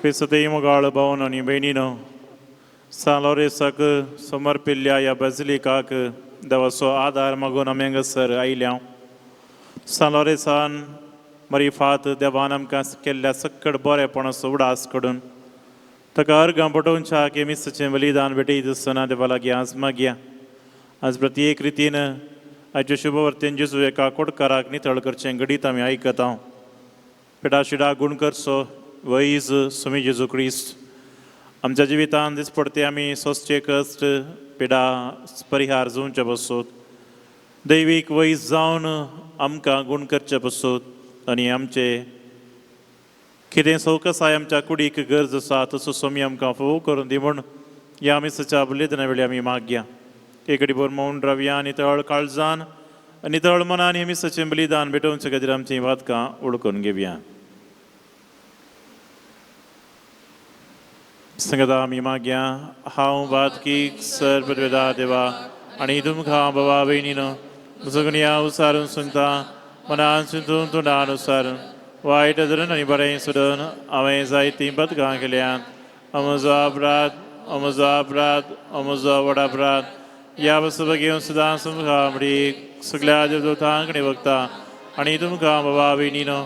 Speaker 3: क्रिस्तते मोगाळ भावन आनी भयणीनो, सान लोरेसाक समर्पिल्ल्या ह्या बाजिलिकाक देवाचो आदार मागून आमी हांगासर आयल्या. सान लोरेसान मरी फात देवान आमकां केल्ल्या सक्कड बरेपणाचो उडास कडून ताका अर्गां पटोवच्या की मिसाचें बलिदान भेटयत आसतना देवा लागीं आज मागया. आज प्रत्येक रितीन आयच्या शुभवर्तेन जेजू एका कोटकाराक नितळ करचें घडीत आमी आयकता. पिडाशिडा गुण करचो वैज सुमी जेजू क्रिस्त आमच्या जिवितान दिसपडते आमी सोंसचे कश्ट पिडा परिहार जावचे पसून दैवीक वैज जावन आमकां गूण करचे पसून आनी आमचे कितें सवकसाय आमच्या कुडीक गरज आसा तसो सोमी आमकां फोव करून दी म्हूण ह्या मिसाच्या बलिदाना वेळी आमी मागया. एक भर मौन रावया आनी तळ काळजान आनी तळ मनान हे मिसाचें बलिदान भेटोवचे खातीर आमचीं वादकां ओळखून घेवया. संगता आमी मागया. हांव वादकीक सर्व देवा आनी तुमकां बाबा भयणीनो सगळ्या उसारून सांगता मनान चिंतून तोंडान उसारून वायट धरून आनी बरें सोडून हांवें जायतीं बदकां केल्यात. म्हजो अपराध, म्हजो अपराध, म्हजो व्हड अपराध. ह्या वस्तू घेवन सदां तुमकां म्हडी सगळ्या देवदूतांक कडेन बगता आनी तुमकां बाबा भयणीनो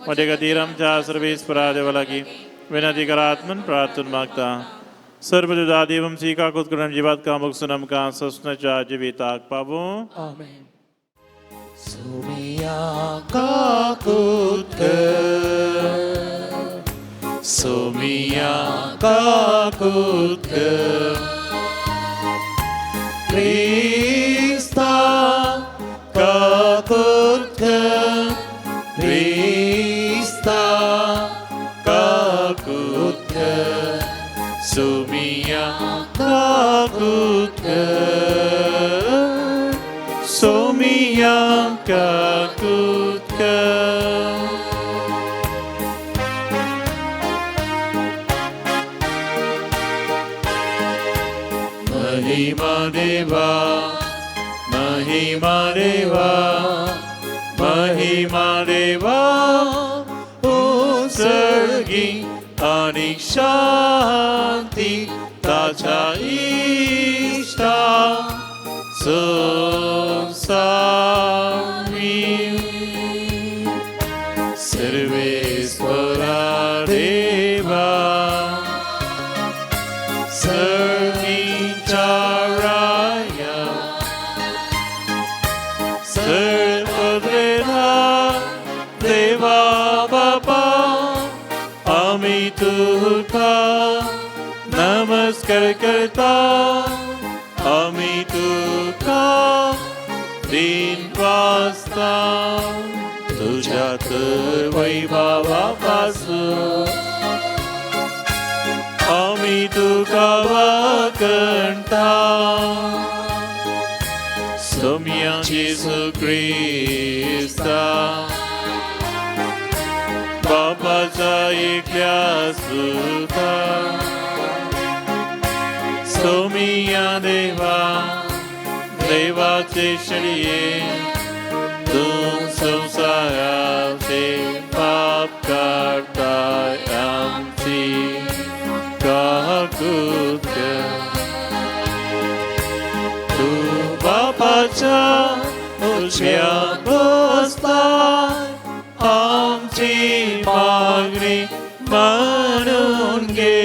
Speaker 3: म्हजे खातीर आमच्या सर्वेस्परा देवा लागीं विनंती करात म्हूण प्रार्थना मागता. सर्व देव आमची काकूत करून जिवात काम बगसून आमकां सोसनाच्या जिविताक पावूं.
Speaker 2: आमेन.
Speaker 1: सोमिया काकूत कर, सोमिया काकूत कर, क्रिस्ता काकूत कर, क्रिस्ता काकूत कर, सोमिया काकूत कर, सोमिया काकूत कर. महिमा देवा, महिमा देवा, महिमा देवा, उत्सर्गी आणि शांती ताच्या इष्टा संसारी सर्वेश्वरा देवा सर्वीच्या राया सर्वप्रेरा देवा बापा आम्ही तुका नमस्कार करता, आम्ही तुका दिन वाजता तुझ्यात वैभवापासून आम्ही तुका वाकणता. सोम्या जेजू क्रिस्ता बापाच्या एकल्या सुता सोमिया देवा देवाचे शळये तूं संवसाराचे पाप काडताय आमची काकूत कर. तूं बापाच्या उजव्या बसता आमची मागणी मानून घे.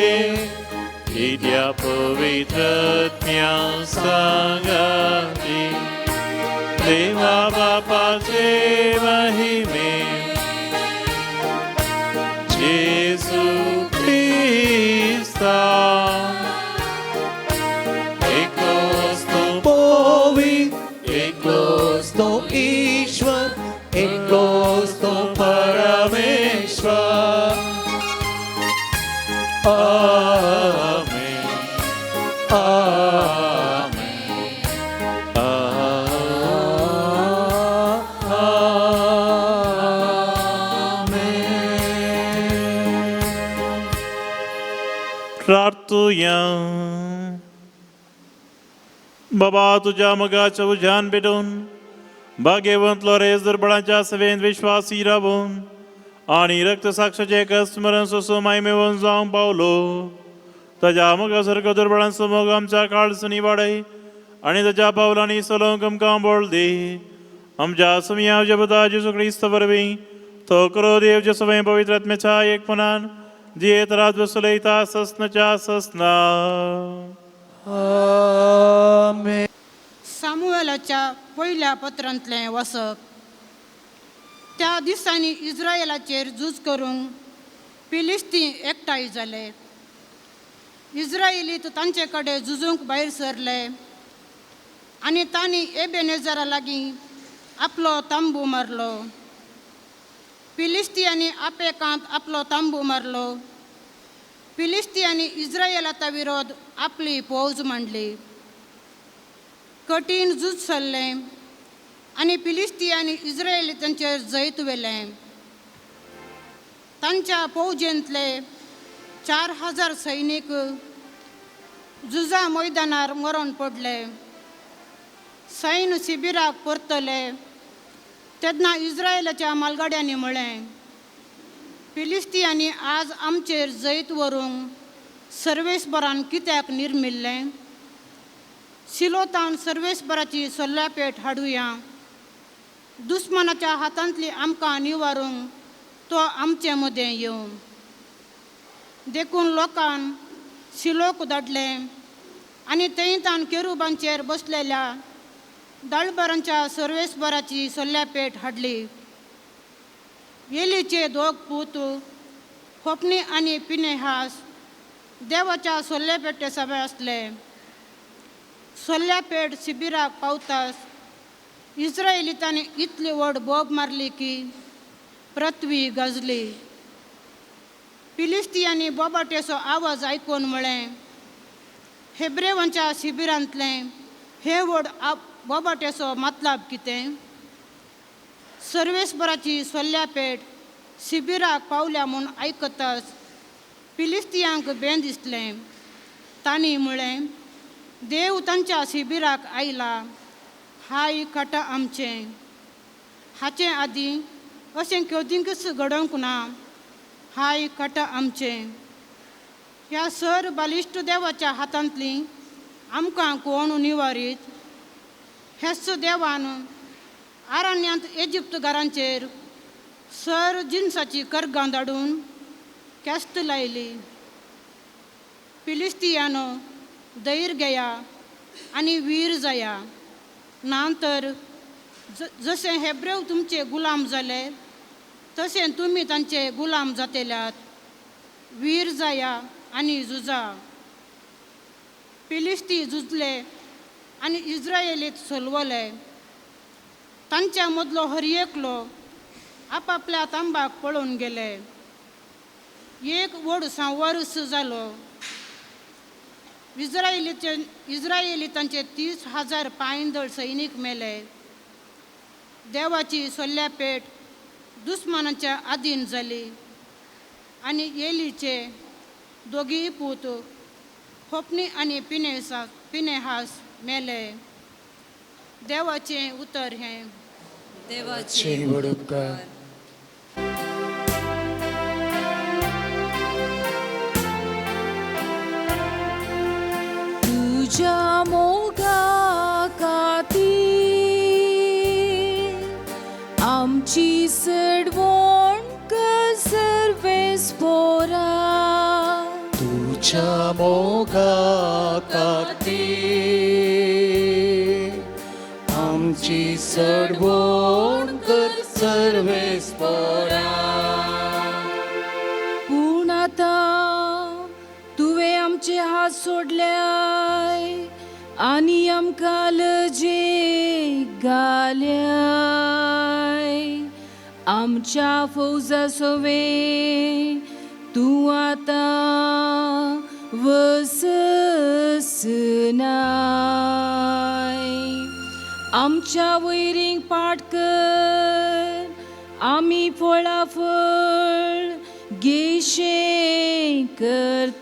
Speaker 1: कित्या पवित्र सांगाती देवा बापाचे महिमे जेजू क्रिस्ता एकलोच तो
Speaker 4: पवित्र, एकलोच तो ईश्वर, एकलोच तो
Speaker 3: करुया. बाबा तुज्या मोगाच्या उज्यान पेटून भाग्यवंत लोरेज दुर्बळांच्या सेवेंत विश्वासी रावून आनी रक्तसाक्षाचें स्मरण सोसून मायमेवन जावंक पावलो. ताज्या मोगा सारको दुर्बळांचो मोग आमच्या काळसनी वाडय आनी ताज्या पावलांनी चलोवंक आमकां बळ दी. आमच्या सुमया जबता जेजू क्रिस्त वरवीं तो करो देव जेसुवें पवित्र आत्म्याच्या एकपणान जियेत रात बसलयता ससनाच्या ससना.
Speaker 1: आमेन.
Speaker 4: सामुएलाच्या पयल्या पत्रांतलें वाचप. त्या दिसांनी इस्रायलाचेर झूज करूंक फिलिस्ती एकठांय जाले. इस्रायलीत तांचे कडेन झुजूंक भायर सरले आनी तांणी एबेनेजरा लागीं आपलो तांबू मारलो. फिलिस्तियांनी आपेकांत आपलो तांबू मारलो. फिलिस्तियांनी इस्रायलाचा विरोध आपली फौज मांडली. कठीण झूज सरलें आनी फिलिस्तियांनी इस्रायलितांचेर जैत व्हेलें. तांच्या फौजेंतले 4000 सैनीक झुजा मैदानार मरण पडले. सैन्य शिबिराक परतले तेन्ना इस्रायलाच्या मालगाड्यांनी म्हळें, फिलिस्तियांनी आज आमचेर जैत व्हरूंक सर्वेस्परान कित्याक निर्मिल्लें? सिलोतान सर्वेस्पराची सोल्ल्यापेट हाडुया. दुस्मानाच्या हातांतली आमकां निवारूंक तो आमचे मदें येवं. देखून लोकान सिलोक धाडलें आनी थंय तान केरुबांचेर बसलेल्या दाळबारांच्या सर्वेस्पराची सोल्ल्यापेट हाडली. एलीचे दोग पूत होपनी आनी पिनेहास देवाच्या सोल्ल्यापेटे सभा आसले. सोल्ल्यापेट शिबिराक पावतास इस्रायलितांनी इतली व्हड बोब मारली की पृथ्वी गाजली. फिलिस्तियांनी बोबाटेचो आवाज आयकून म्हळें, हेब्रेवांच्या शिबिरांतलें हे व्हड बोबाटेचो मतलब कितें? सर्वेस्पराची सोल्ल्यापेट शिबिराक पावल्या म्हूण आयकताच फिलिस्तियांक बें दिसलें. तांणी म्हळें, देव तांच्या शिबिराक आयला, हाय खाटा आमचें. हाचे आदीं अशें केदींकच घडोवंक ना, हाय खाटा आमचें. ह्या सर बालिश्ट देवाच्या हातांतली आमकां कोण निवारीत? हेच देवान आरण्यांत इजिप्तगारांचेर सर जिनसाची करगां धाडून ख्यास्त लायली. फिलिस्तियानो धैर्य घेया आनी वीर जाया, ना तर जशें हेब्रेव तुमचे गुलाम जाले तशें तुमी तांचे गुलाम जातेल्यात. वीर जाया आनी झुजा. फिलिस्ती झुजले आनी इस्रायलीत सोलवले. तांच्या मदलो हर एकलो आपापल्या तांबाक पळोवन गेले. एक व्हड सांवारस जालो. इस्रायलितांचे 30,000 पांयदळ सैनीक मेले. देवाची सोल्ल्यापेट दुस्मानाच्या आदीन जाली आनी एलीचे दोगीय पूत होपनी आनी पिनेहास मेले. देवाचें उतर हें.
Speaker 2: देवाचे
Speaker 1: व्हड उपकार.
Speaker 5: तुज्या मोगा खातीर आमची सडवण कर सर्वेस्पोरा.
Speaker 1: तुझ्या मोगा खातीर आमची सडवण कर सर्वेस्पोरा.
Speaker 5: पूण आतां तुवें आमचे हात सोडल्याय आनी आमकां लजेक घाल्याय. आमच्या फौजा सोवे तूं आतां वसनाय. आमच्या वैरींक पाट कर, आमी फळाफळ गेशें करताय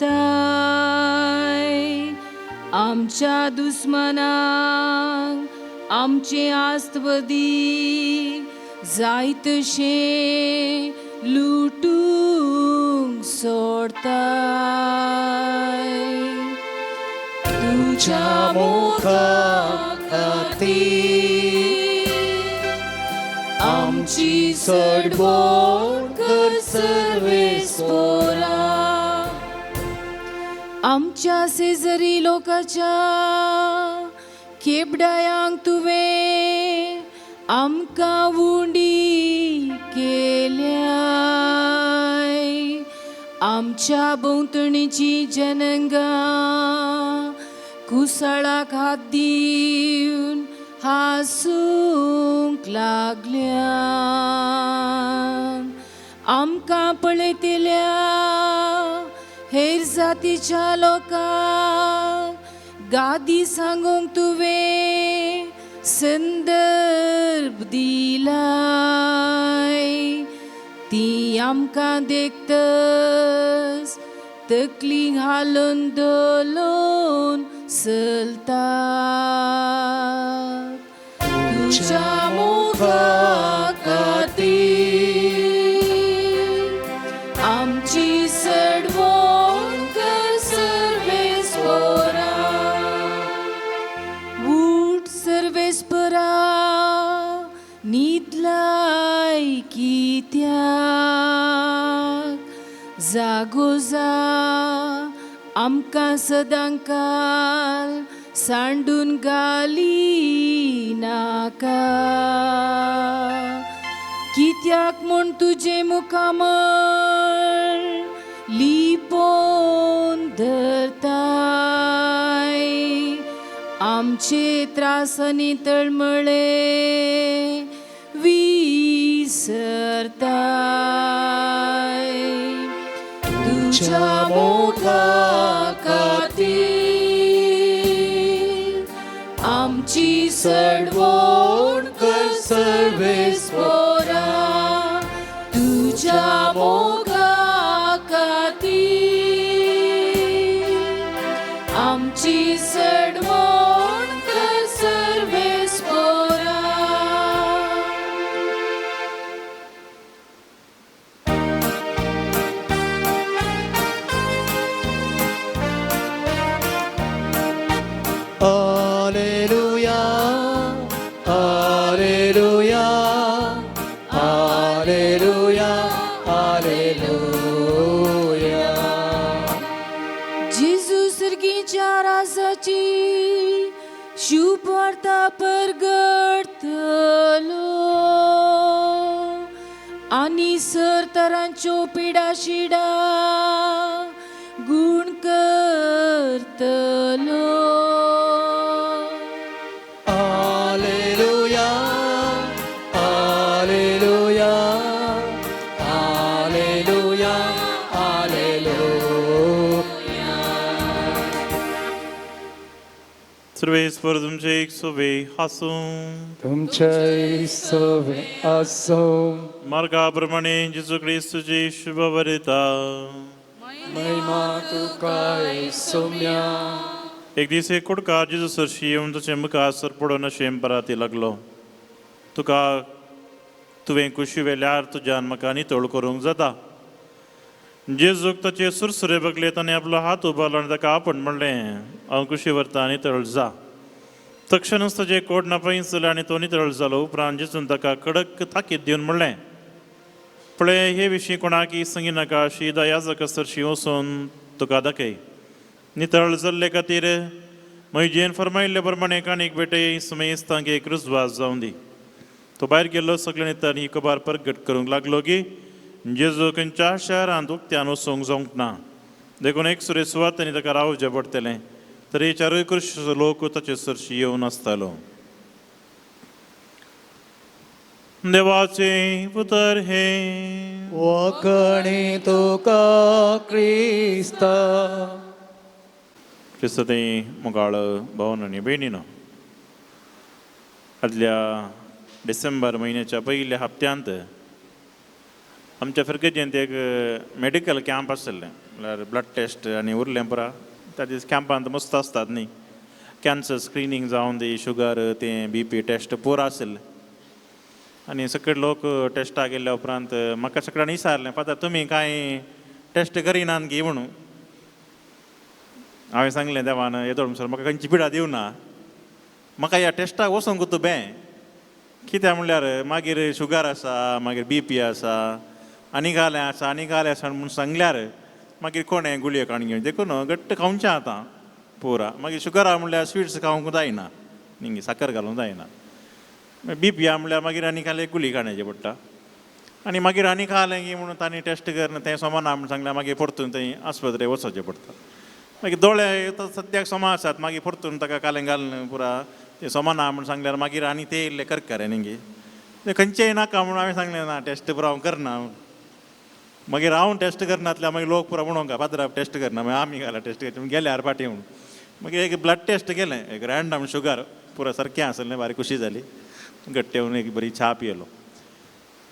Speaker 5: आमच्या दुस्मनांक आमचे आस्तवदी जायतशें लुटूंक सोडताय तुज्या मोगा खातीर आमची सडवण कर सर्वेस्पोरा आमच्या शेजारी लोकाच्या केबडायांक तुवें आमकां उंडी केल्याय आमच्या भोंवतणीची जनंगां कुसळाक हात दिवन हासूंक लागल्या आमकां पळयतल्या हेर जातीच्या लोकांक गादी सांगूंक तुवें संदर्भ दिलाय ती आमकां देखतस तकली घालून दलोन चलता तुज्या मोगा खातीर आमची सडवण कर सर्वेस्पोरा उठ सर्वेस्परा न्हिदलाय कित्याक जागो जा आमकां सदांकाल सांडून घाली नाका कित्याक म्हूण तुजें मुखामळ लिपोवन धरताय आमचे त्रास आनी तळमळे विसरताय तुज्या मोगा खातीर आमची सडवण कर सर्वेस्पोरा तुज्या मोगा खातीर आमची सडवण कर सर्वेस्पोरा.
Speaker 1: Alleluia, Alleluia, Alleluia, Alleluia.
Speaker 5: जेजू सर्गीच्या राजाची शुभवार्ता परगटतलो आनी सरतरांच्यो पिडा शिडा गुण करतलो.
Speaker 1: Alleluia, Alleluia, Alleluia, Alleluia.
Speaker 3: सर्वेस्पर तुमचे एक सोबे हासूं.
Speaker 2: तुमचे सवे आसो.
Speaker 3: मार्गा प्रमाणे जेजू क्रिस्तूची शुभ वरिता.
Speaker 2: महिमा तुका सोम्या.
Speaker 3: एक दीस एक कुडकार जेजू सरशी येवन ताचे मुखार सर पडून अशें पराती लागलो, तुका तुवें कुशी वेल्यार तुज्यान म्हाका नितळ करूंक जाता. जेजूक ताचे सुरसुरे बगले ताणें आपलो हात उबारलो आनी ताका आपण म्हणलें, हांव कुशी व्हरता, नितळ जा. तक्षणच ताचे कोड नापायसले आनी तो नितळ जालो. उपरांत जेजून ताका कडक ताकीद दिवन म्हणलें, पळय हे विशीं कोणाकय सांगी नाका, शीदा याजक सरशी वचून तुका दाखय. नितळ जाल्ले खातीर म्हजेन फरमायल्ले प्रमाणे काणीक भेटय, सुमेस्तांक एक रुजवास जावं दी. तो भायर गेल्लो सगळे नितळ ही खबर परगट करूंक लागलो की जेजू खंयच्या शहरांत उक्त्यान वचूंक जावंक ना, देखून एक सुरे सुवातांनी ताका रावचें पडटलें. तरी चारूय कृश लोक ताचे सरशी येवन आसतालो. देवाचें उतर हें.
Speaker 1: वखणी तुका क्रिस्ता.
Speaker 3: क्रिस्तांव मुगाळ भावन आनी भयणीनो, आदल्या डिसेंबर म्हयन्याच्या पयल्या हप्त्यांत आमच्या फिर्गजेंत एक मेडिकल कॅम्प आशिल्लें, म्हणल्यार ब्लड टेस्ट आनी उरलें पुरा. त्या दीस कॅम्पांत मस्त आसतात न्ही, कॅन्सर स्क्रिनींग जावन ती शुगर तें बीपी टेस्ट पुरा आशिल्लें. आनी सगळे लोक टेस्टाक गेल्ल्या उपरांत म्हाका सगळ्यांनी विचारलें, फादर तुमी कांय टेस्ट करिनात गी म्हणून. हांवें सांगलें, देवान येदोळ म्हणसर म्हाका खंयची पिडा दिवना, म्हाका ह्या टेस्टाक वचोंक तूं बें. कित्याक म्हणल्यार मागीर शुगर आसा, मागीर बीपी आसा, आनी घालें आसा आनी घालें आसा म्हूण सांगल्यार मागीर कोणें गुळयो काडून घेवन देखून घट्ट खावचें आतां पुरा. मागीर शुगरा म्हणल्यार स्विट्स खावंक जायना, न्ही साकर घालूंक जायना. बीपी म्हणल्यार मागीर आनी खालें गुळी काडण्याचें पडटा. आनी मागीर आनी खालें की म्हणून तांणी टेस्ट करून तें समा ना म्हूण सांगल्यार मागीर परतून थंय आस्पत्रेक वचचें पडटा. मागीर दोळे सद्याक समा आसात, मागीर परतून ताका कालें घालून पुरा तें समा ना म्हूण सांगल्यार मागीर आनी ते इल्ले करकरे न्ही, तें खंयचेय नाका म्हणून हांवें सांगलें ना टेस्ट पुरा हांव करना. मागीर हांव टेस्ट करनातल्यार मागीर लोक पुरा म्हणोंक पाद्रा टेस्ट करना, मागीर आमी घाला टेस्ट करचे गेल्यार फाटीं म्हणून. मागीर एक ब्लड टेस्ट केलें, एक रँडम शुगर पुरा सारकें आसलें, बारीक खुशी जाली, घट्ट येवन एक बरी च्या पियेलो.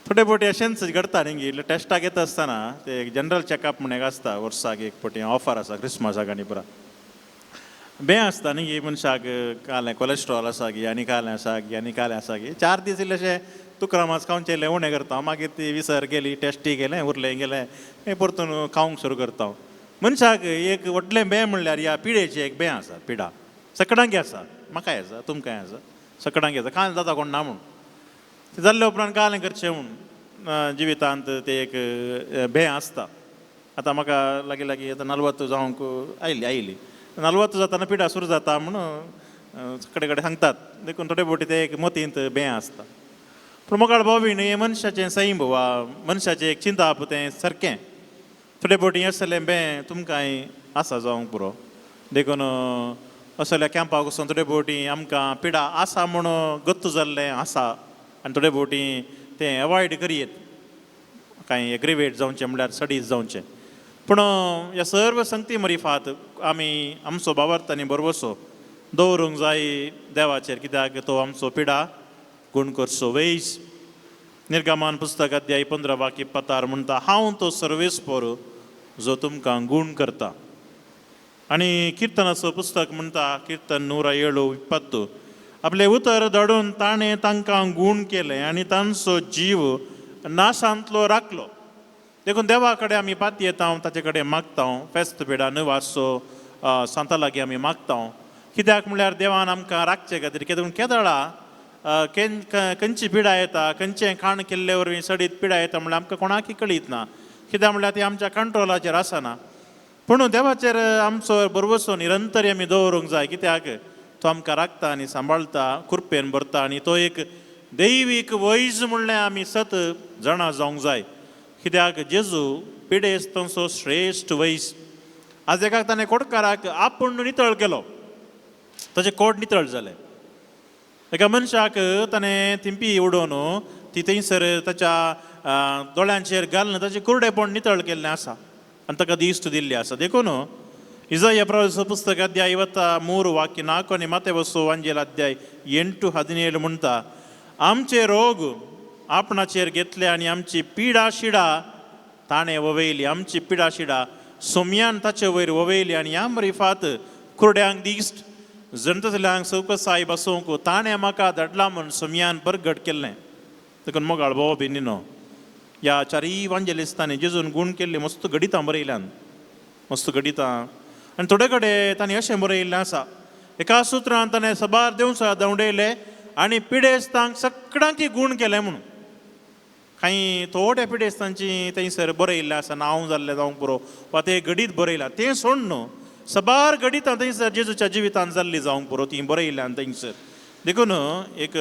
Speaker 3: थोडे फावटी अशेंच घडटा न्ही, इल्लें टेस्टाक येता आसतना ते एक जनरल चॅकअप म्हण एक आसता, वर्साक एक फावटी ऑफर आसा क्रिसमसाक आनी पुरा बें आसता न्ही की मनशाक कालें कोलेस्ट्रॉल आसा की आनी कालें आसा की आनी कालें आसा की. 4 दीस इल्लेशें तुकरां मास खावचें इल्लें उणें करता, मागीर ती विसर गेली, टेस्टी गेलें उरलें गेलें मागीर परतून खावंक सुरू करता. मनशाक एक व्हडलें बें म्हणल्यार ह्या पिडेचें एक बें आसा, पिडा सगळ्यांक आसा, म्हाकाय आसा, तुमकांय आसा, सगळ्यांक आसा, कांय जाता कोण ना म्हूण. तें जाल्ले उपरांत कालें करचें म्हूण जिवितांत तें एक बें आसता. आतां म्हाका लागीं लागीं आतां 40 जावंक आयली आयली 40 जाताना पिडा सुरू जाता म्हणून सगळे कडेन सांगतात, देखून थोडे फावटी तें एक मतींत बें आसता. पूण मोगाळ भाव न्ही, हें मनशाचें सैम वा मनशाचें एक चिंताप तें सारकें. थोडे फावटी असलें बें तुमकांय आसा जावंक पुरो, देखून असल्या कॅम्पाक वचून थोडे फावटी आमकां पिडा आसा म्हूण गत्त जाल्लें आसा आनी थोडे फावटी तें एवॉयड करयेत, कांय एग्रिवेट जावचें म्हणल्यार सडीस जावचें. पूण ह्या सर्व संगती मरिफात आमी आमचो बावर्त आनी बरवसो दवरूंक जाय देवाचेर, कित्याक तो आमचो पिडा गुण करचो वैज. निर्गमान पुस्तक अध्याय 15 वाक्य 25 म्हणटा, हांव तो सर्वेस्पोर जो तुमकां गूण करता. आनी किर्तनाचो पुस्तक म्हणटा, किर्तन 107:20, आपलें उतर धाडून ताणें तांकां गूण केलें आनी तांचो जीव नाशांतलो राखलो. देखून देवा कडेन आमी पातयेता, ताचे कडेन मागता, फेस्त पेडा निवासो सांता लागीं आमी मागता, कित्याक म्हणल्यार देवान आमकां राखचे खातीर. कित्याक केदळा खंयची पिडा येता, खंयचें खाण केल्ले वरवीं सडीत पिडा येता म्हणल्यार आमकां कोणाकय कळीत ना, कित्याक म्हणल्यार ती आमच्या कंट्रोलाचेर आसना. पूण देवाचेर आमचो भरवसो निरंतर आमी दवरूंक जाय, कित्याक तो आमकां राखता आनी सांबाळटा, कृपेन भरता आनी तो एक दैवीक वैज म्हणलें आमी सत जाणा जावंक जाय. कित्याक जेजू पिडेस्तांचो श्रेश्ठ वैज. आज एकाक ताणें कोटकाराक आपूण नितळ केलो, ताचें कोट नितळ जालें. एका मनशाक ताणें थिंपी उडोवन ती थंयसर ताच्या दोळ्यांचेर घालून ताचें कुरडेपण नितळ केल्लें आसा आनी ताका दिश्ट दिल्ली आसा. देखून इजाया प्रवासाचो पुस्तक अध्याय 53 वाक्य 4 आनी मातेवसो वांजेल अध्याय 8-17 म्हणटा, आमचे रोग आपणाचेर घेतले आनी आमची पिडा शिडा ताणें ववयली, आमची पिडा शिडा सोम्यान ताचे वयर ववयली आनी ह्या मरिफात कुरड्यांक दिश्ट जनतल्यांक चवकसाय बसोवंक ताणें म्हाका धाडला म्हूण सोम्यान परगट केल्लें. देखून मोगाळ भाव भयणीनो, ह्या चारीय वांजेलिस्तांनी जेजून गूण केल्ली मस्त घडितां बरयल्यान, मस्त घडितां. आनी थोडे कडेन तांणी अशें बरयल्लें आसा, एका सुत्रान ताणें सबार देवसा धांवडयले आनी पिडेस्तांक सगळ्यांकी गूण केलें म्हणून. कांय थोड्या पिडेस्तांची थंयसर बरयल्लें आसा, नांव जाल्लें जावंक पुरो वा तें घडीत बरयलां तें सोड न्हू, सबार घडितां थंयसर जेजूच्या जिवितांत जाल्लीं जावंक पुरो तीं बरयल्यान थंयसर. देखून एक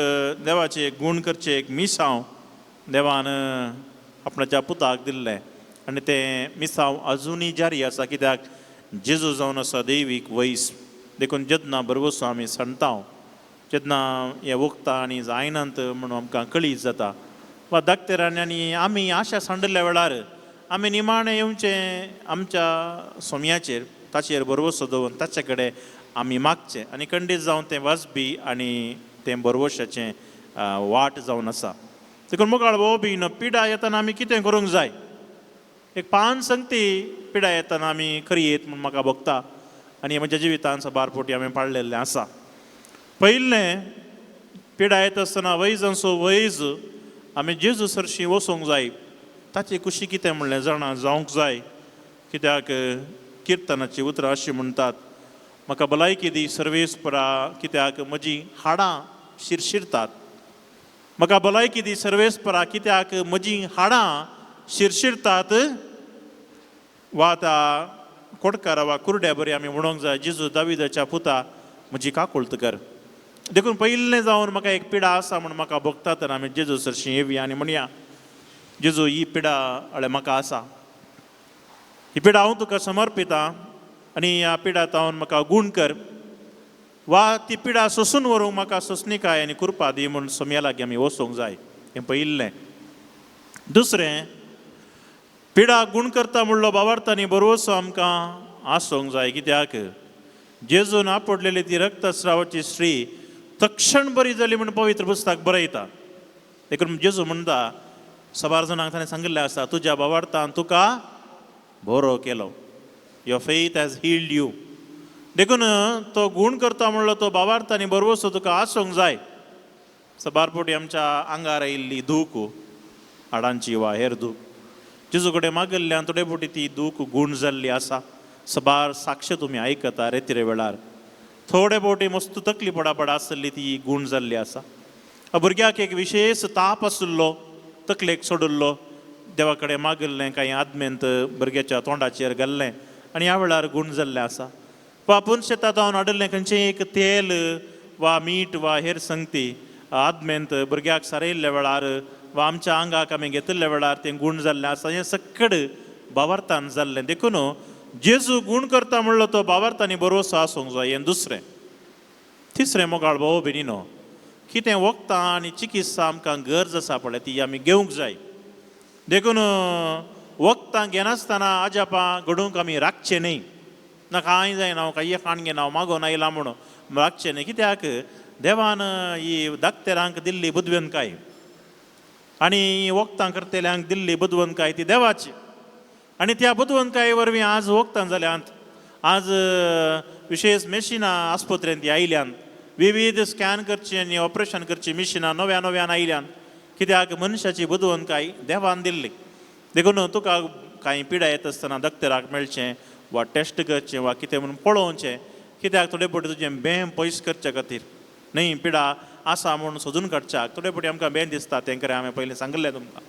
Speaker 3: देवाचें एक गूण करचें एक मिसांव देवान आपणाच्या पुताक दिल्लें आनी तें मिसांव अजुनूय जारी आसा, कित्याक जेजू जावन आसा दैवीक वैस. देखून जेन्ना भरवसो आमी सांडता, जेन्ना हें वखदां आनी जायनात म्हणून आमकां कळीत जाता वा दाक्तेरांनी आनी आमी आशा सांडिल्ल्या वेळार आमी निमाणें येवचें आमच्या सोम्याचेर, ताचेर भरवसो दवरून ताचे कडेन आमी मागचें आनी खंडीत जावन तें वाजपी आनी तें भरवशाचें वाट जावन आसा. देखून मोगाळ भाव बीन पिडा येतना आमी कितें करूंक जाय? एक पांच संगती पिडा येतना आमी खरी येत म्हूण म्हाका भोगता आनी म्हज्या जिवितान साबार फावटी हांवें पाळलेलें आसा. पयलें, पिडा येता आसतना वैजांचो वैज आमी जेजू सरशीं वचूंक जाय, ताचे कुशी कितें म्हणलें जाणा जावंक जाय. कित्याक किर्तनाची उतरां अशीं म्हणटात, म्हाका भलायकी दी सर्वेस्परा, कित्याक म्हजीं हाडां शिरशिरतात. म्हाका भलायकी दी सर्वेस्परा, कित्याक म्हजीं हाडां शिरशिरतात. वा त्या कोटकारा वा कुरड्या बरी आमी म्हणूंक जाय, जेजू दाविदाच्या पुता म्हजी काकुळत कर. देखून पयलें जावन म्हाका एक पिडा आसा म्हूण म्हाका भोगता तर आमी जेजू सरशीं येवया आनी म्हणया, जेजू ही पिडा अळे म्हाका आसा, ही पिडा हांव तुका समर्पितां आनी ह्या पिडा तावन म्हाका गूण कर, वा ती पिडा सोसून व्हरूंक म्हाका सोंसणीकाय आनी कृपा दी म्हूण सोमया लागीं आमी वचूंक जाय. हें पयलें. दुसरें, पिडा गूण करता म्हणलो बाबार्थांनी बरोसो आमकां आसूंक जाय. कित्याक जेजून आपडलेली ती रक्तस्रावाची स्त्री तक्षण बरी जाली म्हूण पवित्र पुस्तक बरयता. देखून जेजू म्हणटा साबार जाणांक ताणें सांगिल्लें आसा, तुज्या बाबार्थान तुका बरो केलो, your faith has healed you. देखून तो गूण करता म्हणलो तो बाबार्थ आनी बरवसो तुका आसूंक जाय. साबार फावटी आमच्या आंगार आयिल्ली दूख, हाडांची वा हेर दूख, जेजू कडेन मागिल्ल्यान थोडे फावटी ती दूख गूण जाल्ली आसा. साबार साक्ष तुमी आयकता रेतिरे वेळार, थोडे फावटी मस्त तकली पडापड आसली ती गूण जाल्ली आसा. भुरग्याक एक विशेश ताप आशिल्लो, तकलेक सोडिल्लो, देवा कडेन मागिल्लें, कांय आदमेंत भुरग्याच्या तोंडाचेर घाल्लें आनी ह्या वेळार गूण जाल्लें आसा. वा आपूण शेतांत हांव हाडिल्लें खंयचें एक तेल वा मीठ वा हेर संगती आदमेंत भुरग्याक सारयल्ल्या वेळार वा आमच्या आंगाक आमी घेतिल्ल्या वेळार तें गूण जाल्लें आसा. हें सकड बावार्थान जाल्लें. देखून जेजू गूण करता म्हणलो तो बावार्थांनी बरोसो आसूंक जाय. हें दुसरें. तिसरें, मोगाळ भाव भयणीनो, कितें वखदां आनी चिकित्सा आमकां गरज आसा पळय ती आमी घेवंक जाय. देखून वखदां घेनासतना अजापां घडूंक आमी राखचें न्हय. ना कांय जायना, हांव कांय खाण घेना, हांव मागोन आयलां म्हणून राखचें न्हय. कित्याक देवान ही दाक्तेरांक दिल्ली बुदवंतकाय आनी वखदां करतल्यांक दिल्ली बुदवंतकाय ती देवाची, आनी त्या बुदवंतकाये वरवीं आज वखदां जाल्यांत. आज विशेश मेशिनां आस्पत्रेंत आयल्यांत, विविध स्कॅन करची आनी ऑपरेशन करची मिशिनां नव्या नव्यान आयल्यांत. कित्याक मनशाची बुदवंतकाय देवान दिल्ली. देखून तुका कांय पिडा येता आसतना दोतोराक मेळचें वा टेस्ट करचें वा कितें म्हणून पळोवचें. कित्याक थोडे फावटी तुजें बें पयस करचे खातीर न्हय, पिडा आसा म्हूण सोदून काडच्याक थोडे फावटी आमकां बें दिसता, तें खरें हांवें पयलीं सांगिल्लें तुमकां.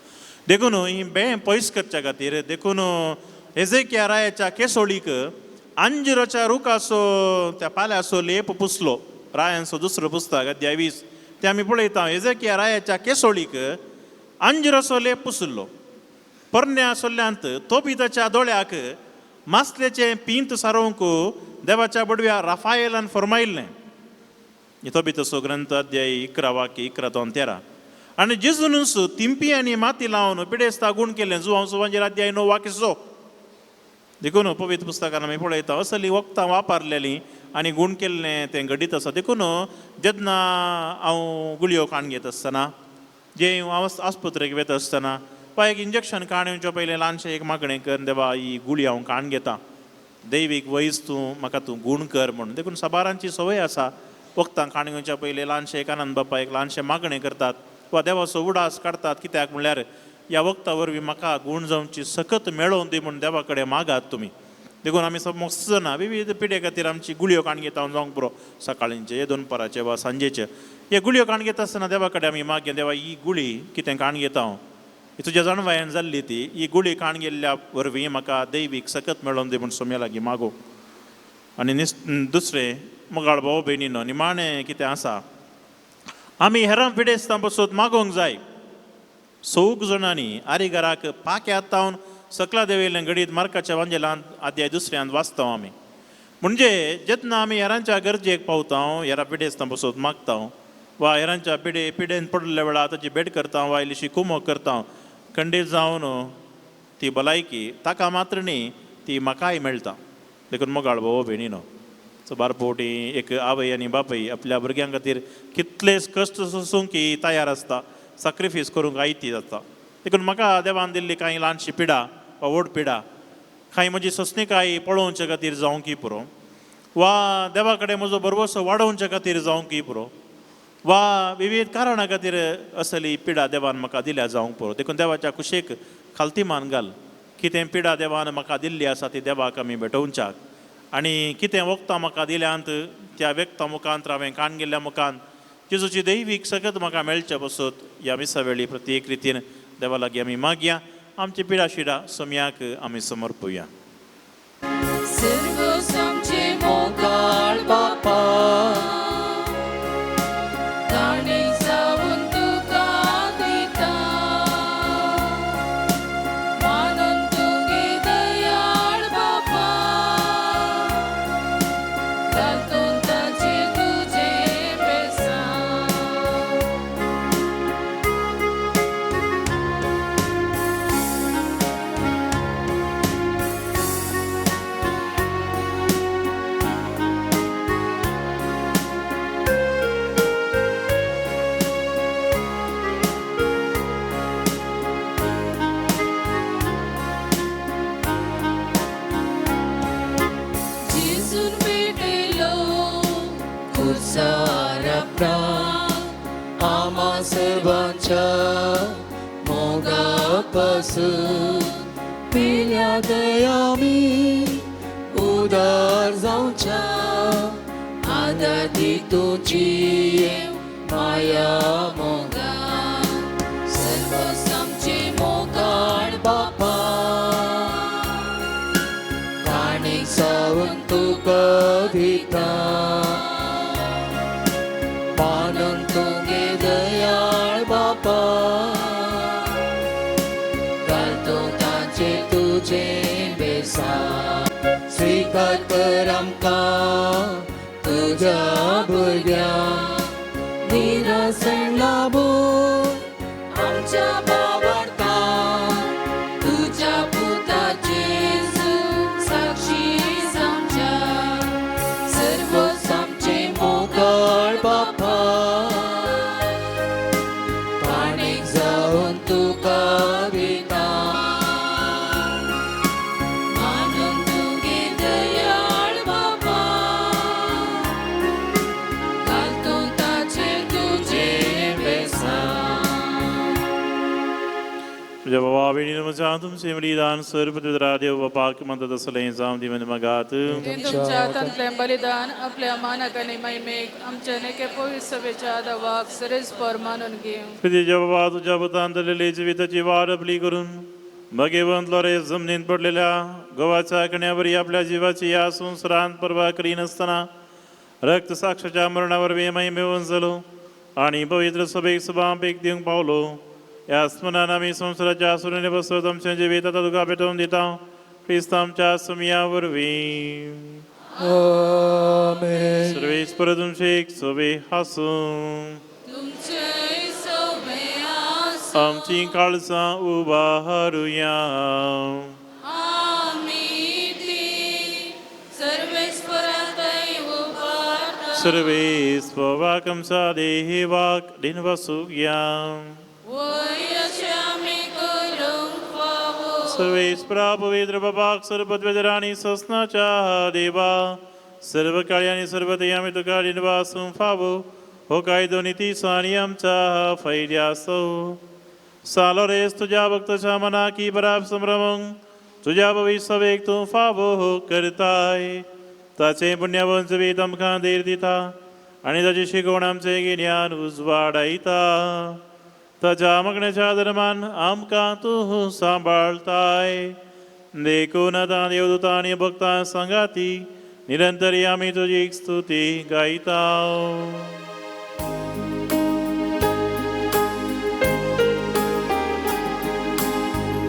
Speaker 3: देखून ही बें पयस करच्या खातीर, देखून हेजेकिया रायाच्या केसोळीक अंजिराच्या रुखाचो त्या पाल्याचो लेप पुसलो. रायांचो दुसरो पुस्तक अध्याय 20 ते आमी पळयता. हेजेकिया रायाच्या केसोळीक अंजिराचो लेप पुसलो. परण्या सोल्ल्यांत तोबिताच्या दोळ्याक मासलेचें पींत सारोवंक देवाच्या बडव्या राफायलान फरमायल्लें. तोबिताचो ग्रंथ अध्याय 11 वाक्य 11 to 13. आनी जेजूनच तिंपी आनी माती लावन पिडेस्ता गूण केलें. जुवांव सुवांजेर अध्याय 9 वाक्य 6. देखून पवित्र पुस्तकान आमी पळयता असली वखदां वापरलेलीं आनी गूण केल्लें तें घडीत आसा. देखून जेन्ना हांव गुळयो काण घेत आसतना, जे हांव आस्पत्रेक वता आसतना वा एक इंजेक्शन काण येवच्या पयलीं ल्हानशें एक मागणें कर, देवा ही गुळी हांव काण घेता, दैवीक वैज तूं म्हाका तूं गूण कर म्हणून. देखून साबारांची संवय आसा वखदां काण घेवच्या पयलीं ल्हानशें एक आनंद बापा एक ल्हानशें मागणें करतात वा देवाचो उडास काडटात. कित्याक म्हणल्यार ह्या वखदा वरवीं म्हाका गूण जावची सकत मेळोवन दी म्हूण देवा कडेन मागात तुमी. देखून आमी मस्त जाणां विविध पिडे खातीर आमची गुळयो काण घेता जावंक पुरो, सकाळींचे, दनपाराचे वा सांजेचे. हे गुळयो काण घेता आसतना देवा कडेन आमी मागया, देवा ही गुळी कितें काण घेता हांव, ही तुज्या जाणवायेन जाल्ली ती, ही गुळी काण गेल्ल्या वरवीं म्हाका दैवीक सकत मेळोवन दी म्हूण सोम्या लागीं मागो. आनी दुसरें, मोगाळ भाव भयणीनो, निमाणें कितें आसा, आमी हेरां पिडेस्तां पसून मागोवंक जाय. 4 जाणांनी आरिगाराक पाक्यात तावन सकला देवयलें घडीत मार्काच्या वांजेलांत अध्याय 2 वाचता आमी. म्हणजे जेन्ना आमी हेरांच्या गरजेक पावता, हेरां पिडेस्तां पसून मागता वा हेरांच्या पिडेन पडिल्ल्या वेळार ताची भेट करता वा इल्लीशी कुमक करता, खंडीत जावन ती भलायकी ताका मात्र न्ही ती म्हाकाय मेळटा. देखून मोगाळ भाव भयणीनो, साबार फावटी एक आवय आनी बापूय आपल्या भुरग्यां खातीर कितलेच कश्ट सोसूंक तयार आसता. साक्रिफीस करूंक आयती जाता. देखून म्हाका देवान दिल्ली कांय ल्हानशी पिडा वा व्हड पिडा कांय म्हजी सोंसणीकाय पळोवचे खातीर जावंक पुरो, वा देवा कडेन म्हजो भरवसो वाडोवचे खातीर जावंक पुरो, वा विविध कारणां खातीर असली पिडा देवान म्हाका दिल्या जावंक पुरो. देखून देवाच्या कुशेक खालती मान घाल. कितें पिडा देवान म्हाका दिल्ली आसा ती देवाक आमी भेटोवच्याक, आनी कितें वखदां म्हाका दिल्यांत त्या व्यक्ता मुखांत हांवें काण गेल्ल्या मुखांत जेजूची दैवीक सकत म्हाका मेळचे पसत ह्या मिसा वेळी प्रत्येक रितीन देवा लागीं आमी मागया. आमची पिडा शिडा सोम्याक आमी समर्पुया.
Speaker 1: उदार जावच्या आदार दी तुजी माया मोगा सर्व आमचे मोगाळ बापा काणीक सावन तुका दिता मानून तुगे दयाळ बापा घालतो ताचे तुजे बेसा स्वीकार कर आमकां तुज्या भुरग्यांक निरासण लाबून आमच्या बाबडता
Speaker 5: तुज्या पुता जेजू साक्षी जावच्या
Speaker 1: सर्व आमचे मोगाळ बापा काणीक जावन तुका दिता
Speaker 5: मानून तुगे दयाळ बापा घालतो ताचेर तुजे बेसां.
Speaker 3: तुझ्या बाबा बेणी म्हज्या तुमचें बलिदान सर्व देव बापाक म्हणतात असलें जावं दी मगात.
Speaker 6: तुमच्या हातांतलें बलिदान आपल्या मानाक आनी महिमेक आमच्या नेके पवित्र सभेच्या दवाक सरेस्पर मानून घेवं.
Speaker 3: तुझ्या बाबा तुझ्या पुतान दिलेली जिविताची वाड आपली करून भगेवंत लोरे जमनीत पडलेल्या गोवाच्या कण्यावरी आपल्या जिवाची या संवसारांत पर्वा करिनासतना रक्त साक्षाच्या मरणावरवीं महिमेवन जालो आनी पवित्र सभेक सभापेक दिवंक पावलो. ह्या स्मरणान आमी संवसाराच्या सुरने बसत आमचें जिवीत आतां तुका भेटोवन दिता क्रिस्त आमच्या सुमया वरवीं. सर्वेस्पर तुमचे एक सोबे हासूं आमची काळजां उबारुया. सर्वेस्पराक आमच्या देवाक दिनवसुया. सर्वेस्परा पवित्र बाबाक सर्वपद्वेदराणी ससनाच्या देवा सर्व काळी आनी सर्वतय आमी तुका दिनवासूंक फावो हो कायदो नितीचो आनी आमच्या फायद्याचो. सालो रेस तुज्या भक्ताच्या मनाकी बराब संभ्रमूंक तुज्या भविष्यवेक तूं फावो करताय. ताचें पुण्यवंत जिवीत आमकां धीर दिता आनी ताची शिकवण आमचें गिन्यान उजवाडायता. ताच्या मागण्याच्या धर्मान आमकां तूं सांबाळताय. देखून आतां देवदूतां आनी भक्तां सांगाती निरंतर आमी तुजी स्तुती गायता.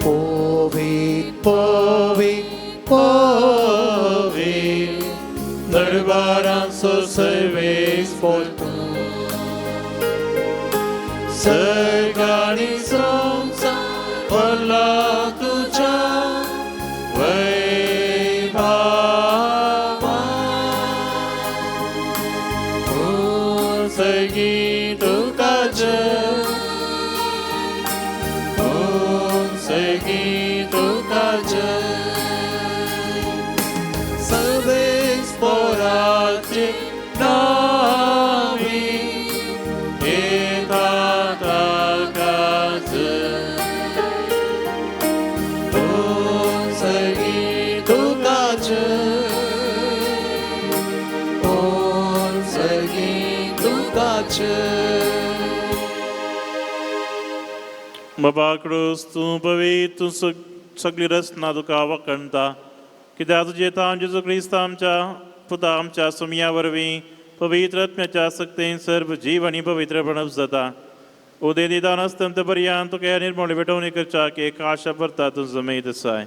Speaker 1: पवित्र पवित्र पवित्र दरबारांचो सर्वेस्पर तूं सर्ग आनी संवसार भरला तुज्या वैभवान. ओ सर्गी तुका जय. जय सवेस पोराचे नामी एका ताका जय ओम सर्गी तुका जय ओम सर्गी तुका जय.
Speaker 3: बाबा क्रूस तूं पवित्र तूं सगळी रचना तुका वखणता कित्याक तुजें तांव जेजू क्रिस्त आमच्या पुता आमच्या सुमया वरवीं पवित्र आत्म्याच्या सक्तेन सर्व जीव आनी पवित्रपण जाता. उदय दिता नासतंत पर्यंत तुका निर्मोळी भेटवणी करच्याक एक आशा परता तूं जमयत आसाय.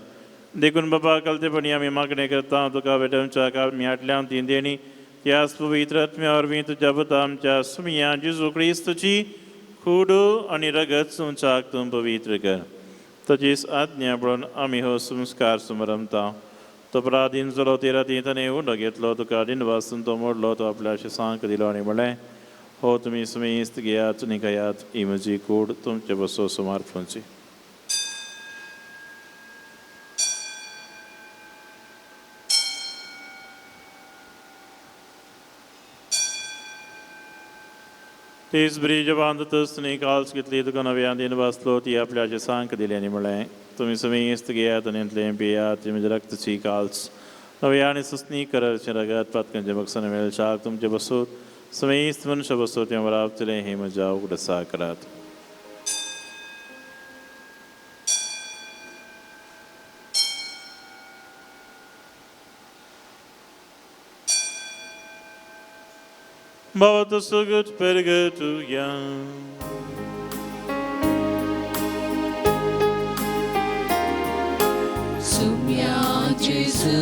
Speaker 3: देखून बाबा कलतेपणी आमी मागणें करता तुका भेटोवच्याक आमी हाडल्या ती देणी त्याच पवित्र आत्म्या वरवीं तुज्या पुता आमच्या सुमया जेजू क्रिस्तची कूड आनी रगत तुमच्याक तूं पवित्र कर. तजीच आज्ञा पळोवन आमी हो संस्कार सुमरमता. तो प्रादीन जालो ते राती ताणें उंडो घेतलो तुका दिनवासून तो मोडलो तो आपल्या शिसांक दिलो आनी म्हणलें हो तुमी सुमेस्त घेयात आनी खायात ही म्हजी कूड तुमचे बसो सुमार पुंची. तीच बरी जबांतच तुमी काल्स घेतली तुका नव्या दिन वाचलो ती आपल्या जेसांक दिली आनी म्हणलें तुमी समेस्त घेयात आनी इतलें पियात ती म्हजी रक्तची काल्स नव्या आनी सुसनी करचें रगत पातकांचें बक्षण मेळच्याक तुमचें बसूत समेस्त मनुष्य बसूत तें वरावतलें हें म्हज्या उगडसा करात. Bavata sugut pergatuya.
Speaker 5: Sumya Jesu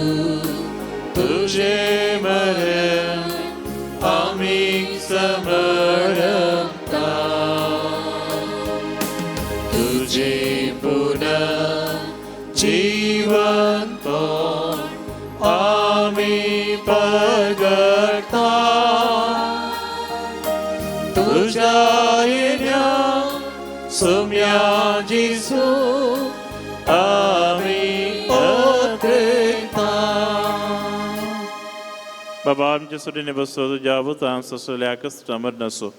Speaker 3: तुझे मरण आमी समरता तुझे पुनः जीवन आमी प्रगटता तुझ्या येण्या सुम्या जेसू आमी ओतरेता. बाबा आमच्या सुटीने बसो तुज्या भुतान सोसल्या कश्ट मरणाचो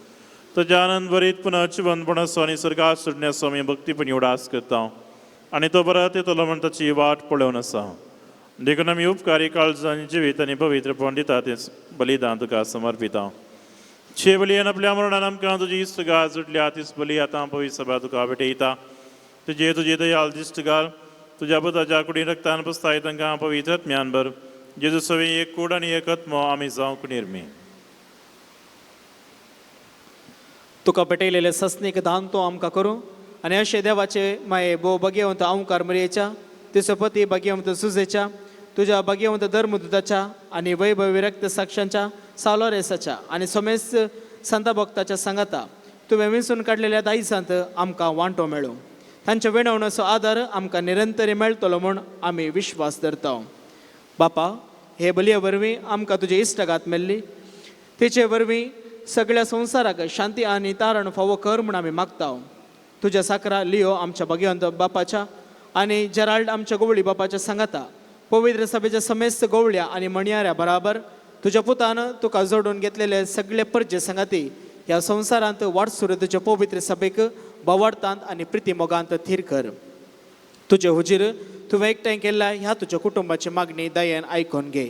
Speaker 3: तुज्या आनंद भरीत पुनः जिवनपणाचो आनी स्वर्गात सुटण्याचो आमी भक्तीपणी उडास करता आनी तो परत येतलो म्हण ताची वाट पळोवन आसा. देखून आमी उपकारी काळजान जिवीत आनी पवित्रपण दिता तें बलिदान तुका समर्पिता. छे बलियान आपल्या मरणान आमकां तुजी इश्टगाल जुटल्या तीच बली आतां पवित्र सभा तुका भेटयता. तुजे तुजे दयाल दिश्टगाल तुज्या पुताच्या कुडी रक्तान पसताय तांकां पवित्र ज्ञान भर जेजू सवी एक कूड आनी एक आत्मो आमी जावंक निर्मी.
Speaker 7: तुका पेटयलेले सस्नीक दान तो आमकां करूं आनी अशें देवाचे माये भोव भाग्यवंत ओंकार मरयेच्या तिचो पती भाग्यवंत सुजेच्या तुज्या भाग्यवंत धर्मदूताच्या आनी वैभव विरक्त साक्षांच्या सालोरेसाच्या आनी समेस्त संत भक्ताच्या सांगाता तुवें विंचून काडलेल्या दायजांत आमकां वांटो मेळूं. तांच्या विणवणाचो आदार आमकां निरंतर मेळटलो म्हूण आमी विश्वास धरता. बापा हे बलये वरवीं आमकां तुजी इश्टागात मेल्ली तिचे वरवीं सगळ्या संवसाराक शांती आनी तारण फावो कर म्हूण आमी मागता. तुज्या साकरा लियो आमच्या भाग्यवंत बापाच्या आनी जेराल्ड आमच्या गोवळी बापाच्या सांगाता पवित्र सभेच्या समेस्त गोवळ्या आनी मणयाऱ्या बराबर तुज्या पुतान तुका जोडून घेतलेले सगळे परजे सांगाती ह्या संवसारांत वाटसुर तुज्या पवित्र सभेक बवाडतांत आनी प्रितीमोगांत थीर कर. तुजे हुजीर तुवें एकठांय केल्ल्या ह्या तुज्या कुटुंबाची मागणी दयेन आयकून घे.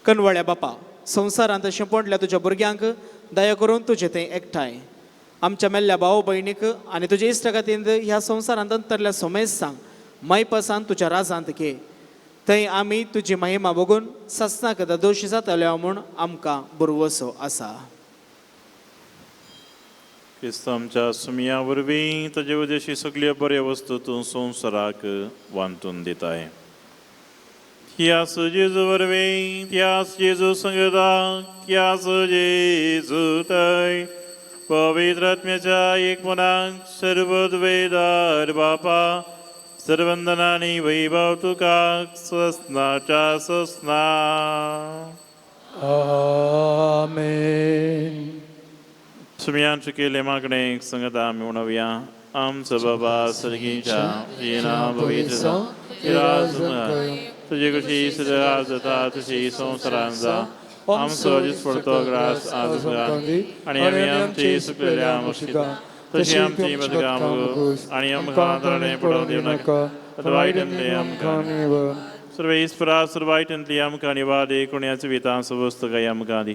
Speaker 7: कनवळ्या बापा संवसारांत शिंपडल्या तुज्या भुरग्यांक दया करून तुजे थंय एकठांय आमच्या मेल्ल्या भाव भयणीक आनी तुज्या इश्टा खातीर ह्या संवसारांत अंतरल्या सोमेस्तांक मायपासान तुज्या राजांत घे. थंय आमी तुजी महिमा बघून ससनाक दोशी जातल्या म्हूण आमकां बुरवसो आसा.
Speaker 3: क्रिस्त आमच्या सुमया वरवीं ताजे उदेशी सगळ्यो बऱ्यो वस्तू तूं संवसाराक वांटून दिताय. त्यास जेजू वरवीं त्यास जेजू संगता त्यास जेजू थंय पवित्र आत्म्याच्या एक मनाक सर्वद्वेदार बापा सर्वंदनानी वैभव तुका ससनाच्या ससना.
Speaker 2: आमेन.
Speaker 3: सुमयान चुकेले मागणे संगता आमी म्हणुया. आमचो बाबा सर्गीच्या तुजें नांव पवित्र जावं, तुजें राज तुमकां, तुजी खुशी सदा जाता तशी संवसारांत जावं. आमचो दिसपडतो ग्रास आज आमकां दी आनी आमी आमची सुकलेल्या मशिता तशी आमची मदगां आनी आमकां ताणें पडोवन दिवं नाका, वायटांतलें आमकां सर्वेस्परा सर्वायटांतली आमकां निवादे कोण्याच वितां सवस्तकाय आमकां दी.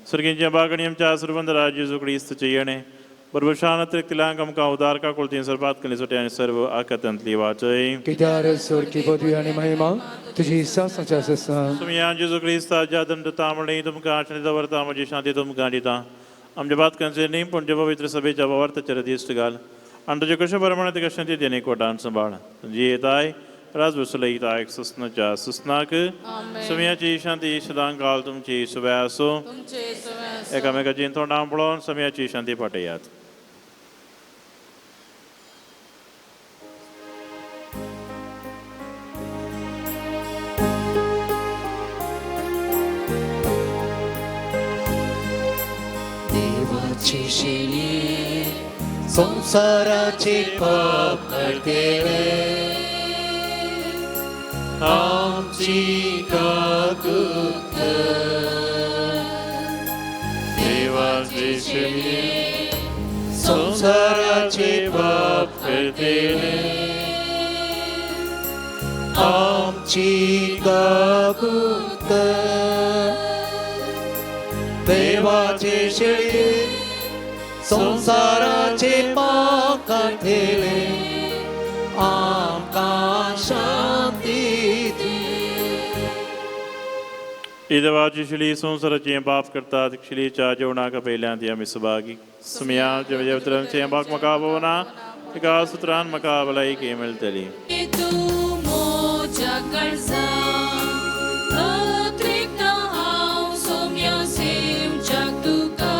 Speaker 3: सर्गींच्या बागणी आमच्या सर्वंदरा जेजू क्रिस्तचें येणें बरोबर शांत आमकां उदार काकुळती सर्वात कली सुटे आनी सर्व आकातांतली वाचय.
Speaker 2: कित्यार स्वर्गी पदवी आनी महिमा तुजी सासणाच्या आसा.
Speaker 3: तुमी जेजू क्रिस्ताच्या दंडता म्हणून तुमकां आशणी दवरता, म्हजी शांती तुमकां दिता. आमच्या बातकांचे न्ही पूण जे पवित्र सभेच्या वावर्थाचेर दिश्ट घाल आनी तुजे कशें प्रमाणे तुका शांती देणे कोटान सांबाळ. तुजी येताय राजवसलयता एक सुसनाच्या सुसनाक समयाची शांती सदां काल तुमची सुव्या आसूं. एकामेकाची तोंडां पळोवन समयाची शांती पाठयात.
Speaker 5: देवाची शेळी संसाराचे पाप हरतेले आमची काकूत.
Speaker 3: देवाची शेळी संसाराचे पाप हरतेले
Speaker 5: आमची काकूत. देवाचे शेळी संसाराचे पाप काडटले आमकां शांती दी.
Speaker 3: ही देवाची शिली संवसाराचें पाप करतात शिलीच्या जेवणाक पयल्यान ती आमी सुभागी. सुमया जेवत्रांचें बाक म्हाका पळोवना एका सुत्रान म्हाका भलायकी मेळटली.
Speaker 5: तूं म्हज्या काळजा अत्रिक्त हांव सोम्या सेवच्याक तुका.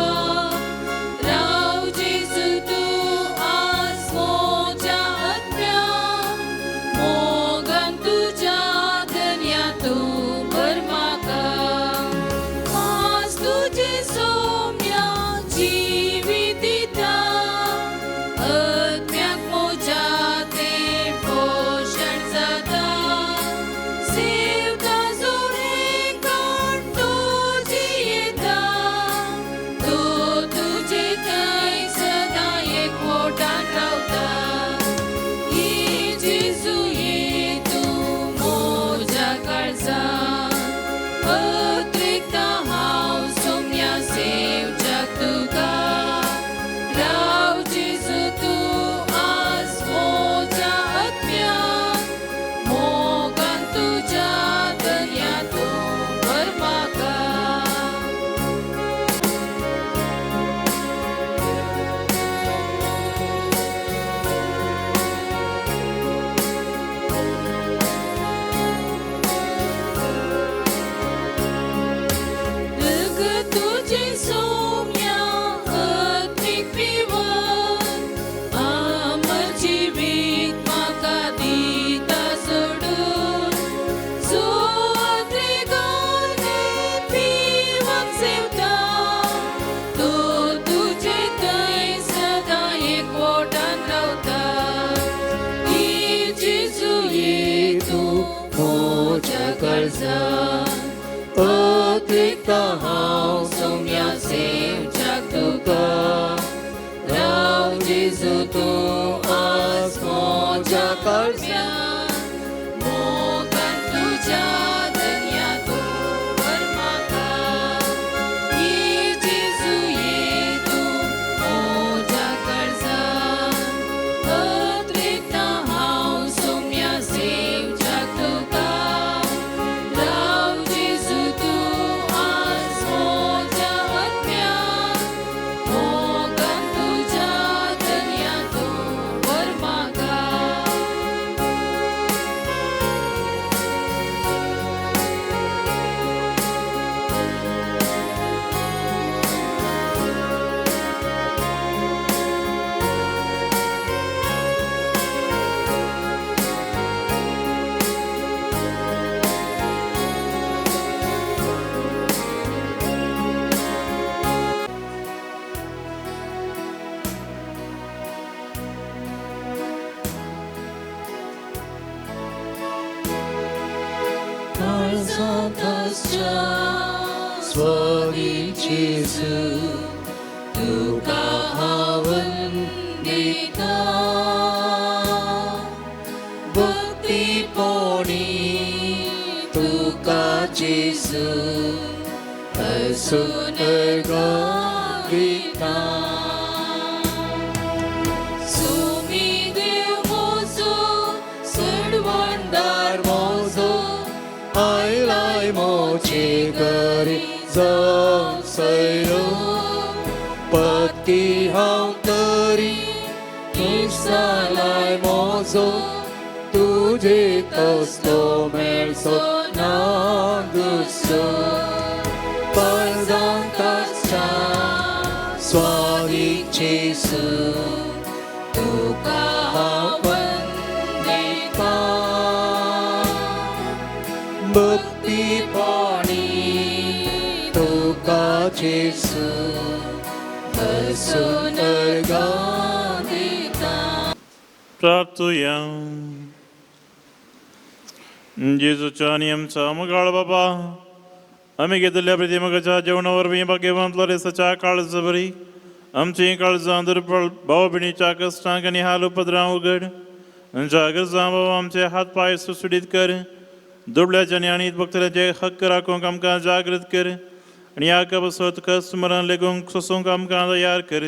Speaker 5: राव जेजू तूं आज म्हज्या आत्म्या मोगान तुज्या दर्या तूं भर म्हाका. आज तुजें सोम्या जिवीत दिता आत्म्याक म्हज्या तें पोशण जाता. सेवता जोरेकान तो जियेता तो तुजे थंय सदां एकवटान रावता. ये जेजू ये तूं म्हज्या काळजांत अत्रिक्त हांव सोम्या सेवच्याक तुका. राव जेजू तूं आज म्हज्या आत्म्याक मोगान तुज्या दर्या तूं भर म्हाका. रगत तुजें सोम्या आत्मीक पिवन अमर जिवीत म्हाका दिता सोडून. जो अत्रिगान हें पिवंक सेवता तो तुजे थंय सदां एकवटान रावता. ये जेजू ये तूं म्हज्या काळजांत अत्रिक्त हांव सोम्या सेवच्याक तुका. राव जेजू तूं आज म्हज्या काळजांत मोगान तुज्या दर्या तूं भर म्हाका. ये जेजू ये तूं म्हज्या काळजांत अत्रिक्त हांव सोम्या सेवच्याक तुका. राव जेजू तूं आज म्हज्या आत्म्याक मोगान तुज्या दर्या तूं भर म्हाका. काळजांतच्या स्वागी जेजू तुका हांव वंदिता भक्तीपणी तुका जेजू हसून गायता. सुमी देव मोजो सडवंदार मोजो आयलाय मोचे करी जावं सैरो पती हांव तरी जालाय मोजो तुजे तसलो मेळचो ना दुसरो. काळजांतच्या स्वागीक जेजू तुका हांव वंदिता भक्तीपणी तुका जेजू हसून गायता.
Speaker 3: प्रार्थुया. जेजूच्या आनी आमच्या मुगाळ बाबा, आमी घेतिल्ल्या प्रतिमकाच्या जेवणा वरवीं भाग्यवंत लोरेसाच्या काळजा बरी आमचीं काळजां दुर्बळ भाव भयणीच्या कश्टांक आनी हाल उपद्रां उगड जागृत जावं बाबा, आमचे हात पांय सुसुडीत कर, दुबळ्याच्या आनी आणीत भक्तरांचे हक्क राखूंक आमकां जागृत कर आनी ह्या कबसत कश्ट मरण लेगूंक सोसूंक आमकां तयार कर.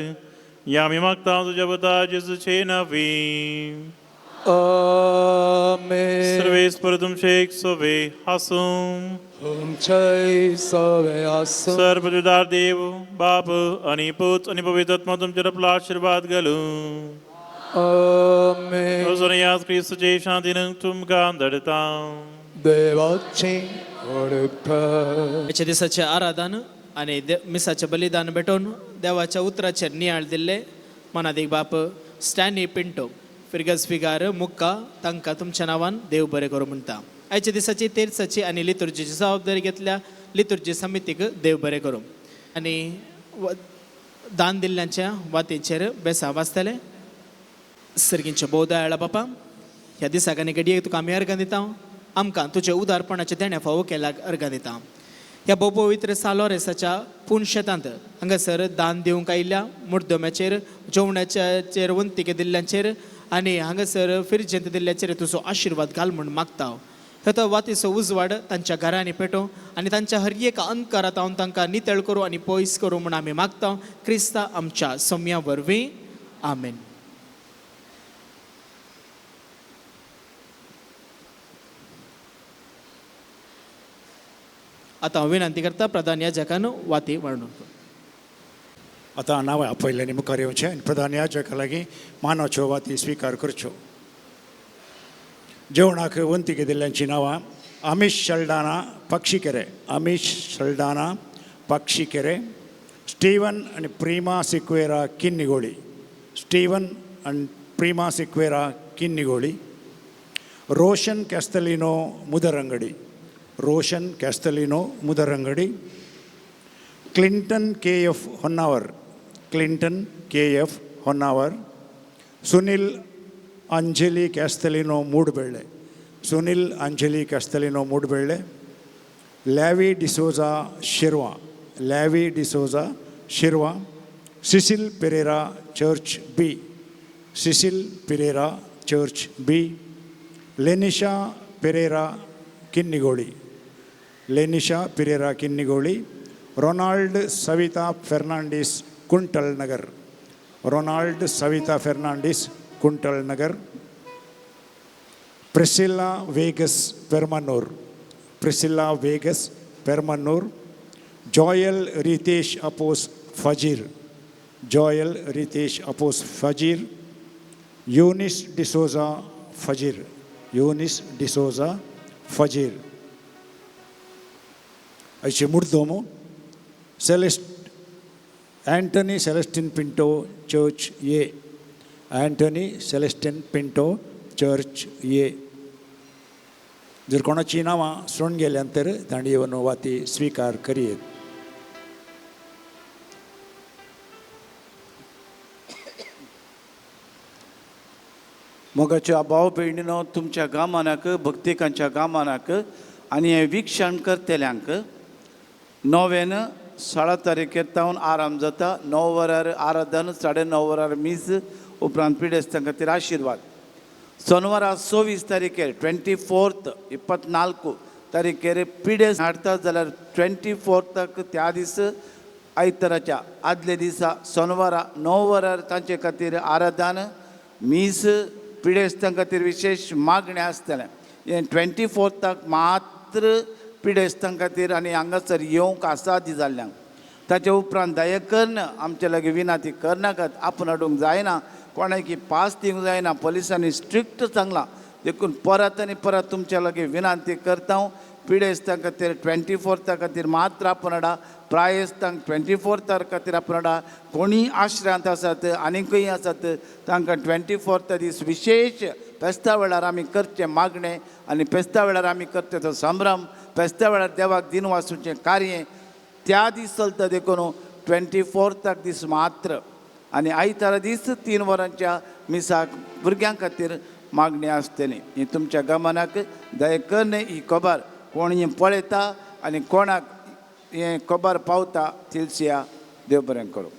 Speaker 3: ह्या आमी मागता तुज्या पुता जेजूचे नांवी.
Speaker 1: आमेन.
Speaker 3: सर्वेस्पर तुमचे एक सोबे आसूं.
Speaker 1: तुमचेय सवे आसूं.
Speaker 3: सर्वजुदार देव बाप आनी पूत आनी पवित्र आत्मा तुमचेर आपलो आशिर्वाद घालूं.
Speaker 1: आमेन.
Speaker 3: वचून याद क्रिस्तुचे शांतीन तुमकां धाडटा.
Speaker 1: देवाची ओळख.
Speaker 7: आयच्या दिसाचें आराधन आनी मिसाचें बलिदान भेटोवन देवाच्या उतराचेर नियाळ दिल्ले मनादीक बाप स्टॅनी पिंटो फिरगज फिगार मुक्का तांकां तुमच्या नांवान देव बरें करूं म्हणटा. आयच्या दिसाची तेर्साची आनी लितुर्जीची जबाबदारी घेतल्या लितुर्जी समितीक देव बरें करूं आनी दान दिल्ल्यांच्या वातीचेर बेसांव वाचतले. सर्गींचे भोव दयाळा बापा, ह्या दिसाक आनी घडयेक तुका आमी अर्गां दिता. आमकां तुजे उदारपणाचें देणें फावो केल्याक अर्गां दिता. ह्या भोव पवित्र सालोरेसाच्या पूण शेतांत हांगासर दान दिवंक आयिल्ल्या मुर्दम्याचेर जेवणाचेर वंतीके दिल्ल्यांचेर आनी हांगासर फिरजेंत दिल्ल्याचेर तुजो आशिर्वाद घाल म्हूण मागता. तो वातीचो उजवाड तांच्या घरांनी पेटोवं आनी तांच्या हर एका अंधकारांत हांव तांकां नितळ करूं आनी पयस करूं म्हूण आमी मागता क्रिस्ता आमच्या सोम्या वरवीं. आमेन. आतां हांव विनंती करता प्रधान याजकान वाती वाडून.
Speaker 8: आतां नांवां आपयल्यांनी मुखार येवचें आनी प्रधान याजका लागीं मानाच्यो वाती स्विकार करच्यो. जेवणाक वंतीक दिल्ल्यांचीं नांवां: अमीश शल्डाना पक्षीकेरे, अमीश शल्डाना पक्षीकेरे, स्टीवन आनी प्रिमा सिक्वेरा किन्निगोळी, स्टीवन आनी प्रिमा सिक्वेरा किन्निगोळी, रोशन कॅस्तलिनो मुदरंगडी, रोशन कॅस्तलिनो मुदरंगडी, Clinton K F Honnavar, Clinton K F Honnavar, Sunil Anjali Castelino Moodbelle, Sunil Anjali Castelino Moodbelle, Lavie D'Souza Shirva, Lavie D'Souza Shirva, Cecil Pereira church B, Cecil Pereira church B, Lenisha Pereira Kinnigoli, Lenisha Pereira Kinnigoli, Ronald Savita Fernandes Kuntal Nagar, Ronald Savita Fernandes Kuntal Nagar, Priscilla Vegas Permanur, Priscilla Vegas Permanur, Joel Ritesh Apos Fazir, Joel Ritesh Apos Fazir, Eunice D'Souza Fazir, Eunice D'Souza Fazir. आयचे मुर्दोमो Celeste Antony Celestine Pinto church A, Antony Celestine Pinto church A. जर कोणाची नांवां सोडून गेल्यान तर तांणी येवन वाती स्विकार करयेत.
Speaker 9: मोगाच्या भाव भयणीनो, तुमच्या गामानाक भक्तिकांच्या गामानाक आनी हें विक्षण करतल्यांक नोवेन 16 तारखेर तावन आराम जाता. 9 वरार आराधन, 9:30 वरार मीस, उपरांत पिडेस्तां खातीर आशिर्वाद. सोनवारा 24 तारखेर 24 24 तारखेर पिडेस हाडटा जाल्यार 24 त्या दीस आयताराच्या आदल्या दिसा सोनवारा 9 वरार तांचे खातीर आराधन, मीस, पिडेस्तां खातीर विशेश मागणें आसतलें. हें 24 मात्र पिडेस्तां खातीर आनी हांगासर येवंक आसा दी जाल्ल्यांक. ताचे उपरांत दया करून आमचे लागीं विनाती करनाकात, आपूण हाडूंक जायना, कोणाकी पास दिवंक जायना, पोलिसांनी स्ट्रिक्ट सांगलां. देखून परत आनी परत तुमच्या लागीं विनंती करता हांव, पिडेस्तां खातीर 24 खातीर मात्र आपूण हाडा, प्रायेस्तांक 24 खातीर आपूण हाडा. कोणीय आश्रयांत आसात आनीकय आसात तांकां 24 दीस विशेश फेस्ता वेळार आमी करचें मागणें आनी फेस्ता वेळार आमी करचें तो संभ्रम, फेस्ता वेळार देवाक दिनवासूचें कार्य त्या दीस चलता. देखून 24 दीस मात्र आनी आयतारा दीस 3 वरांच्या मिसाक भुरग्यां खातीर मागणी आसतली. ही तुमच्या गमनाक दया करून ही खबर कोण हें पळयता आनी कोणाक हें खबर पावता तिलसिया. देव बरें करूं.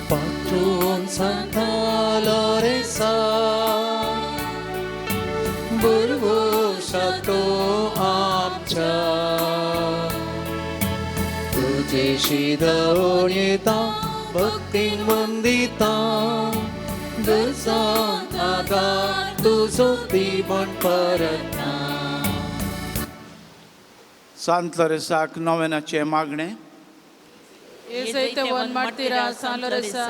Speaker 5: Patron Santa Loresa बुरवो आमच्या तुझेशी दवळयता भक्ती वंदिता दुसान आदार तुजो दिवण परतना.
Speaker 9: सांत लोरेसाक नोवेनाचें मागणें.
Speaker 6: येसैतवन मार्तीरा सान लोरेसा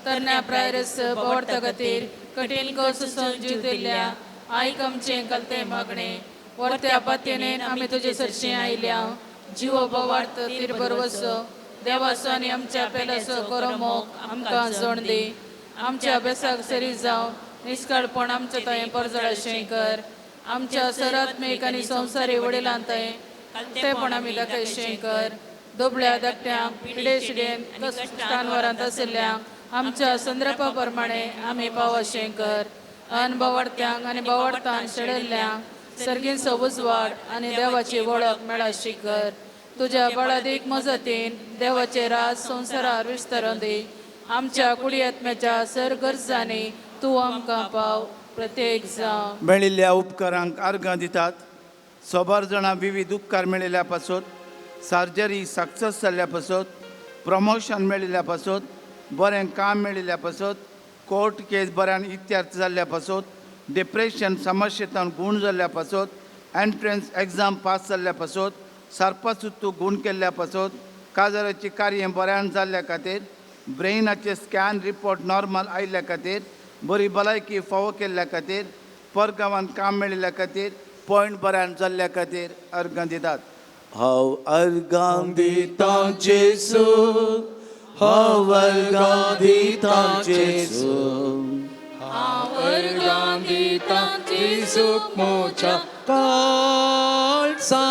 Speaker 6: तरण्या प्रायरस बोवार्ता खातीर कठीण कस सोसून जीव दिल्ल्या आयक आमचें कलतें मागणें. वर्त्या पातयेन आमी तुजे सरशीं आयल्या. जिवो बोवार्थ तिर बरवसो देवाचो आनी आमच्या पेल्याचो करमोक आमकां जोण दी. आमच्या अभ्यासाक सरी जावं निस्काळपण आमच्या थंय परजळाशें कर. आमच्या सरात्मीक आनी संवसारी वडिलां थंय कलतेपण आमी दाखयशें कर. दुबळ्या धाकट्यांक पिडे शिडेन कश्टानवरांत आशिल्ल्यांक आमच्या संद्रपा प्रमाणे आमी पावशें कर. अन बोवार्त्यांक आनी बोवार्तान शेळिल्ल्यांक सर्गींचो उजवाड आनी देवाची वळख मेळाशी कर. तुज्या बळादीक मजतीन देवाचे राज संवसारार विस्तारून दी. आमच्या कुडी आत्म्याच्या सर गरजांनी तूं आमकां पाव प्रत्येक जावं.
Speaker 9: मेळिल्ल्या उपकारांक अर्गां दितात. सोबार जाणां विविध उपकार मेळिल्ल्या पासत, सर्जरी सक्सेस जाल्ल्या पासत, प्रमोशन मेळिल्ल्या पासत, बरें काम मेळिल्ल्या पासत, कोर्ट केस बऱ्यान इत्यार्थ जाल्ल्या पासत, डिप्रेशन समस्येंतल्यान गूण जाल्ल्या पासत, एंट्रन्स एग्जाम पास जाल्ल्या पासत, सारपासुत्तू गूण केल्ल्या पासत, काजाराची कार्य बऱ्यान जाल्ल्या खातीर, ब्रेनाचे स्कॅन रिपोर्ट नॉर्मल आयिल्ल्या खातीर, बरी भलायकी फावो केल्ल्या खातीर, परगांवांत काम मेळिल्ल्या खातीर, पॉयंट बऱ्यान जाल्ल्या खातीर अर्गां दितात. हांव अर्गां दितां जेजू, हांव अर्गां दितां जेजू,
Speaker 5: हांव अर्गां दितां जेजूक म्हज्या काळजा.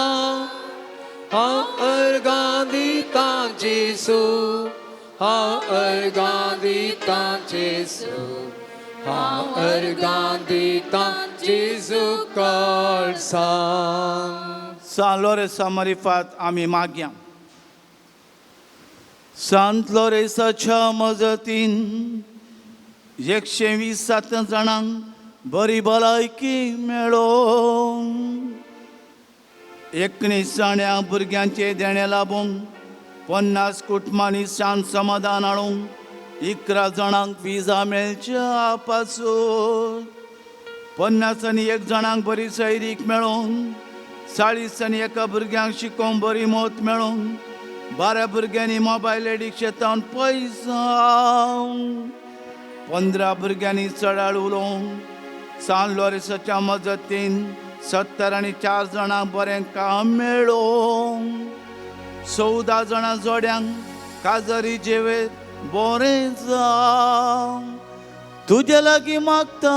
Speaker 5: हांव अर्गां दितां जेजू, हांव अर्गां दितां जेजू, हांव अर्गां दितां जेजूक काळजा.
Speaker 9: सान लोरेसा मारिफात आमी मागया. सांत लोरेसाच्या मजतीन 120 जाणांक बरी भलायकी मेळो. 19 जाण्या भुरग्यांचे देणें लाबूंक, 50 कुटुंबांनी शांत समाधान हाडूंक, 11 जाणांक विजा मेळच्या पासून, 51 जाणांक बरी सैरीक मेळोंक, 41 भुरग्यांक शिकोवंक बरी मत मेळोंक, 12 भुरग्यांनी मोबायल एडिक्शनान पयस, 15 भुरग्यांनी चडाळ उलोवंक, सान लोरेसाच्या मजतीन 74 जाणांक बरें काम मेळोंक, 14 जाणां जोड्यांक काजरी जेवेत बरें जावं. तुजे लागीं मागता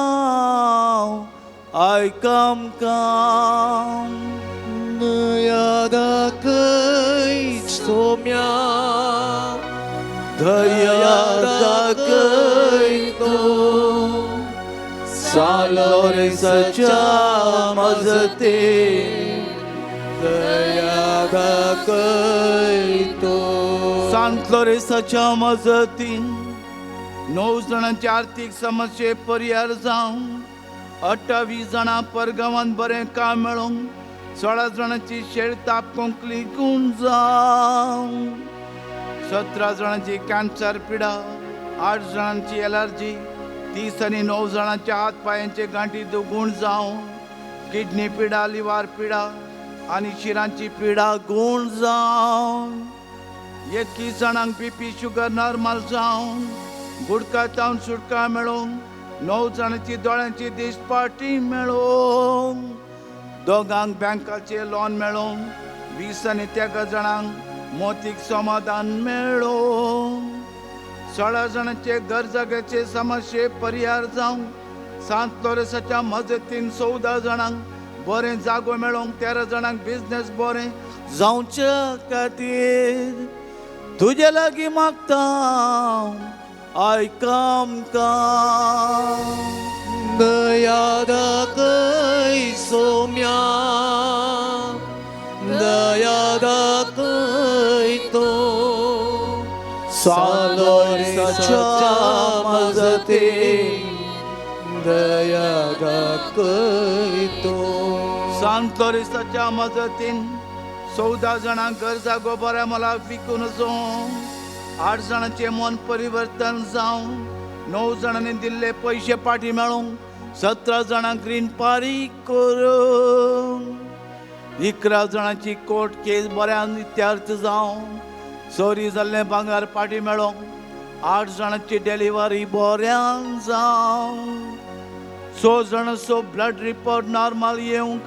Speaker 9: आयक आमकां.
Speaker 5: दया दाखय सोम्या,
Speaker 9: दया दाखय तूं सान लोरेंसाच्या मजतीन
Speaker 5: दया दाखय तूं.
Speaker 9: सांत लोरेंसाच्या मजतीन 9 जाणांची आर्थीक समस्ये परिहार जावं, 28 जाणां परगांवांत बरें काम मेळोंक, 16 जाणांची शेळताप कोंकली गुण जावं, 17 जाणांची कॅन्सर पिडा, 8 जाणांची एलर्जी, 30 आनी 9 जाणांच्या हात पायांचे गांठी दुगूण जावं, किडनी पिडा, लिव्हर पिडा आनी शिरांची पिडा गुण जावं, 21 जाणांक बीपी शुगर नॉर्मल जावं, गुडका तावन सुटका मेळोंक, 9 जाणांची दोळ्यांची दिसपाटी मेळोंक, 2 बँकाचे लोन मेळोंक, 20 आनी 13 जाणांक मोतीक समाधान मेळोंक, 16 जाणांचे घर जाग्याचे समस्ये परिहार जावंक, सांत लोरेंसाच्या मजतीन 14 जाणांक बरें जागो मेळोंक, 13 जाणांक बिजनेस बरें जावचे खातीर तुजे लागीं मागता आयक आमकां.
Speaker 5: दया दाखय सोम्या, दया दाखय तूं
Speaker 9: सान लोरेंसाच्या मजतीन
Speaker 5: दया दाखय तूं.
Speaker 9: सांत लोरेंसाच्या मजतीन 14 जाणांक घर जागो बऱ्या मला विकून जावं, 8 जाणांचें मन परिवर्तन जावं, 9 जाणांनी दिल्ले पयशे पाटी मेळोंक, 17 जाणांक रीण पारी करूंक, 11 जाणांची कोर्ट केस बऱ्यान इत्यार्थ जावं, चोरी जाल्लें भांगर पाटी मेळोंक, 8 जाणांची डिलिव्हरी बऱ्यान जावं, 6 जाणांचो ब्लड रिपोर्ट नॉर्मल येवंक,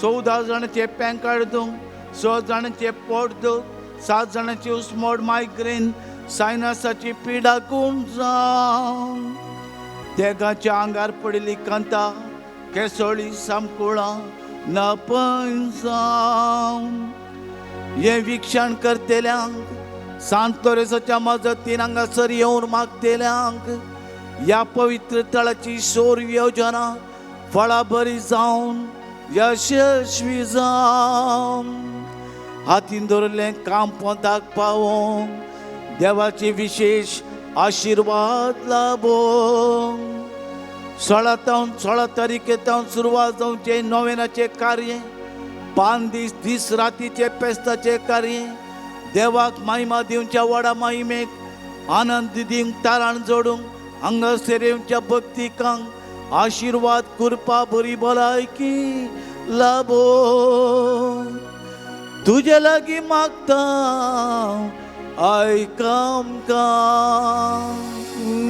Speaker 9: 14 जाणांचे पॅन कार्ड दिवंक, 6 जाणांचे पोट दुख, 7 जाणांची उस्मोड मायग्रेन सायनसाची पिडा गुण जावं, देगाच्या आंगार पडिल्ली कांता केसोळी सामकुळां नपन जावं, हें विक्षण करतल्यांक सांत लोरेंसाच्या मजतीन हांगासर येवन मागतल्यांक ह्या पवित्र तळाची शोर योजना फळां बरी जावन यशस्वी जावं, हातीन दवरिल्लें काम पोंताक पावोवंक देवाची विशेश आशिर्वाद लाबोवंक, 16 तावन 16 तारखे तावन सुरवात जावचें नोवेनाचें कार्य, 5 दीस दीस रातीचें पेस्ताचें कार्य, देवाक महिमा दिवच्या व्हडा महिमेक आनंद दिवंक ताराण जोडूंक हांगासर येवच्या भक्तिकांक आशिर्वाद कृपा बरी भलायकी लाबोवंक तुजे लागीं मागता आयक आमकां.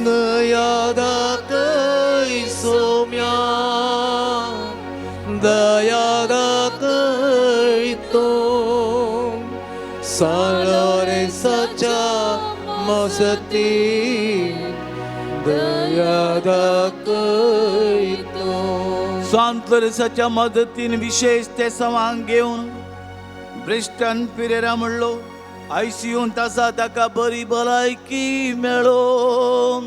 Speaker 5: दया दाखय सोम्या, दया दाखय तूं सान लोरेंसाच्या मजतीन दया दाखय तूं.
Speaker 9: सांत लोरेंसाच्या मदतीन विशेश ते सवांग घेवन ब्रिस्टन पिरेरा म्हणलो आयसीयूंत आसा ताका बरी भलायकी मेळोंक,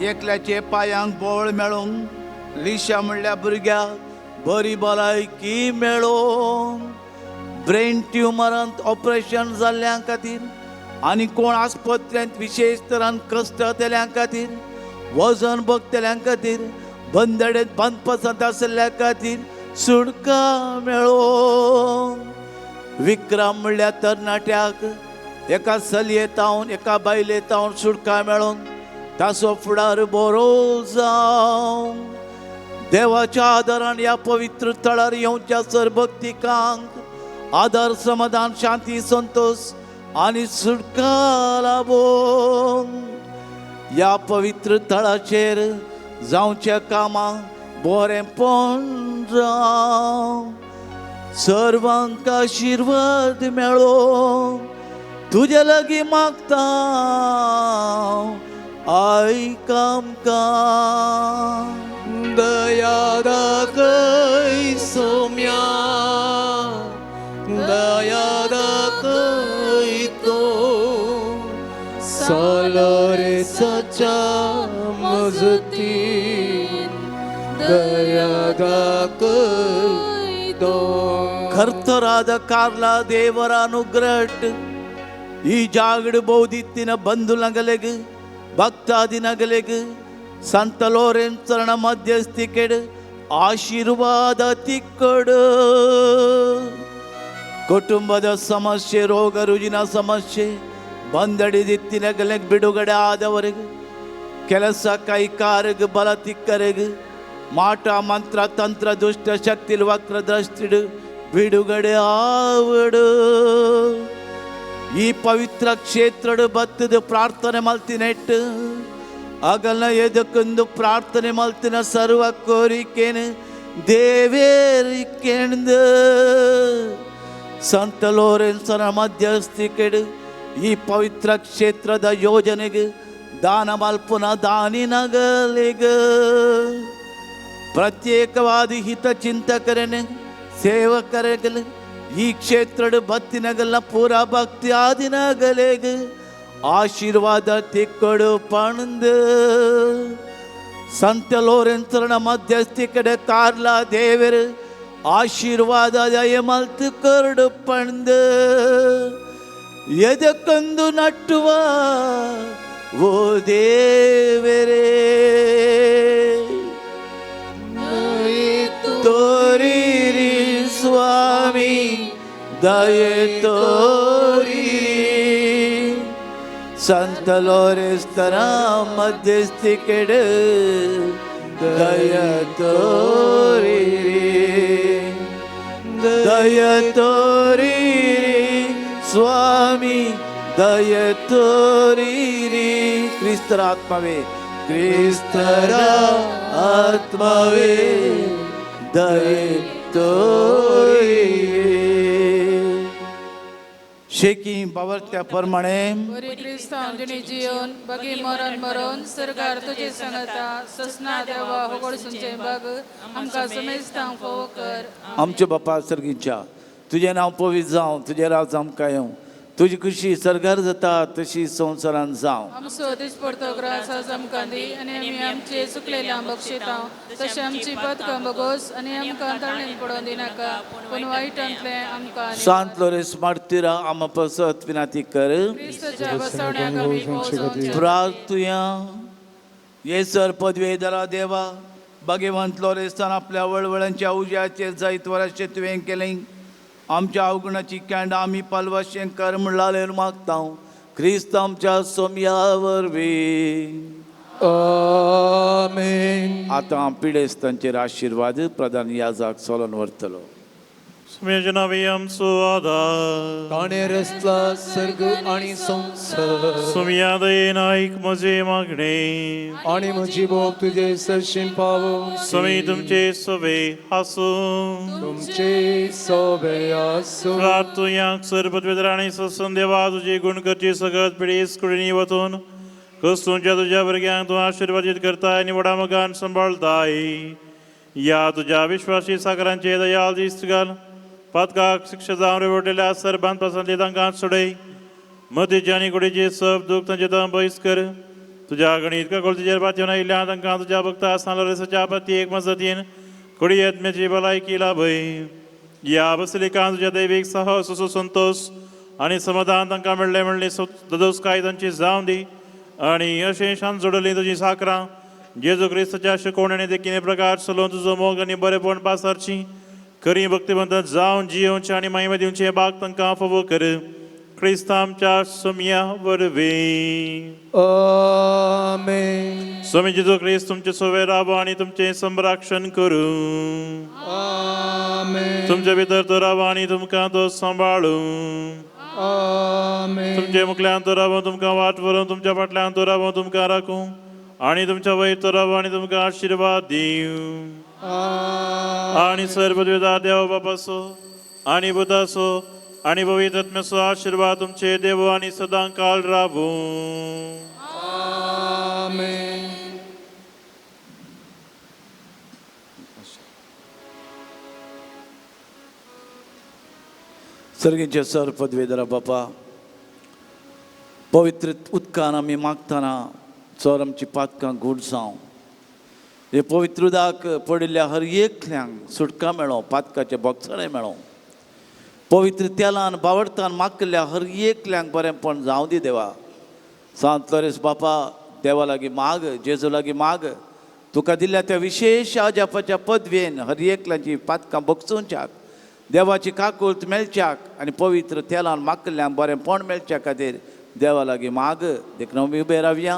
Speaker 9: एकल्याचे पांयांक बळ मेळोंक, लिशा म्हणल्या भुरग्याक बरी भलायकी मेळोंक, ब्रेन ट्युमरांत ऑपरेशन जाल्ल्या खातीर आनी कोण आस्पत्रेंत विशेश तरान कश्ट जातल्या खातीर, वजन बगतल्या खातीर, बंदडेंत बांदपासांत आशिल्ल्या खातीर सुटका मेळोंक, विक्रम म्हणल्यार तरणाट्याक एका चलये तावन एका बायले तावन सुटका मेळोन ताचो फुडार बरो जावं, देवाच्या आदारान ह्या पवित्र तळार येवच्या सरभक्तिकांक आदार समाधान शांती संतोष आनी सुटका लाबोवंक, ह्या पवित्र तळाचेर जावच्या कामां बरेंपण जावं, सर्वांक आशिर्वाद मेळोवंक तुजे लागीं मागता आयक आमकां.
Speaker 5: दया दाखय सोम्या, दया दाखय तूं सालोरेसाच्या मजतीन दया दाखय तो.
Speaker 9: ಕರ್ತರಾದ ಕಾರ್ಲ ದೇವರ ಅನುಗ್ರಹಟ್ ಈ ಜಾಗಡು ಬೌದಿತ್ತಿನ ಬಂಧುನಗಲೆಗ್ ಭಕ್ತಾದಿನಗಲೆಗ್ ಸಂತ ಲೋರೆನ್ಸರಣ ಮಧ್ಯಸ್ಥಿಕೆಡ್ ಆಶೀರ್ವಾದ ತಿಕ್ಕಡು. ಕುಟುಂಬದ ಸಮಸ್ಯೆ, ರೋಗ ರುಜಿನ ಸಮಸ್ಯೆ ಬಂದಡಿದಿತ್ತಿನಗಲೆಗ್ ಬಿಡುಗಡೆ ಆದವರೆಗೆ, ಕೆಲಸ ಕೈಕಾರಗ್ ಬಲ ತಿಕ್ಕರೆಗ್, ಮಾಟ ಮಂತ್ರ ತಂತ್ರ ದುಷ್ಟ ಶಕ್ತಿ ವಕ್ರ ದೃಷ್ಟಿಡು ಬಿಡುಗಡೆ ಆವಡು. ಈ ಪವಿತ್ರ ಕ್ಷೇತ್ರಡು ಬತ್ತದ ಪ್ರಾರ್ಥನೆ ಮಲ್ತಿನೆಟ್ಟು ಅಗಲ ಎದಕ್ಕೊಂದು ಪ್ರಾರ್ಥನೆ ಮಲ್ತಿನ ಸರ್ವ ಕೋರಿಕೆನು ದೇವೇರಿಕೆಂದು ಸಂತ ಲೋರೆನ್ಸನ ಮಧ್ಯಸ್ಥಿಕೆಡು ಈ ಪವಿತ್ರ ಕ್ಷೇತ್ರದ ಯೋಜನೆಗೆ ದಾನ ಮಲ್ಪುನ ದಾನಿನಗಲಿಗ ಪ್ರತ್ಯೇಕವಾದ ಹಿತಚಿಂತಕರನೆ ಸೇವಕರಗಲು ಈ ಕ್ಷೇತ್ರದ ಬತ್ತಿನಗಲ್ಲ ಪೂರ ಭಕ್ತಿ ಆದಿನಗಲೆಗ ಆಶೀರ್ವಾದ ತಿಕ್ಕಡು ಪಣಂದು ಸಂತ ಲೋರೆನ್ಸರನ ಮಧ್ಯಸ್ಥಿಕಡೆ ಕಾರ್ಲ ದೇವರು ಆಶೀರ್ವಾದ ದಯ ಮಲ್ತು ಕರಡು ಪಣಂದು ಎದಕ್ಕೊಂದು ನಟ್ಟುವ ಓ ದೇವರೇ ತೋರಿರಿ ಸ್ವಾಮಿ ದಯೆ ತೋರಿರಿ. ಸಂತ ಲೋರೆಸ್ತರ ಮಧ್ಯಸ್ಥಿಕೆಡು ದಯ ತೋರಿರಿ, ದಯ ತೋರಿರಿ ಸ್ವಾಮಿ ದಯ ತೋರಿರಿ. ಕ್ರಿಸ್ತರ ಆತ್ಮವೇ, ಕ್ರಿಸ್ತರ ಆತ್ಮವೇ ದಯೆ ತೋರಿರಿ. शेकी बावरत्या प्रमाणे
Speaker 6: बरी क्रिस्तांव जिणी जियोन बगी मरण मरोन सरकार तुजे सांगता ससना देवा होगडसूनचे बाग आमकां समेस्तांक फोव कर.
Speaker 9: आमच्या बापा सर्गीच्या तुजें नांव पवित्र जावं, तुजें राज आमकां येवं, तुजी खुशी सरगार जाता तशी संवसारान जावं.
Speaker 6: आमचो दिसपडतो ग्रास आज आमकां दी आनी आमी आमचे चुकलेल्या बक्षिता तशें आमची पदकां बगोस आनी आमकां ताळणेन पडोवन दिनाका पूण वायटांतलें आमकां.
Speaker 9: सांत लोरेस मार्तीरा आमा पसत विनाती कर.
Speaker 6: क्रिस्ताच्या बसवण्याक आमी पोवचोवचे.
Speaker 9: प्रार्थुया. येसर पदवेदरा देवा भगवंत लोरेसान आपल्या वळवळांच्या उज्याचेर जायत वराचें तुवें केलें. आमच्या अवगुणाची कॅन्ड आमी पालवाशें कर म्हणलालें मागता क्रिस्त आमच्या सोमया वरवीं.
Speaker 5: आमेन.
Speaker 9: आतां पिडेस्तांचेर आशिर्वाद प्रधान याजाक चलोवन व्हरतलो.
Speaker 3: सुम्याच्या नांवे आमचो आदार
Speaker 5: ताणें रचला सर्ग आनी संवसार.
Speaker 3: सुम्या दयेन आयक म्हजें मागणें
Speaker 5: आनी म्हजी बोब तुजे सरशीं पावोवं.
Speaker 3: स्वामी तुमचे सोबे आसूं,
Speaker 5: तुमचे सोबे आसूं.
Speaker 3: प्रार्थुयांक सर्वपदवेदर आनी ससून देवा तुजी गुण करची सगळत पिडीस कुडीनी वचून क्रिस्तूच्या तुज्या भुरग्यांक तूं आशिर्वादीत करताय आनी व्हडा मोगान सांबाळताय. ह्या तुज्या विश्वासी सागरांचे दयाल दिस्त घाल. पातकाक शिक्षा जावन रेवडलेल्या सर्बांत पासांतली तांकां सोडय. मतीचे आनी कुडीचे सब दूख तांचे तां पयस कर. तुज्या गणीत काकुळतीचेर पातयेवन आयिल्ल्या तांकां तुज्या भक्ता सांलोरेसाच्या पती एक मजतीन कुडी आत्म्याची भलायकी लाभय. ह्या बसलिकान तुज्या दैवीक साहस असो संतोश आनी समाधान तांकां मेळ्ळें म्हणलें ददोसकाय तांची जावं दी आनी अशें शांत जोडली तुजी साकरां जेजू क्रिस्ताच्या शिकवण आनी देखीने प्रकार चलोवन तुजो मोग आनी बरेपण पासारची खरी भक्तिवंत जावन जियोवचें आनी माहिमा दिवचें बाग तांकां फावो कर. क्रिस्त आमच्या सोमया वरवीं.
Speaker 5: आमेन.
Speaker 3: स्वामी जेजू क्रिस्त तुमचे सोवे रावो आनी तुमचें संरक्षण करूं.
Speaker 5: आमेन.
Speaker 3: तुमचे भितर तो रावो आनी तुमकां तो सांबाळूं.
Speaker 5: आमेन.
Speaker 3: तुमचे मुखल्यान तो रावो तुमकां वाट व्हरूं, तुमच्या फाटल्यान तो रावो तुमकां राखूं आनी तुमच्या वयर तो रावो आनी तुमकां आशिर्वाद दिवं. आनी सर्वद्वेदा देव बापाचो आनी पुताचो आनी पवित्र आत्म्याचो आशिर्वाद तुमचे देव आनी सदां काळ रावूं.
Speaker 5: आमेन.
Speaker 9: सर्गीचे सर पदवेदरा बापा पवित्र उदकान आमी मागतना चोर आमची पातकां घूट जावं. हे पवित्र उदक पडिल्ल्या हर एकल्यांक सुटका मेळो, पातकाचें बोगसणें मेळो. पवित्र तेलान बावडतान मागल्या हर एकल्यांक बरेंपण जावं दी देवा. सांत लॉरेन्स बापा देवा लागीं माग, जेजू लागीं माग, तुका दिल्ल्या त्या विशेश अजापाच्या पदवेन हर एकल्याची पातकां भोगसुच्याक, देवाची काकूळत मेळच्याक आनी पवित्र तेलान मागल्यांक बरेंपण मेळच्या खातीर देवा लागीं माग. देखून आमी उबे रावया,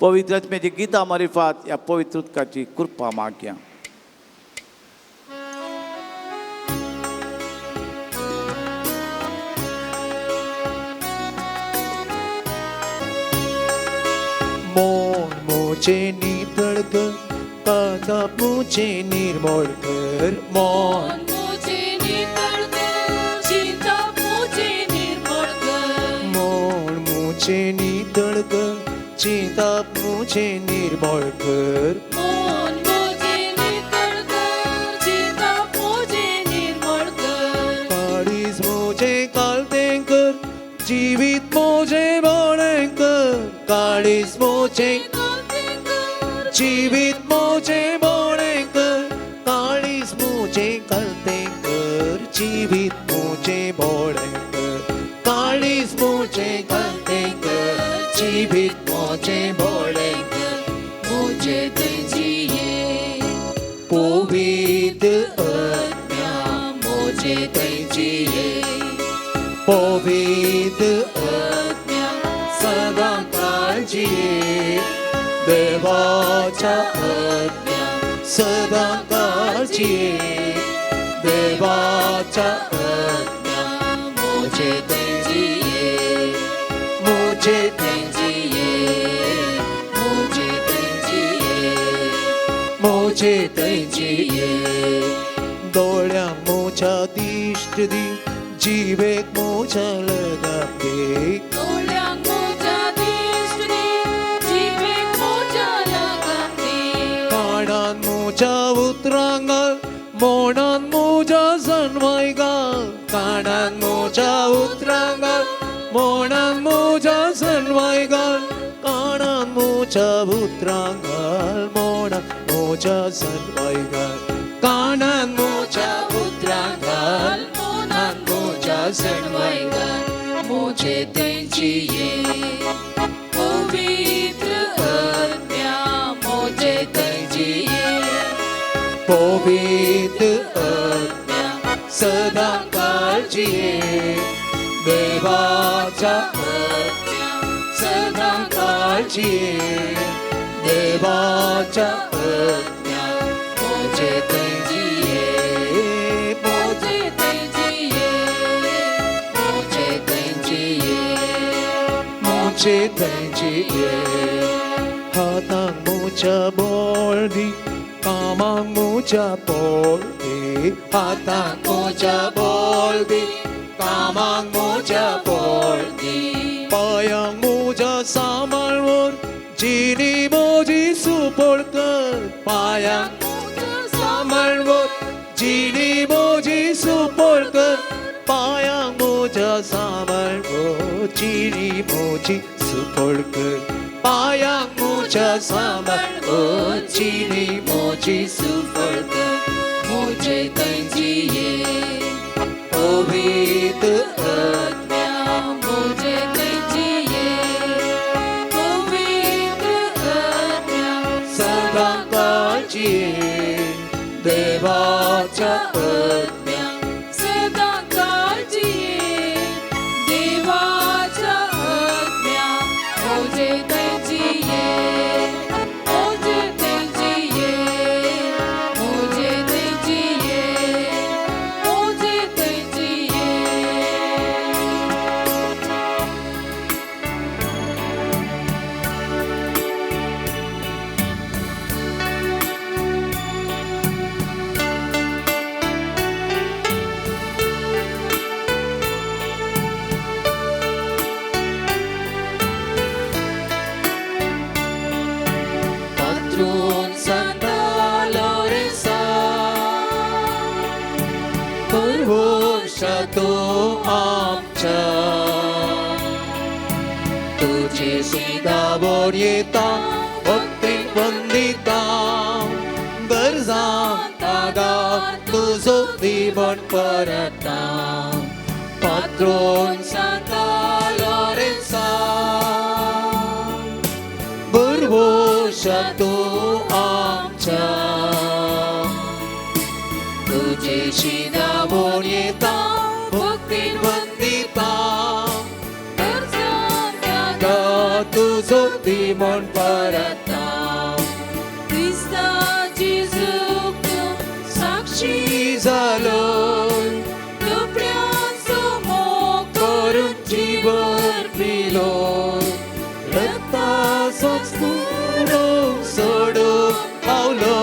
Speaker 9: पवित्र आत्म्याची गितां मारिफात ह्या पवित्र उदकाची कृपा मागया.
Speaker 1: मोन मोचे नितळ कर, कांता मुझे निर्मळ कर. मोन
Speaker 6: मुझे नितळ कर, चिंता मुझे निर्मळ कर.
Speaker 1: मोन मुझे नितळ कर, चिंता मुझे निर्मळ कर.
Speaker 6: मोन मुझे नितळ कर, चिंता मुझे निर्मळ कर.
Speaker 1: काळीज मुझे कालतें कर, जिवीत मुझे बोळें कर. काळीज मुझे जिवीत मुझे बोळें कर, काळीज मुझे कालतें कर, जिवीत मुझे बोळें कर. काळीज मुझे कालतें कर, जिवीत मुझे बोळें कर.
Speaker 6: मुझे तुझिये
Speaker 1: पवित्र
Speaker 6: आत्म्या, मुझे तुझिये
Speaker 1: पवित्र
Speaker 6: आत्म्या,
Speaker 1: सदा काळजिये देवाच्या आत्म्या, सदा काळजिये देवाच्या आत्म्या.
Speaker 6: मुझे तुझिये,
Speaker 1: मुझे
Speaker 6: तुझिये, मुझे तुझिये,
Speaker 1: मुझे तुझिये. दोळ्यांक मोच्या दिश्ट दी, जिवेक मोच्या लगाम दी.
Speaker 6: दोळ्यांक मोच्या दिश्ट दी, जिवेक मोच्या लगाम दी.
Speaker 1: काणान मोच्या उतरां घाल, मोणान मोज्या सणवाय घाल. काणान मोच्या उतरां घाल, मोणान मोज्या सणवाय घाल. काणान मोच्या उतरां घाल, मोणान मोज्या सणवाय घाल. काणान मोच्या उतरां घाल, मोणान मोज्या सणवाय घाल.
Speaker 6: मुझे तुझिये पवित्र आत्म्या, मुझे तुझिये
Speaker 1: पवित्र आत्म्या, सदा काळजिये देवाच्या आत्म्या, सदा काळजिये देवाच्या आत्म्या.
Speaker 6: मुझे तुझिये, मुझे तुझिये, मुझे तुझिये,
Speaker 1: मुझे तुझिये. हातांक मोच्या बोळ दी, कामांक मोच्या पोळ दी. हातांक मोच्या बोळ दी, कामांक मोच्या पोळ दी. पायांक मोज्या सांबाळ व्हर, जिणी मोजी सुपोळ कर. पायांक सांबाळ व्हर, जिणी मोजी सुपोळ कर. पायांक मोज्या सांबाळ व्हर, जिणी मोजी सुपोळ कर. पायांक मोज्या सांबाळ व्हर, जिणी मोजी सुपोळ कर.
Speaker 6: मुझे तुझिये
Speaker 1: पवित्र
Speaker 6: आत्म्या, मुझे तुझिये पवित्र आत्म्या,
Speaker 1: सदा काळजिये देवाच्या आत्म्या,
Speaker 6: सदा काळजिये देवाच्या आत्म्या. मुझे तुझिये, मुझे तुझिये, मुझे तुझिये, मुझे तुझिये.
Speaker 5: Patron Santa Lorenza, परवोशा तो आमच्या. तुझे शिदावोर येता भक्तीन वंदिता गरजांत आदार तुजो दिवण परता पात्रोन सांता लॉरेन्सा भरवंशा तूं आमच्या तुझे शिदावोर येता भक्तीन वंदिता तुजो दिवण परता
Speaker 6: क्रिस्ता जेजूक तूं साक्षी
Speaker 5: जालो
Speaker 6: दुबळ्यांचो मोग
Speaker 5: करून जीवन पिलो रक्ताचो कुरो सोडून पावलो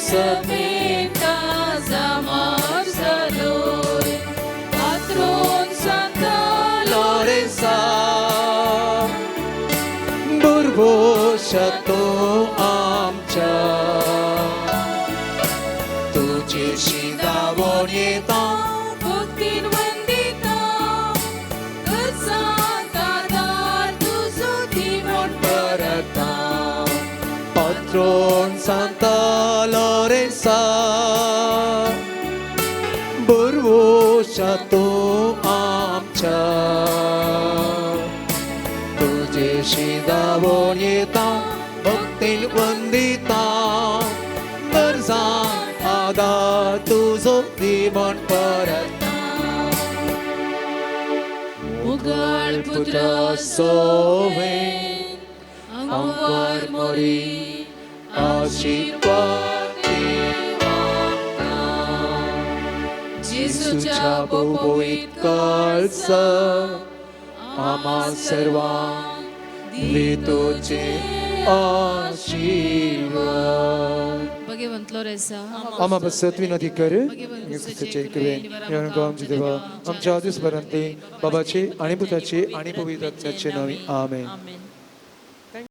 Speaker 6: समेता जमार जालोय पात्रोन सांता
Speaker 5: लॉरेन्सा भरवंशा तूं आमच्या तुझे शिदावोर येता
Speaker 6: भक्तीन वंदिता गरजांत आदार तुजो दिवण
Speaker 5: परता पात्रोन सांता लॉरेन्सा भरवंशा तूं आमच्या तुझे शिदावोर येता भक्तीन वंदिता गरजांत आदार तुजो दिवण परता
Speaker 6: उगाळ पुत्र
Speaker 5: सोवे
Speaker 6: अंवर मोरी
Speaker 5: आशीर्वाद
Speaker 6: जेजूच्या
Speaker 5: बोबोईत काळचा आम्हा सर्वांक दितोचे आशीर्वाद.
Speaker 6: भगवंत लोरेसा
Speaker 2: आम्हा बसत विनंती कर क्रिस्ताचे कृपेन येणून आमचे देवा आमच्या आदीस पर्यंत बाबाचे आणि पुताचे आणि पवित्र आत्म्याचे नावे आमेन.
Speaker 6: आमेन.